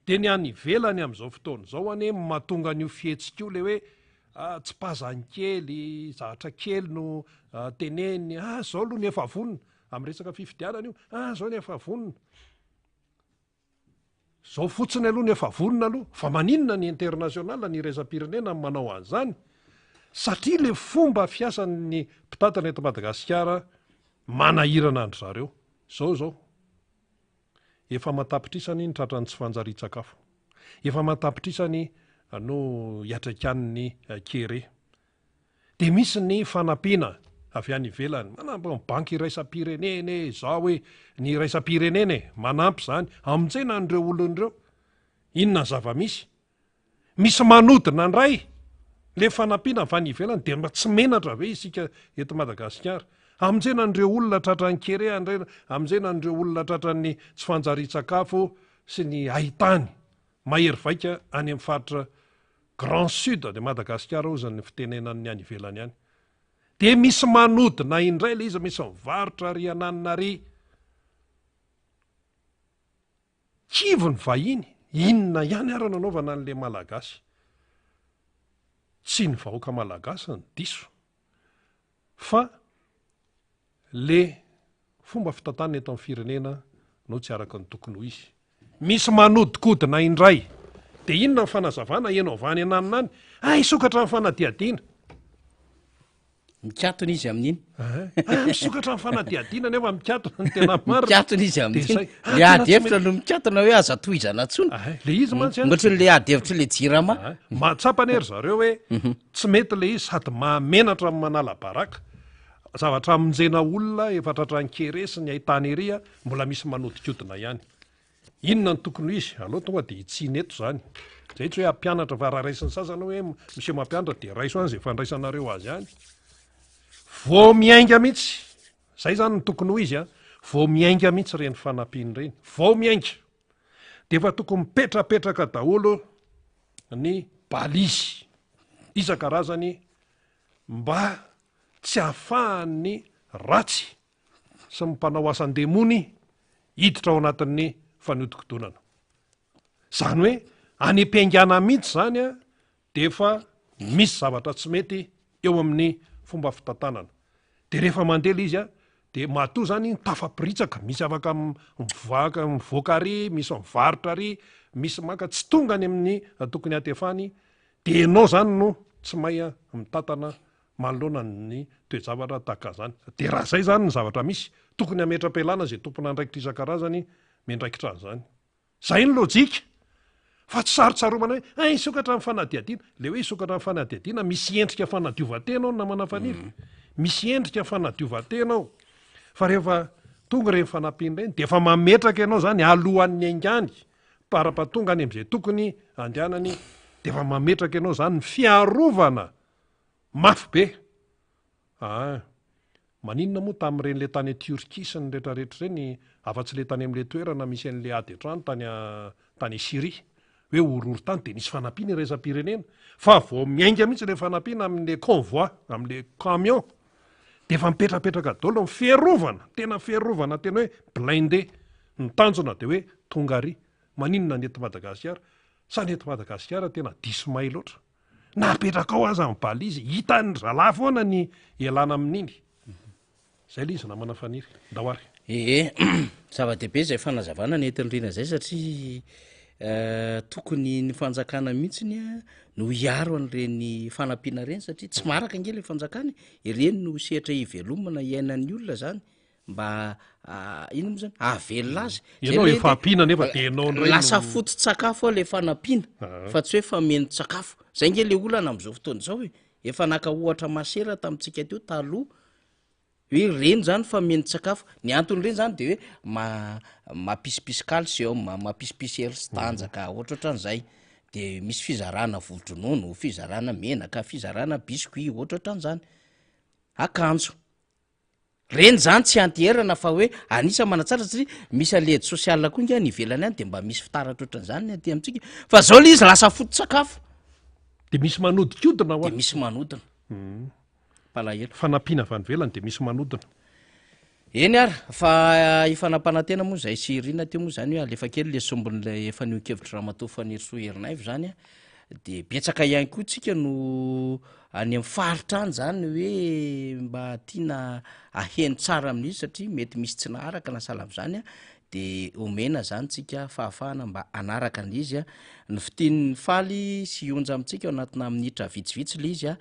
Dia ny any ivelany amin'izao fotoana izao anie no mahatonga an'io fihetsika io le hoe tsipazany kely, zavatra kely no teneniny, ah zao aloha ny efa vonona, amin'ny resaka fifidianana io, ah zao ny efa vonona. Zao fotsiny aloha ny efa vonona aloha, fa maninona ny international, ny iraisam-pirenena no manao an'izany? Satria le fomba fiasan'ny mpitantana eto Madagasikara manahirana an-dry zareo. Zao zao, efa aman-tapitrisany ny tratran'ny tsy fanjarian-tsakafo, efa aman-tapitrisany no iantraikan'ny kere. Dia misy ny fanampiana avy any ivelany, manampy ny banky iraisam-pirenena e, izao e, ny iraisam-pirenena e, manampy izany, hamonjena an'ireo olona ireo. Inona ny zava-misy? Misy manodina indray le fanampiana avy any ivelany, dia mba tsy menatra ve isika eto Madagasikara? Hamonjena an'ireo olona tratran'ny kere, hamonjena an'ireo olona tratran'ny tsy fanjarian-tsakafo sy ny haitany mahery vaika any amin'ny faritra Grand Sud de Madagascar hozy ny fitenenan'ny any ivelany any. Dia misy manodina indray ilay izy, misy mivarotra ary ananona ary. Kivy ny vahiny, inona ihany ary no anaovana an'ilay Malagasy? Tsy ny vahoaka Malagasy no diso fa le fomba fitantanana eto amin'ny firenena no tsy araka ny tokony ho izy. Misy manodikodina indray. Dia inona ny fanazavana heno avy any ananona any? Ah, hisokatra ny fanadihadiana. Mikatona izy amin'iny. Ah, misokatra ny fanadihadiana nefa mikatona ny tena marina. Mikatona izy amin'iny. Ah, le ady hevitra no mikatona hoe aza tohizana intsony. Ah, le izy mantsy. Ohatra ny le ady hevitry le jirama. Ah, mahatsapa anie ry zareo hoe mhm. tsy mety le izy sady mahamenatra ny manala baraka. Zavatra hamonjena olona efa tratran'ny kere sy ny haitany ery mbola misy manodikodina ihany. Inona no tokony ho izy? Aleo tonga dia hitsiny eto izany. Izay tsy hoe hampianatra fa raha raisin'ny sasany hoe miseho mampianatra dia raiso any izay fandraisanareo azy any. Vao miainga mihitsy, izay izany no tokony ho izy an, vao miainga mihitsy ireny fanampiana ireny, vao miainga. Dia efa tokony mipetrapetraka daholo ny balizy isan-karazany mba tsy hahafahan'ny ratsy sy ny mpanao asan-demony hiditra ao anatin'ny fanodikodonana. Izany hoe any am-piaingàna mihitsy izany dia efa misy zavatra tsy mety eo amin'ny fomba fitantanana. Dia rehefa mandeha ilay izy dia matoa izany iny tafaporitsaka, misy afaka mivoaka mivoaka ary, misy mivarotra ary, misy maka, tsy tonga any amin'ny tokony hatefany, dia ianao izany no tsy mahay mitantana manoloana ny toe-javatra tahaka an'izany. Dia raha izay izany ny zavatra misy, tokony hametra-pialana izay tompon'andraikitra isan-karazany miandraikitra an'izany. Izay ny lojika! Fa tsy sarotsaromana hoe, hay hisokatra ny fanadihadiana. Ilay hoe hisokatra ny fanadihadiana, misy endrika fanadiovan-tena ao namana Faniry. Misy endrika fanadiovan-tena ao. Fa rehefa tonga ireny fanampiana ireny, dia efa mametraka ianao izany alohan'ny haingany, para-pahatonga any amin'izay tokony handehanany, dia efa mametraka ianao izany ny fiarovana Mafy be! Aa! Maninona moa tamin'ireny le tany Turquie sy ny retraretra ireny, afa-tsy le tany amin'le toerana misy an'le ady an-trano tany tany Syrie, hoe horohorontany dia nisy fanampiana iraisam-pirenena, fa vao miainga mihitsy le fanampiana amin'le convoi, amin'le camion, dia efa mipetrapetraka daholo ny fiarovana, tena fiarovana tena hoe blindé, ny tanjona dia hoe tonga ary. Maninona ny eto Madagasikara? Sa ny eto Madagasikara tena diso may loatra? Na apetrakao aza ny balise, hitan'ny zalahy foana ny ialana amin'iny. Zay le izy namana Faniry. Ndao ary. Ee, zava-dehibe izay fanazavana nentin'i Rina izay satria tokony ny fanjakana mihitsiny no hiaro an'ireny fanampiana ireny satria tsy maharaka ange le fanjakana e, ireny no sehatra ivelomana iainan'ny olona zany. mba inona moa zany ahavelona azy ianao efa ampiana nefa de ianao indray lasa foto-tsakafo ao le fanampiana ah. fa tsy hoe fameno-tsakafo zay nge le olana am'izao fotoana izao e efa naka ohatra masera tamintsika teo taloha hoe reny zany fameno-tsakafo ny antony reny zany de hoe ma- mampisimpisy calcium mampisimpisy hery sy tanjaka mm. ohatrohatran'izay de misy fizarana vovo-dronono fizarana menaka fizarana biscuit ohatrohatran'izany akanjo. Reny zany tsy antierana fa hoe anisan'ny manatsara satria misy an'le aide sociale koa nge any ivelany any de mba misy fitaratra ohatran'izany ny aty amintsika fa zao le izy lasa foto-tsakafo. De misy manodikodina hoa. De misy manodina. Mpalahelo. Fanampiana avy any ivelany de misy manodina. Eny ary fa efa nampanantena moa zahay sy Rina teo moa zany hoe alefa kely le sombin'ilay efa nihoan-kevitry Ramatoa Fanirisoa Ernaivo zany a. De betsaka ihany koa tsika no any amin'ny faritra any zany hoe mba tiana aheno tsara amin'izy satria mety misy tsy naharaka na sahala amin'izany a, de omena zany tsika fahafahana mba hanaraka an'izy a. Ny fitenin'i Faly sy Onja amintsika ao anatina minitra vitsivitsy le izy a,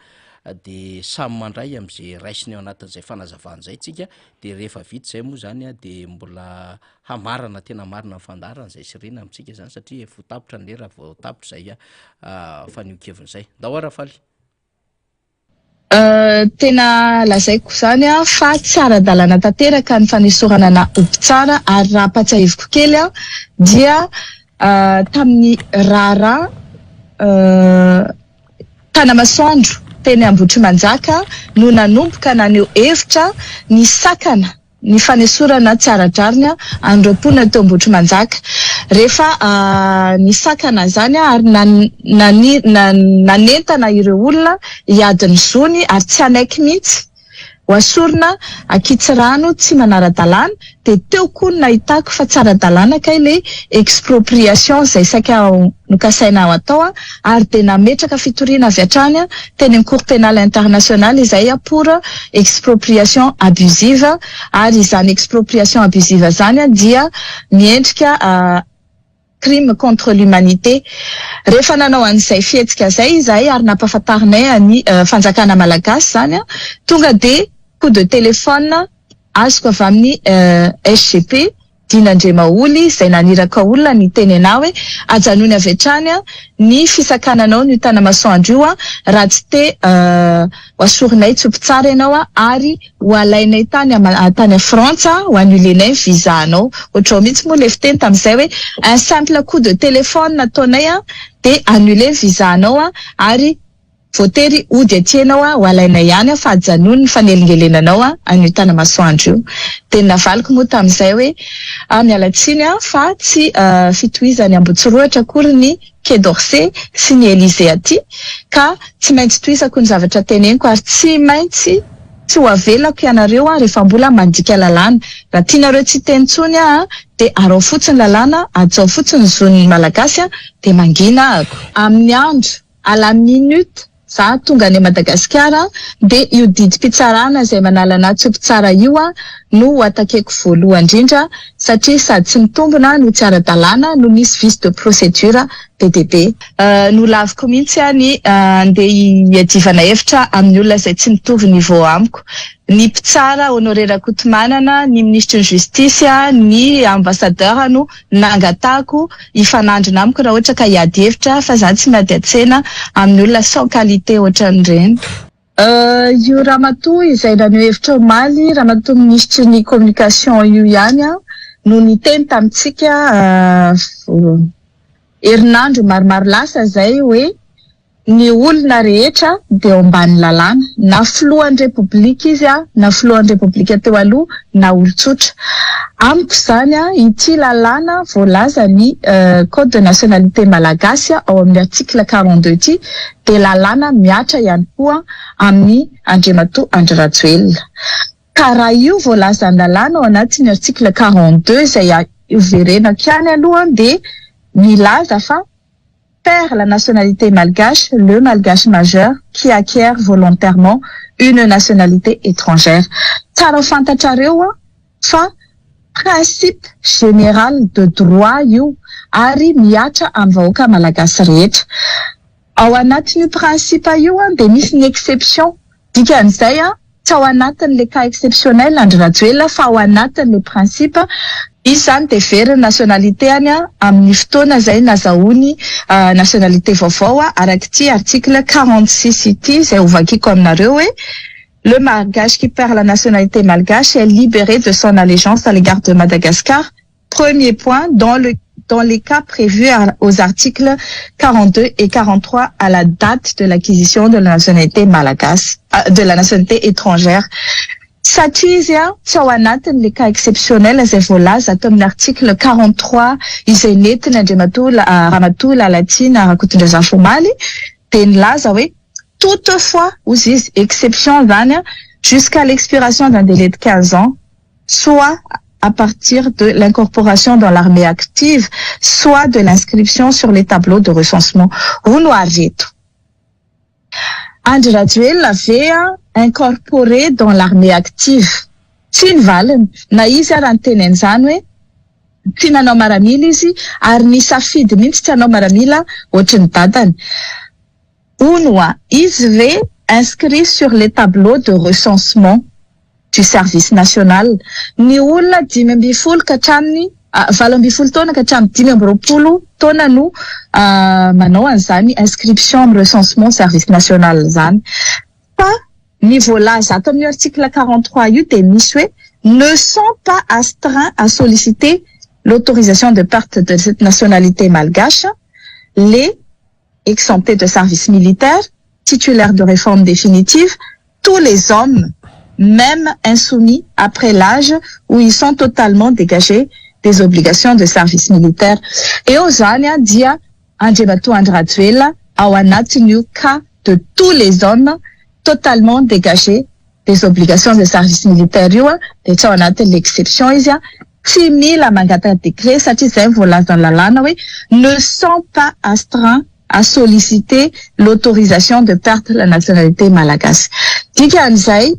de samy mandray am'zay raisiny ao anatin'izay fanazavana izay tsika, de rehefa vita izay moa zany a de mbola hamarana tena marina ny fandaharana izay sy rena amintsika izany satria efa ho tapitra ny lera vao tapitra izay fanehoan-keviny izay. Ndao ary Rafaly. Tena lazaiko izany fa tsy ara-dalàna tanteraka ny fanesorana ana ho mpitsara ary raha ampatsiahiviko kely dia tamin'ny raharaha Tanamasoandro teny Ambohitrimanjaka no nanomboka naneho hevitra nisakana ny fanesorana tsy ara-drariny an'ireo mponina teo Ambohitrimanjaka. Rehefa nisakana izany ary nanentana ireo olona hiady ny zony ary tsy hanaiky mihitsy ho asorina ankitsirano tsy manara-dalàna dia teo koa no nahitako fa tsy ara-dalàna kay le expropriation izay saika nokasaina hatao ary dia nametraka fitoriana avy hatrany teny amin'ny cour pénale internationale izay pour expropriation abusive ary izany expropriation abusive izany dia miendrika crime contre l'humanité. Rehefa nanao an'izay fihetsika izay izahay ary nampahafantarinay an'ny fanjakana malagasy izany, tonga dia coup de téléphone azoko avy amin'ny SGP Dina Andriamaholy izay naniraka olona niteny anah hoe ajanony avy hatrany ny fisakananao an'io Tanamasoandro io raha tsy te ho asorinay tsy ho mpitsara ianao ary ho alainay tany tany Frantsa ho annuler-nay ny visa anao. Ohatr'izao mihitsy moa ilay fiteny tamin'izay hoe un simple coup de téléphone nataonay dia annuler ny visa anao ary Voatery hody aty ianao ho alainay any fa ajanony ny fanelingelenanao an'io Tanamasoandro io. Dia ny navaliko moa tamin'izay hoe ah miala tsiny aho fa tsy fitohizan'i Ambotsirohitra akory ny Quai d'Orsay sy ny Elysée aty ka tsy maintsy tohizako ny zavatra teneniko ary tsy maintsy tsy ho avelako ianareo rehefa mbola mandika lalàna. Raha tianareo tsy hiteny intsony aho dia araho fotsiny lalàna, hajao fotsiny ny zon'ny Malagasy dia mangina ahako. Amin'ny andro à la minute za tonga any Madagasikara dia io didim-pitsarana izay manala anah tsy ho mpitsara io no ho atakeko voalohany indrindra satria sady tsy mitombina no tsy ara-dalàna no misy vice de procédure be dia be. Nolaviko mihitsy aho ny handeha hiadivana hevitra amin'ny olona izay tsy mitovy niveau amiko. Ny mpitsara Honoré Rakotomanana, ny minisitry ny justice, ny ambassadeur no nangatahako hifanandrina amiko raha ohatra ka hiady hevitra fa za tsy miady an-tsena amin'ny olona sans qualité ohatran'ireny. Io ramatoa izay naneho hevitra omaly, ramatoa minisitry ny communication io ihany no niteny tamintsika herinandro maromaro lasa izay hoe Ny olona rehetra dia eo ambanin'ny lalàna, na filohan'ny Repoblika izy na filohan'ny Repoblika teo aloha na olon-tsotra. Amiko izany ity lalàna voalazan'ny Code de nationalité malagasy ao amin'ny article 42 ity dia lalàna mihatra ihany koa amin'i Andriamatoa Andry Rajoelina. Ka raha io voalazan'ny lalàna ao anatin'ny article 42 izay hoverenako ihany aloha dia milaza fa perd la nationalité malgache, le malgache majeur qui acquiert volontairement une nationalité étrangère. Tsara ho fantatrareo fa principe général de droit io ary mihatra amin'ny vahoaka malagasy rehetra. Ao anatin'io principe io dia misy ny exception Dikan'izay, tsy ao anatin'ilay cas exceptionnel Andry Rajoelina fa ao anatin'ilay principe. Izy izany dia very ny nationalité-ny amin'ny fotoana izay nazahoany nationalité vaovao araka ity article 46 ity izay hovakiako aminareo hoe, Le malgache qui perd la nationalité malgache est libéré de son allégeance à l'égard de Madagascar Premier point, dans le dans les cas prévus aux articles 42 et 43 à la date de l'acquisition de la nationalité malagasy, de la nationalité étrangère. Satria izy tsy ao anatin' le cas exceptionnel izay voalaza ato amin'ny article 43 izay nentin' Andriamatoa Ramatoa Lalatiana Rakotondrazafy omaly dia nilaza hoe toutefois, hozy izy, exception izany jusqu'à l'expiration d'un délai de 15 ans, soit à partir de l'incorporation dans l'armée active, soit de l'inscription sur les tableaux de recensement. Hono ary reto. Andry Rajoelina ve incorporé dans l'armée active? Tsia ny valiny, na izy ara niteny an'izany hoe tsy nanao maramila izy ary nisafidy mihitsy tsy hanao maramila ohatry ny dadany. Hono hoa, izy ve inscrit sur les tableaux de recensement du service national? Ny olona 15 ka hatramin'ny 18 taona ka hatramin'ny 25 taona no manao an'izany inscription amin'ny recensement service national izany. Fa ny voalaza ato amin'io article 43 io dia misy hoe ne sont pas astreints à solliciter l'autorisation de perte de cette nationalité malgache les exemptés de service militaire, titulaires de réforme définitive, tous les hommes, même insoumis après l'âge où ils sont totalement dégagés des obligations de service militaire. Eo izany dia Andriamatoa Andry Rajoelina ao anatin'io cas de tous les hommes totalement dégagés des obligations de service militaire io dia tsy ao anatin'ilay exception izy, tsy mila mangataka décret satria izay no voalazan'ny lalàna hoe ne sont pas astreints à solliciter l'autorisation de perte la nationalité malagasy. Dikan'izay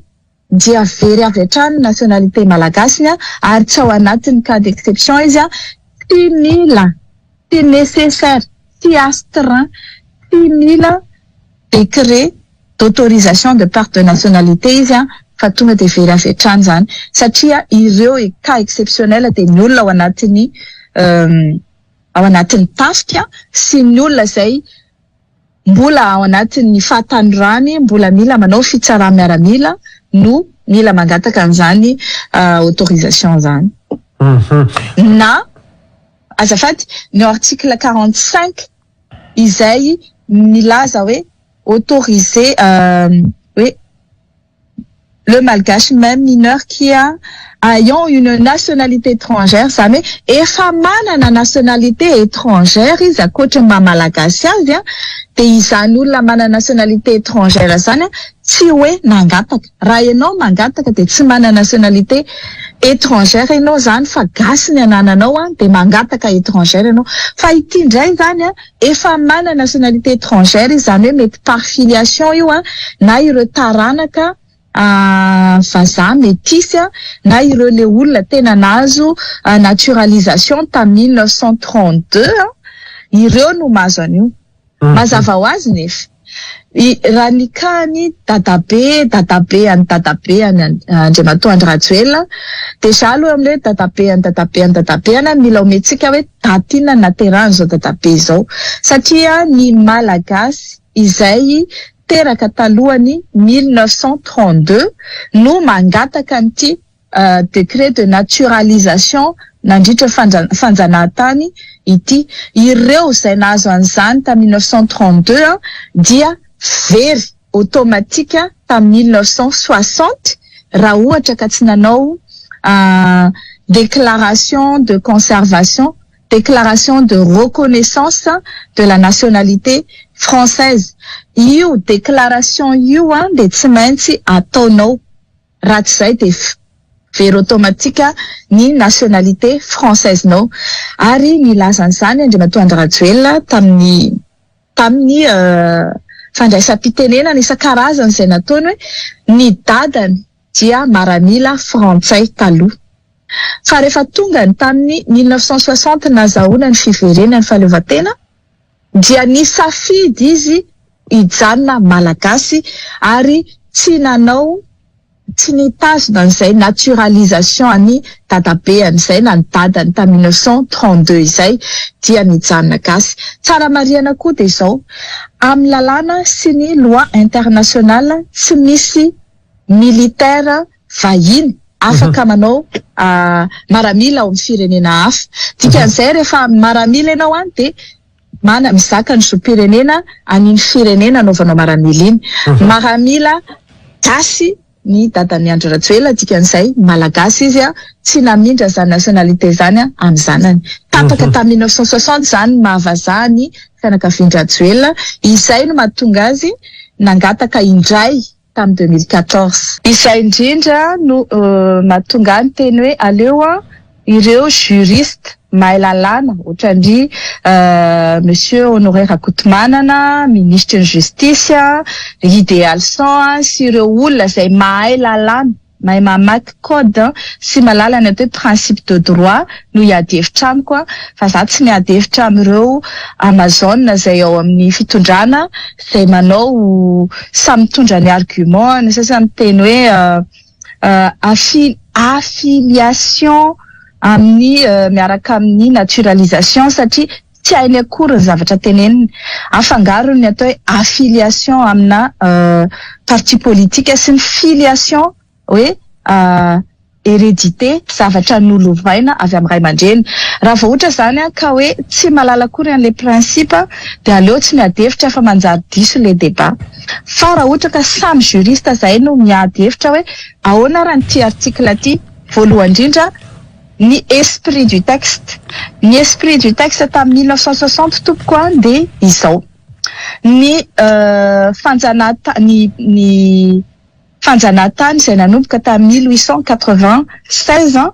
dia very avy hatrany ny nationalité malagasy-ny ary tsy ao anatin'ny cas d'exception izy, tsy mila, tsy nécessaire, tsy astreint, tsy mila décret d'autorisation de perte de nationalité izy fa tonga dia very avy hatrany izany satria ireo cas exceptionnel dia ny olona ao anatin'ny ao anatin'ny tafika sy ny olona izay mbola ao anatin'ny fahatanorany mbola mila manao fitsarà-miaramila no mila mangataka an'izany autorisation izany. Na, azafady, ny article 45 izay milaza hoe autorisé hoe le malgache même mineur qui a ayant une nationalité étrangère, izany hoe efa manana nationalité étrangère izy ankoatry ny maha malagasy azy dia izany olona manana nationalité étrangère izany tsy hoe nangataka. Raha ianao mangataka dia tsy manana nationalité étrangère ianao izany fa gasy ny anananao dia mangataka étrangère ianao. Fa ity indray izany efa manana nationalité étrangère izy, izany hoe mety par filiation io na ireo taranaka vazaha metisy na ireo le olona tena nahazo naturalisation tamin'ny 1932 ireo no mahazo an'io. Mazava ho azy nefa raha ny cas-ny dadabe, dadabe an'i dadabe an'i Andriamatoa Andry Rajoelina, déjà aloha amin'ilay hoe dadabe an'i dadabe an'i dadabe any mila omentsika hoe daty inona no naterahan'izao dadabe izao satria ny Malagasy izay teraka talohan'ny 1932 no mangataka an'ity décret de naturalisation nandritra fanjanahantany ity. Ireo izay nahazo an'izany tamin'ny 1932 dia very automatique tamin'ny 1960 raha ohatra ka tsy nanao déclaration de conservation, déclaration de reconnaissance de la nationalité française. Io déclaration io dia tsy maintsy ataonao, raha tsy izay dia very automatique ny nationalité française-nao. Ary nilaza an'izany Andriamatoa Andry Rajoelina tamin'ny tamin'ny fandraisam-pitenenana isan-karazany izay nataony hoe ny dadany dia maramila frantsay taloha. Fa rehefa tonga ny tamin'ny 1960 nazahoana ny fiverenan'ny fahaleovantena dia nisafidy izy hijanona malagasy ary tsy nanao, tsy nitazona an'izay naturalisation an'i dadabeany izay na ny dadany tamin'ny 1932 izay dia nijanona gasy. Tsara marihana koa dia izao, amin'ny lalàna sy ny loi internationale tsy misy militaire vahiny afaka manao maramila ao amin'ny firenena hafa. Dikan'izay rehefa maramila ianao any dia mana mizaka ny zom-pirenena an'iny firenena anaovanao maramila iny. Maramila gasy. ny dadan'i Andry Rajoelina, dikan'izay Malagasy izy, tsy namindra izany nationalité izany amin'ny zanany. Tapaka tamin'ny 1960 izany ny maha vazaha ny fianakavian-dRajoelina, izay no mahatonga azy nangataka indray tamin'ny 2014. Izay indrindra no mahatonga ahy niteny hoe aleo ireo juriste mahay lalàna ohatran-dry Monsieur Honoré Rakotomanana, minisitry ny justice, ry Idealson sy ireo olona izay mahay lalàna, mahay mamaky code sy mahalala ny atao hoe principe de droit no hiady hevitra amiko fa za tsy miady hevitra amin'ireo amazone izay ao amin'ny fitondrana izay manao samy mitondra ny argument, ny sasany miteny hoe affiliation amin'ny miaraka amin'ny naturalisation satria tsy hainy akory ny zavatra teneniny. Afangarony ny atao hoe affiliation amina parti politique sy ny filiation hoe hérédité, zavatra nolovaina avy amin'ny ray aman-dreny. Raha vao ohatra izany ka hoe tsy mahalala akory an'ilay principe dia aleo tsy miady hevitra fa manjary diso ilay débat. Fa raha ohatra ka samy juriste izay no miady hevitra hoe ahoana ary an'ity article ity, voalohany indrindra ny esprit du texte. Ny esprit du texte tamin'ny 1960 tompoko an dia izao, ny fanjanahata-, ny ny fanjanahantany izay nanomboka tamin'ny 1896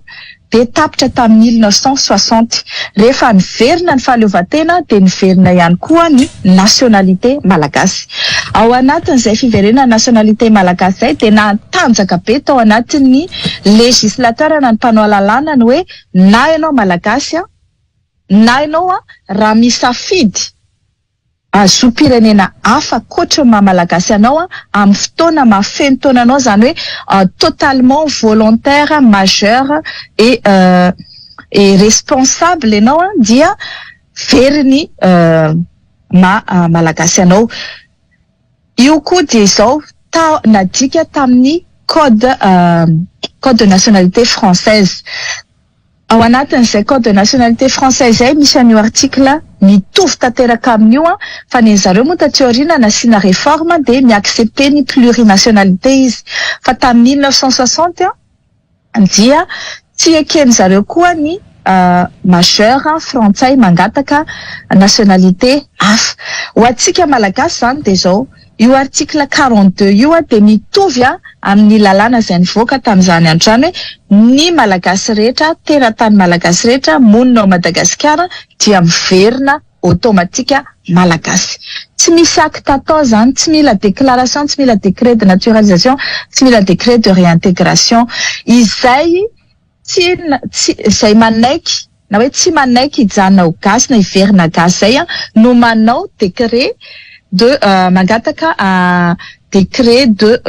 dia tapitra tamin'ny 1960. Rehefa niverina ny fahaleovantena dia niverina ihany koa ny nationalité malagasy. Ao anatin'izay fiverenana nationalité malagasy izay dia nahatanjaka be tao anatin'ny législateur na ny mpanao lalàna ny hoe na ianao malagasy na ianao raha misafidy zom-pirenena hafa ankoatry ny maha malagasy anao amin'ny fotoana maha feno taona anao, izany hoe totalement volontaire, majeur et et responsable ianao dia very ny maha malagasy anao. Io koa dia izao ta nadika tamin'ny code code de nationalité française. Ao anatin'izay code de nationalité français izay misy an'io article mitovy tanteraka amin'io an, fa ny zareo moa taty aoriana nasiana réforme dia mi-accepter ny plurinationalité izy, fa tamin'ny 1960 dia tsy eken zareo koa ny majeur frantsay mangataka nationalité hafa. Ho antsika malagasy izany dia izao, io article 42 io dia mitovy amin'ny lalàna izay nivoaka tamin'izany andro izany hoe ny malagasy rehetra, teratany malagasy rehetra monina ao Madagasikara dia miverina automatique malagasy. Tsy misy acte atao izany, tsy mila déclaration, tsy mila décret de naturalisation, tsy mila décret de réintégration. Izay tsy tsy izay manaiky na hoe tsy manaiky hijanona ho gasy na hiverina gasy izay no manao décret de mangataka décret de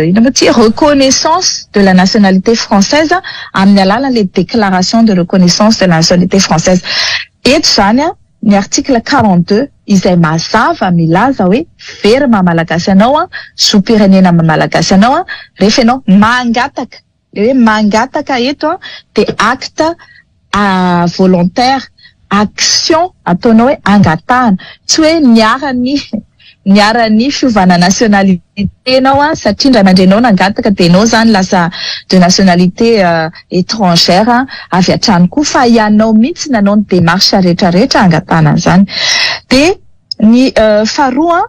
inona moa ity reconnaissance de la nationalité française amin'ny alalan'ilay déclaration de reconnaissance de la nationalité française. Eto izany ny article 42 izay mazava milaza hoe very maha malagasy anao, zom-pirenena maha malagasy anao rehefa ianao mangataka. Le hoe mangataka eto dia acte volontaire, action ataonao hoe angatahana, tsy hoe niharan'ny niharan'ny fiovana nationalité ianao satria ny ray aman-dreninao nangataka dia ianao izany lasa de nationalité étrangère avy hatrany koa fa ianao mihitsy nanao ny démarche rehetra rehetra hangatahana an'izany. Dia ny faharoa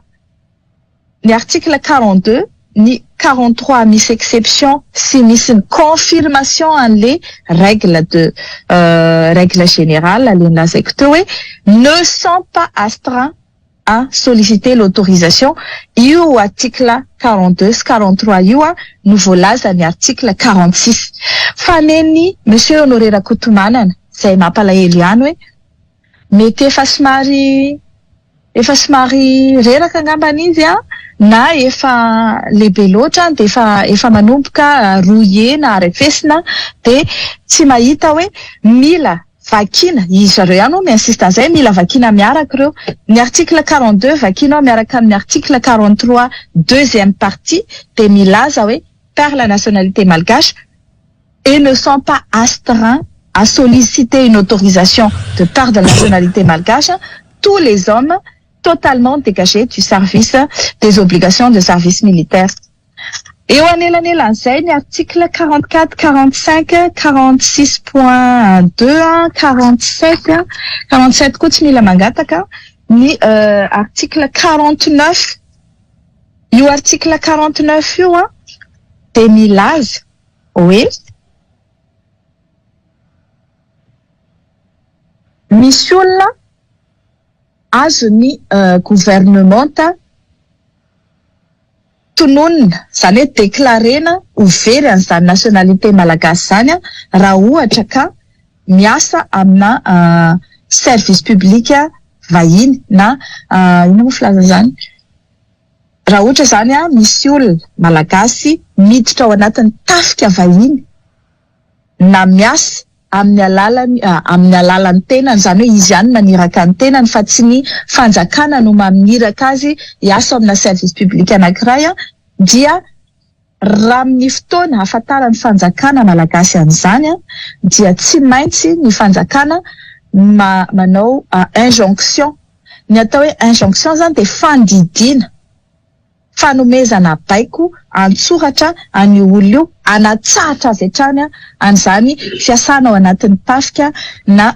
ny article 42, ny 43 misy exception sy misy ny confirmation an'le règle de règle générale le nolazaiko teo hoe ne sont pas astreints à solliciter l'autorisation. Io article 42 sy 43 io no voalaza ny article 46. Fa neny Monsieur Honoré Rakotomanana izay mampalahelo ihany hoe mety efa somary efa somary reraka angambany izy na efa lehibe loatra dia efa efa manomboka rouillé na arefesina dia tsy mahita hoe mila vakiana, izy zareo ihany moa mi-insiste an'izay, mila vakiana miaraka ireo. Ny article 42 vakianao miaraka amin'ny article 43 deuxième partie dia milaza hoe perd la nationalité malgache et ne sont pas astreints à solliciter une autorisation de perdre la nationalité malgache tous les hommes totalement dégagés du service des obligations de service militaire. Eo anelanelan'izay ny article 44, 45, 46 point 2, 47, 47 koa tsy mila mangataka, ny article 49, io article 49 io dia milaza hoe misy olona azon'ny governemanta tononina, izany hoe declarer-na ho very an'izany nationalité malagasy izany raha ohatra ka miasa amina service public vahiny na inona moa filaza izany, raha ohatra izany misy olona malagasy miditra ao anatin'ny tafika vahiny na miasa amin'ny alalan'ny amin'ny alalan'ny tenany, izany hoe izy ihany no maniraka ny tenany fa tsy ny fanjakana no maminiraka azy hiasa ao amina service public anankiray dia raha amin'ny fotoana ahafantaran'ny fanjakana malagasy an'izany dia tsy maintsy ny fanjakana manao injonction, ny atao hoe injonction izany dia fandidiana. fanomezana baiko an-tsoratra an'io olona io hanatsahatra avy hatrany an'izany fiasana ao anatin'ny tafika na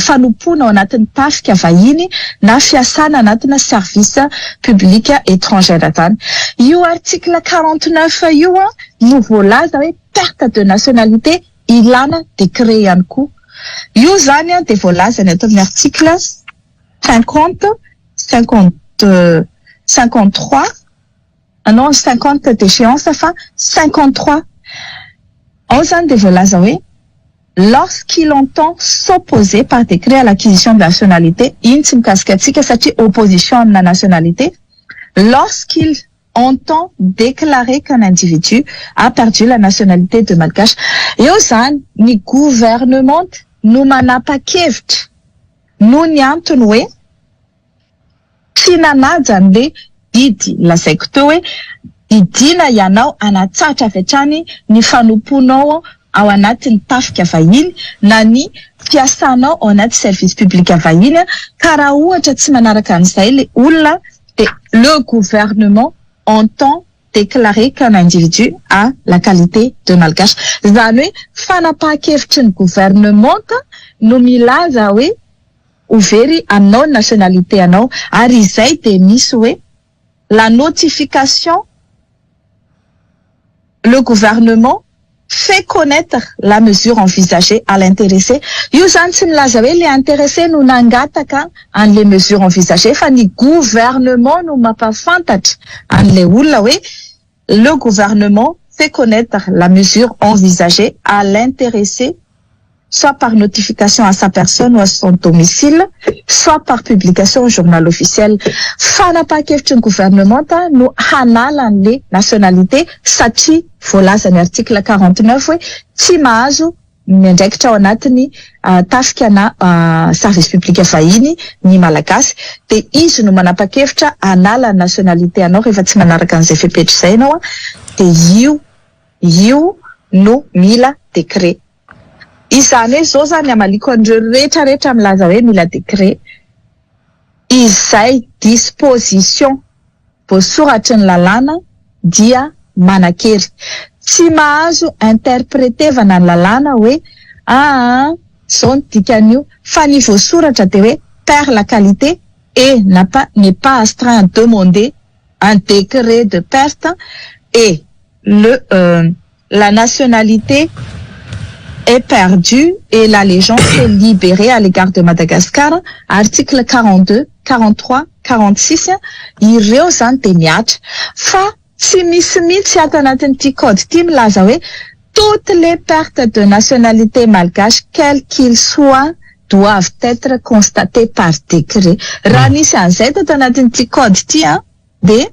fanompoana ao anatin'ny tafika vahiny na fiasana anatina service public étrangère izany. Io article 49 io no voalaza hoe perte de nationalité ilana décret ihany koa. Io izany dia voalazany ato amin'ny article 50, 50, 53, non 50 d'échéance fa 53. Ao izany dia voalaza hoe lorsqu'il entend s'opposer par décret à l'acquisition de nationalité, iny tsy mikasika antsika satria opposition amina nationalité, lorsqu'il entend déclarer qu'un individu a perdu la nationalité de malgache. Eo izany ny gouvernement no manapa-kevitra noho ny antony hoe tsy nanaja an'le didy lazaiko teo hoe didiana ianao hanatsahatra avy hatrany ny fanompoanao ao anatin'ny tafika vahiny na ny fiasanao ao anaty service public vahiny ka raha ohatra tsy manaraka an'izay le olona dia le gouvernement entend déclarer qu'un individu a la qualité de malgache. Izany hoe fanapahan-kevitry ny gouvernementa no milaza hoe ho very aminao ny nationalité anao ary izay dia misy hoe la notification le gouvernement fait connaître la mesure envisagée à l'intéressé. Io izany tsy milaza hoe le intéressé no nangataka an'le mesure envisagée fa ny gouvernement no mampahafantatra an'ilay olona hoe le gouvernement fait connaître la mesure envisagée à l'intéressé soit par notification à sa personne ou à son domicile, soit par publication au journal officiel. Fanapahan-kevitry ny governemanta no hanala an'le nationalité satria voalazan'ny article 49 hoe tsy mahazo miandraikitra ao anatin'ny tafika na service public vahiny ny Malagasy dia izy no manapa-kevitra hanala ny nationalité anao rehefa tsy manaraka an'izay fepetra izay ianao dia io io no mila décret. Izany hoe zao zany hamaliako an'ireo rehetra rehetra milaza hoe mila décret. Izay disposition voasoratry ny lalàna dia manan-kery. Tsy mahazo interpretevana ny lalàna hoe aa zao ny dikan'io fa ny voasoratra dia hoe perd la qualité et n'a pas n'est pas astreint à demander un décret de perte et le la nationalité est perdue et l'allégeance est libérée à l'égard de Madagascar, article 42, 43, 46, ireo izany dia mihatra. Fa tsy misy mihitsy ato anatin'ity code ity milaza hoe toutes les pertes de nationalité malgache quel qu'il soit doivent être constatées par décret. Raha nisy an'izay tato anatin'ity code ity dia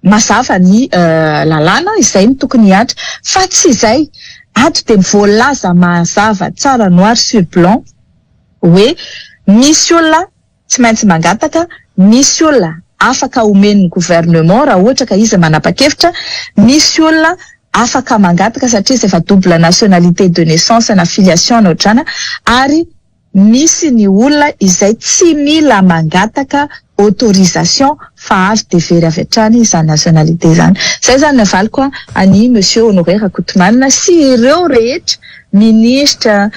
mazava ny lalàna izay no tokony hihatra fa tsy izay ato dia voalaza mazava tsara noir sur blanc hoe misy olona tsy maintsy mangataka, misy olona afaka omen'ny gouvernement raha ohatra ka izy manapa-kevitra, misy olona afaka mangataka satria izy efa double nationalité de naissance na filiation na ohatr'izany ary misy ny olona izay tsy mila mangataka autorisation fa avy dia very avy hatrany izany nationalité izany. Izay izany ny avaliko an'i Monsieur Honoré Rakotomanana sy ireo rehetra ministra,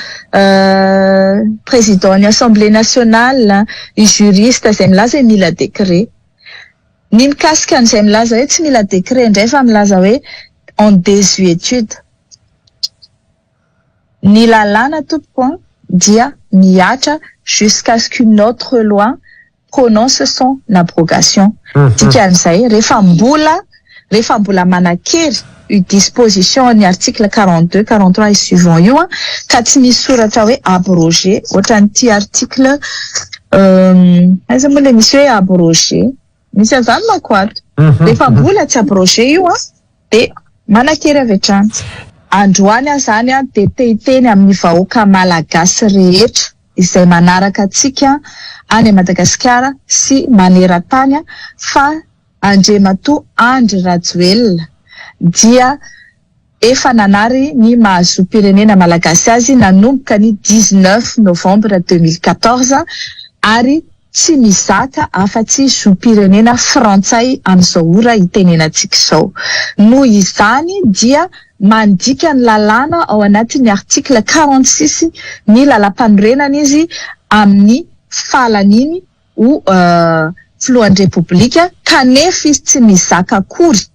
président ny Assemblée nationale, juriste izay milaza hoe mila décret. Ny mikasika an'izay milaza hoe tsy mila décret indray fa milaza hoe en désuétude. Ny lalàna tompoko an dia mihatra jusqu'à ce qu'une autre loi prononce son abrogation. Dikan'izay rehefa mbola rehefa mbola manan-kery io disposition ny article 42, 43 et suivant io an ka tsy misy soratra hoe abrogé ohatran'ity article aiza moa ilay misy hoe abrogé misy an'izany manko ato. Rehefa mbola tsy abrogé io an dia manan-kery avy hatrany. Androany aho izany dia te hiteny amin'ny vahoaka malagasy rehetra izay manaraka antsika any Madagasikara sy maneran-tany fa Andriamatoa Andry Rajoelina dia efa nanary ny maha zom-pirenena malagasy azy nanomboka ny 19 novembre 2014 ary tsy mizaka afa-tsy zom-pirenena frantsay amin'izao ora itenenantsika izao. Noho izany dia mandika ny lalàna ao anatin'ny article 46 ny lalàmpanorenana izy amin'ny fahalaniany ho filohan'ny Repoblika kanefa izy tsy mizaka akory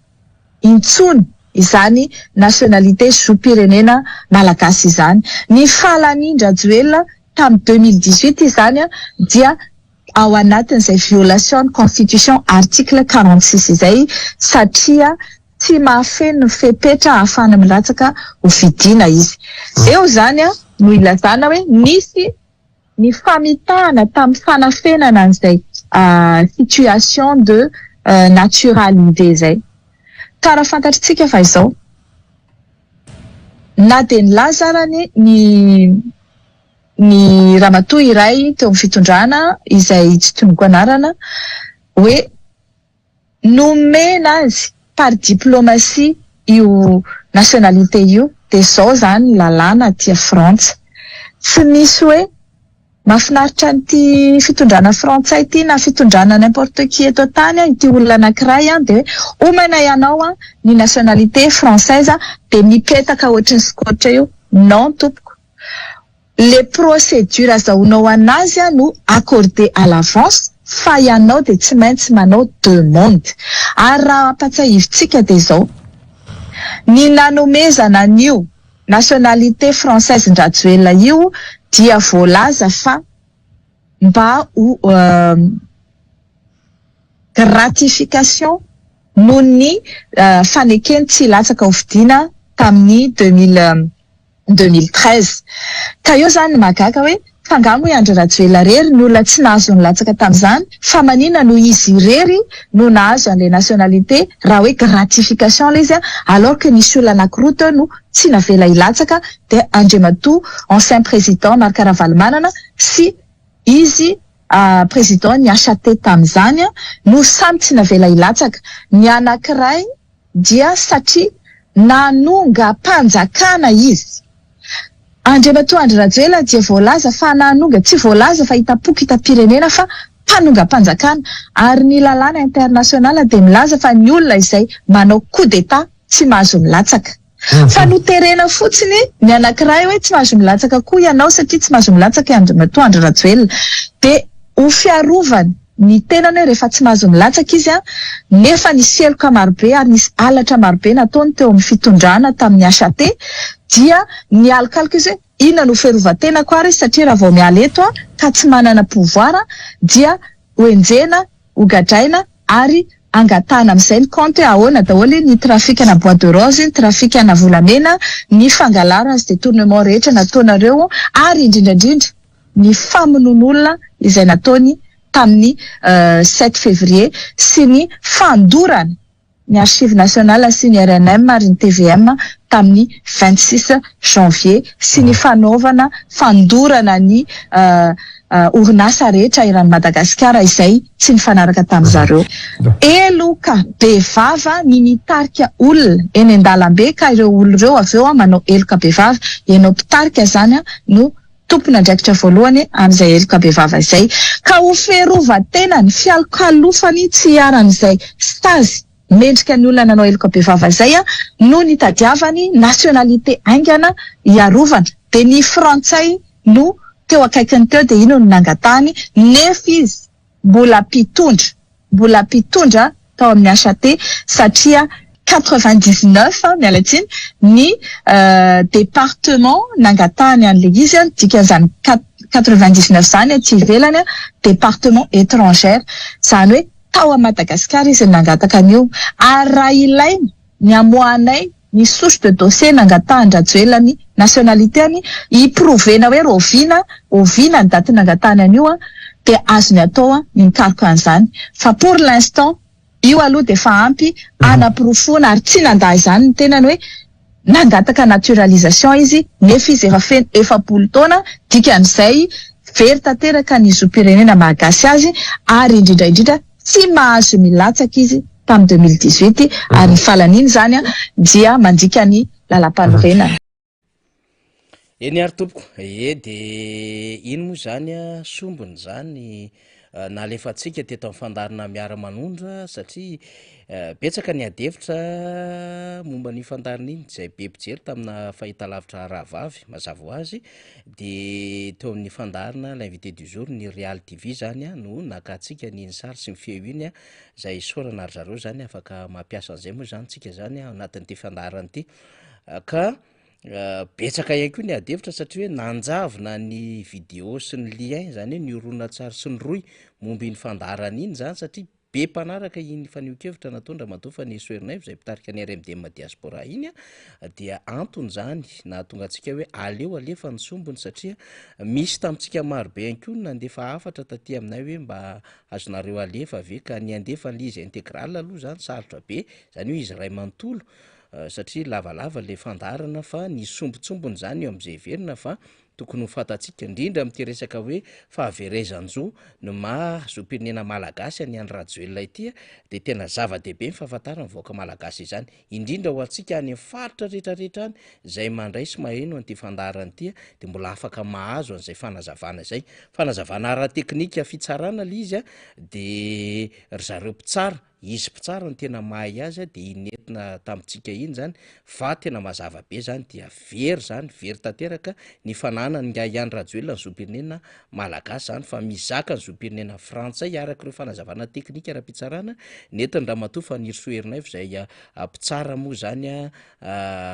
intsony izany nationalité zom-pirenena malagasy izany. Ny fahalanian-dRajoelina tamin'ny 2018 izany dia ao anatin'izay violation ny constitution article 46 izay satria tsy mahafeno ny fepetra ahafahana milatsaka ho fidiana izy. Eo izany no ilazana hoe nisy ny famitahana tamin'ny fanafenana an'izay situation de naturalité izay. Ka raha fantatritsika fa izao, na dia nilaza ara ny ny ramatoa iray teo amin'ny fitondrana izay tsy tononiko anarana hoe nomena azy par diplomatie io nationalité io dia izao izany ny lalàna aty Frantsa. Tsy misy hoe mahafinaritra an'ity fitondrana frantsay ity na fitondrana n'importe qui eto an-tany ity olona anankiray dia hoe omena ianao ny nationalité française dia mipetaka ohatry ny scotch io. Non tompoko. Le procédure azahoanao anazy no accordé à l'avance fa ianao dia tsy maintsy manao demande. Ary raha ampatsiahivintsika dia izao, ny nanomezana an'io nationalité française n-dRajoelina io dia voalaza fa mba ho gratification noho ny fanekeny tsy hilatsaka ho fidiana tamin'ny 2013. Ka eo izany no mahagaga hoe fa angaha moa i Andry Rajoelina irery ny olona tsy nahazo nilatsaka tamin'izany fa maninona no izy irery no nahazo an'ilay nationalité raha hoe gratification ilay izy alors que nisy olona anankiroa teo no tsy navela hilatsaka dia Andriamatoa ancien président Marc Ravalomanana sy izy président ny HAT tamin'izany no samy tsy navela hilatsaka. Ny anankiray dia satria nanongam-panjakana izy. Andriamatoa Andry Rajoelina dia voalaza fa nanonga, tsy voalaza fa hitam-poko hitam-pirenena fa mpanongam-panjakana ary ny lalàna international dia milaza fa ny olona izay manao coup d'Etat tsy mahazo milatsaka. Fa noterena fotsiny ny anankiray hoe tsy mahazo milatsaka koa ianao satria tsy mahazo milatsaka i Andriamatoa Andry Rajoelina. Dia ho fiarovany ny tenany hoe rehefa tsy mahazo milatsaka izy nefa nisy heloka marobe ary nisy halatra marobe nataony teo amin'ny fitondrana tamin'ny HAT dia nialokaloka izy hoe inona no fiarovan-tenako ary satria raha vao miala eto aho ka tsy manana pouvoir dia hoenjehina, hogadraina ary angatahana amin'izay ny compte hoe ahoana daholo ny trafic-na bois de rose, ny trafic-na volamena, ny fangalarana sy détournement rehetra nataonareo ary indrindra indrindra ny famonoan'olona izay nataony tamin'ny sept février sy ny fandorana ny Archives nationales sy ny rnm ary ny tvm tamin'ny 26 janvier sy ny fanaovana fandorana ny orinasa rehetra eran'i Madagasikara izay tsy nifanaraka tamin-dry zareo. Heloka bevava ny mitarika olona eny an-dalambe ka ireo olona ireo avy eo manao heloka bevava. Ianao mpitarika izany no. tompon'andraikitra voalohany amin'izay heloka bevava izay. Ka ho fiarovan-tenany, fialokalofany tsy hiharan'izay sazy mendrika ny olona nanao heloka bevava izay no nitadiavany nationalité haingana hiarovana. Dia ny frantsay no teo akaikiny teo dia iny no nangatahany nefa izy mbola mpitondra mbola mpitondra tao amin'ny HAT satria 99, miala tsiny, ny département nangatahany an'ilay izy, dikan'izany 99 izany aty ivelany département étrangère, izany hoe tao à Madagasikara izy no nangataka an'io, ary raha ilaina ny hamoahanay ny souche de dossier nangatahan-dRajoelina ny nationalité-ny, hi-prouver-na hoe rahoviana, oviana ny daty nangatahany an'io dia azony atao ny mikaroka an'izany, fa pour l'instant io aloha dia efa ampy hanaporofoana ary tsy nandà izany ny tenany hoe nangataka naturalisation izy nefa izy efa feno 40 taona, dikan'izay very tanteraka ny zom-pirenena maha-gasy azy ary indrindra indrindra tsy mahazo milatsaka izy tamin'ny 2018 ary ny fahalaniana izany dia mandika ny lalampanorenana. Eny ary tompoko, ee de iny moa zany a sombiny zany nalefantsika teto amin'ny fandaharana miara-manondra satria betsaka ny ady hevitra momba an'iny fandaharana iny izay be mpijery tamina fahitalavitra rahavavy mazava ho azy de teo amin'ny fandaharana l'invité du jour ny Real TV zany a no nakantsika an'iny sary sy ny feo iny a, izay isaorana ry zareo zany afaka mampiasa an'izay moa zany tsika zany ao anatin'ity fandaharana ity ka Betsaka ihany koa ny ady hevitra satria hoe nanjavona ny video sy ny lien, izany hoe ny horonantsary sy ny rohy momba iny fandaharana iny izany satria be mpanaraka iny fanehoan-kevitra nataon-dRamatoa Fanirisoa Ernaivo izay mpitarika ny RMDM Diaspora iny dia antony izany nahatonga antsika hoe aleo alefa ny sombiny satria misy tamintsika marobe ihany koa no nandefa hafatra taty aminay hoe mba azonareo alefa ve ka ny handefa an'ilay izy intégrale aloha izany sarotra be, izany hoe izy iray manontolo satria lavalava ilay fandaharana fa ny sombintsombiny izany eo amin'izay heverina fa tokony ho fantatsika, indrindra amin'ity resaka hoe fahaverezan-jo ny maha zom-pirenena malagasy an'i Andry Rajoelina ity dia tena zava-dehibe ny fahafantaran'ny vahoaka malagasy izany, indrindra ho antsika any amin'ny faritra rehetrarehetra any izay mandray sy maheno an'ity fandaharana ity dia mbola afaka mahazo an'izay fanazavana izay. Fanazavana ara-teknika fitsarana ilay izy dia ry zareo mpitsara Izy mpitsara no tena mahay azy dia iny nentina tamintsika iny zany fa tena mazava be zany dia very zany, very tanteraka ny fananan'ingahy Andry Rajoelina ny zom-pirenena malagasy zany fa mizaka ny zom-pirenena frantsay araka ireo fanazavana teknika ara-pitsarana nentin-dRamatoa Fanirisoa Ernaivo izay mpitsara moa zany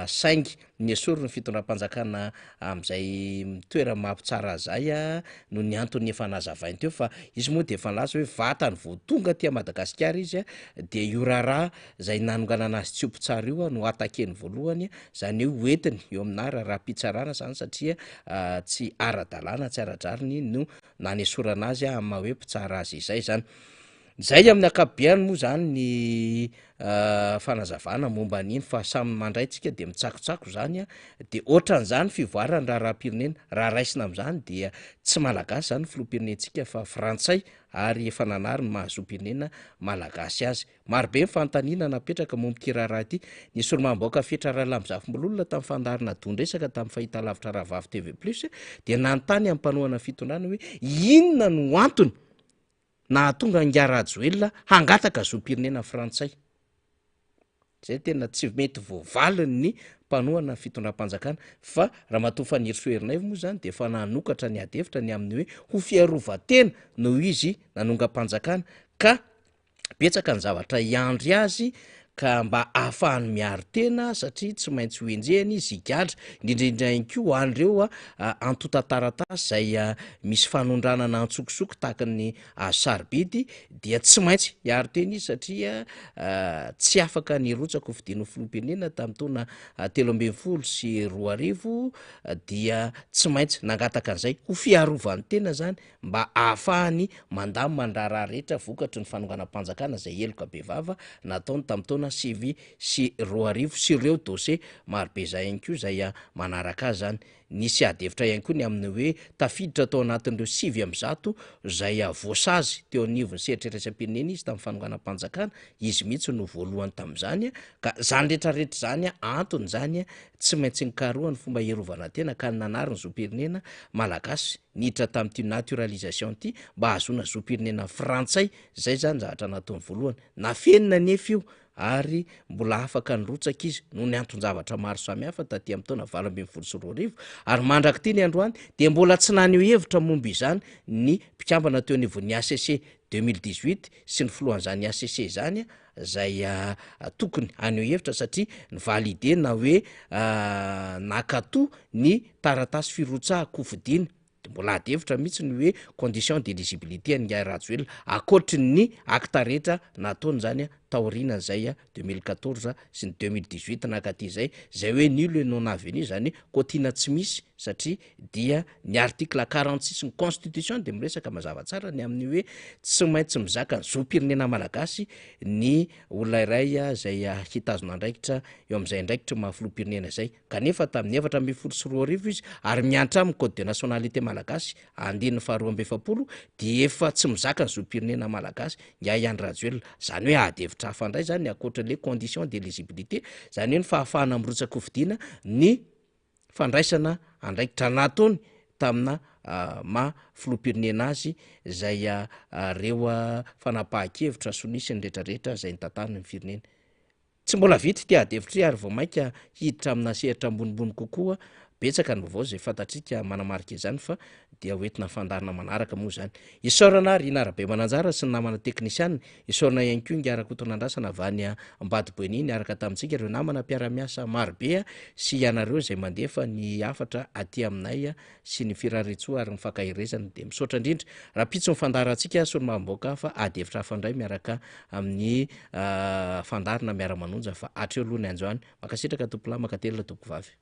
saingy Nesoriny ny fitondram-panjakana amin'izay toerana maha mpitsara azy izay noho ny antony efa nazavainy teo fa izy moa dia efa nilaza hoe vatany vao tonga aty Madagasikara izy dia io raharaha izay nanonganana azy tsy ho mpitsara io no atakeny voalohany, izany hoe hoentiny eo aminà raharaham-pitsarana izany satria tsy ara-dalàna, tsy ara-drariny no nanesorana azy amin'ny maha hoe mpitsara azy izay izany. Izay amin'ny ankapobeany moa izany ny fanazavana momba an'iny fa samy mandray tsika dia mitsakotsako izany an, dia ohatran'izany fivoaran'ny raharaham-pirenena, raha raisina amin'izany dia tsy malagasy izany ny filoham-pirenentsika fa frantsay ary efa nanary ny maha zom-pirenena malagasy azy. Marobe ny fanontaniana napetraka momba ity raharaha ity. Ny solombavambahoaka Fetra Ralamizafimbolola tamin'ny fandaharana Don-dresaka tamin'ny fahitalavitra Rahavavy TV Plus dia nanontany amin'ny mpanohana ny fitondrana hoe inona no antony nahatonga an'ingahy Rajoelina hangataka zom-pirenena frantsay. Izay tena tsy mety voavalin'ny mpanohana ny fitondram-panjakana fa Ramatoa Fanirisoa Ernaivo moa izany dia efa nanokatra ny ady hevitra ny amin'ny hoe ho fiarovan-tena noho izy nanongam-panjakana ka Betsaka ny zavatra hiandry azy ka mba ahafahany miaro tena satria tsy maintsy ho enjehina izy higadra, indrindra indrindra ihany koa ho an'ireo antontan-taratasy izay misy fanondranana antsokosoko tahaka ny hazo sarobidy dia tsy maintsy hiaro tena izy satria tsy afaka ny hirotsaka ho fidiana ho filoham-pirenena tamin'ny taona 2013 dia tsy maintsy nangataka an'izay ho fiarovany tena izany mba ahafahany mandamina ny raharaha rehetra vokatry ny fanonganam-panjakana izay heloka bevava nataony tamin'ny taona. taona 2009 sy ireo dosie marobe izay ihany koa izay manaraka azy izany. Nisy ady hevitra ihany koa ny amin'ny hoe tafiditra tao anatin'ireo 109 izay voasazy teo anivon'ny sehatra iraisam-pirenena izy tamin'ny fanonganam-panjakana, izy mihitsy no voalohany tamin'izany, ka izany rehetra rehetra izany antony izany tsy maintsy nikarohany fomba hiarovana tena ka nanary ny zom-pirenena malagasy niditra tamin'ity naturalisation ity mba hahazoana zom-pirenena frantsay, izay izany zavatra nataony voalohany, nafenina anefa io ary mbola afaka nirotsaka izy noho ny anton-javatra maro samihafa taty amin'ny taona 2018 ary mandrak'ity ny androany dia mbola tsy naneho hevitra momba izany ny mpikambana teo anivon'ny HCC 2018 sy ny filohan'izany HCC izany izay tokony haneho hevitra satria ni-valider na hoe nankatoa ny taratasy firotsahan-kofidina De mbola ady hevitra mihitsy ny hoe condition d'éligibilité an'ingahy Rajoelina ankoatry ny acte rehetra nataony zany taorianan'izay 2014 sy ny 2018 nankaty izay, zay hoe nul et non avenu zany hoe quotiana tsy misy satria dia ny article 46 ny constitution dia miresaka mazava tsara ny amin'ny hoe tsy maintsy mizaka ny zom-pirenena malagasy ny olona iray izay hitazona andraikitra eo amin'izay andraikitry ny maha filoham-pirenena izay. Kanefa tamin'ny 2014 izy ary miantra amin'ny Code de nationalité malagasy andininy faha 42 dia efa tsy mizaka ny zom-pirenena malagasy ingahy Andry Rajoelina. Izany hoe ady hevitra hafa indray izany ankoatra ilay condition d'éligibilité, izany hoe ny fahafahana mirotsa-kofidina ny fandraisana andraikitra nataony tamina maha filoham-pirenena azy izay ireo fanapahan-kevitra sonia sy ny rehetrarehetra izay nitantanany ny firenena. Tsy mbola vita ity ady hevitra ity ary vao mainka hiditra amina sehatra ambonimbony kokoa. Betsaka ny vaovao izay fantatsika manamarika izany fa dia ho entina fandaharana manaraka moa izany. Isaorana Rina Rabemananjara sy ny namana teknisiana. Isaorana ihany koa Ingahy Rakotonandrasana avy any Ambatoboeny niaraka tamintsika, ireo namana mpiara-miasa marobe sy ianareo izay mandefa ny hafatra aty aminay sy ny firariantsoa ary ny fankaherezana dia misaotra indrindra. Rahampitso ny fandaharantsika solombavambahoaka fa ady hevitra hafa indray miaraka amin'ny fandaharana miara-manonja fa hatreo aloha ny androany. Mankasitraka tompolahy, mankatelina tompokovavy.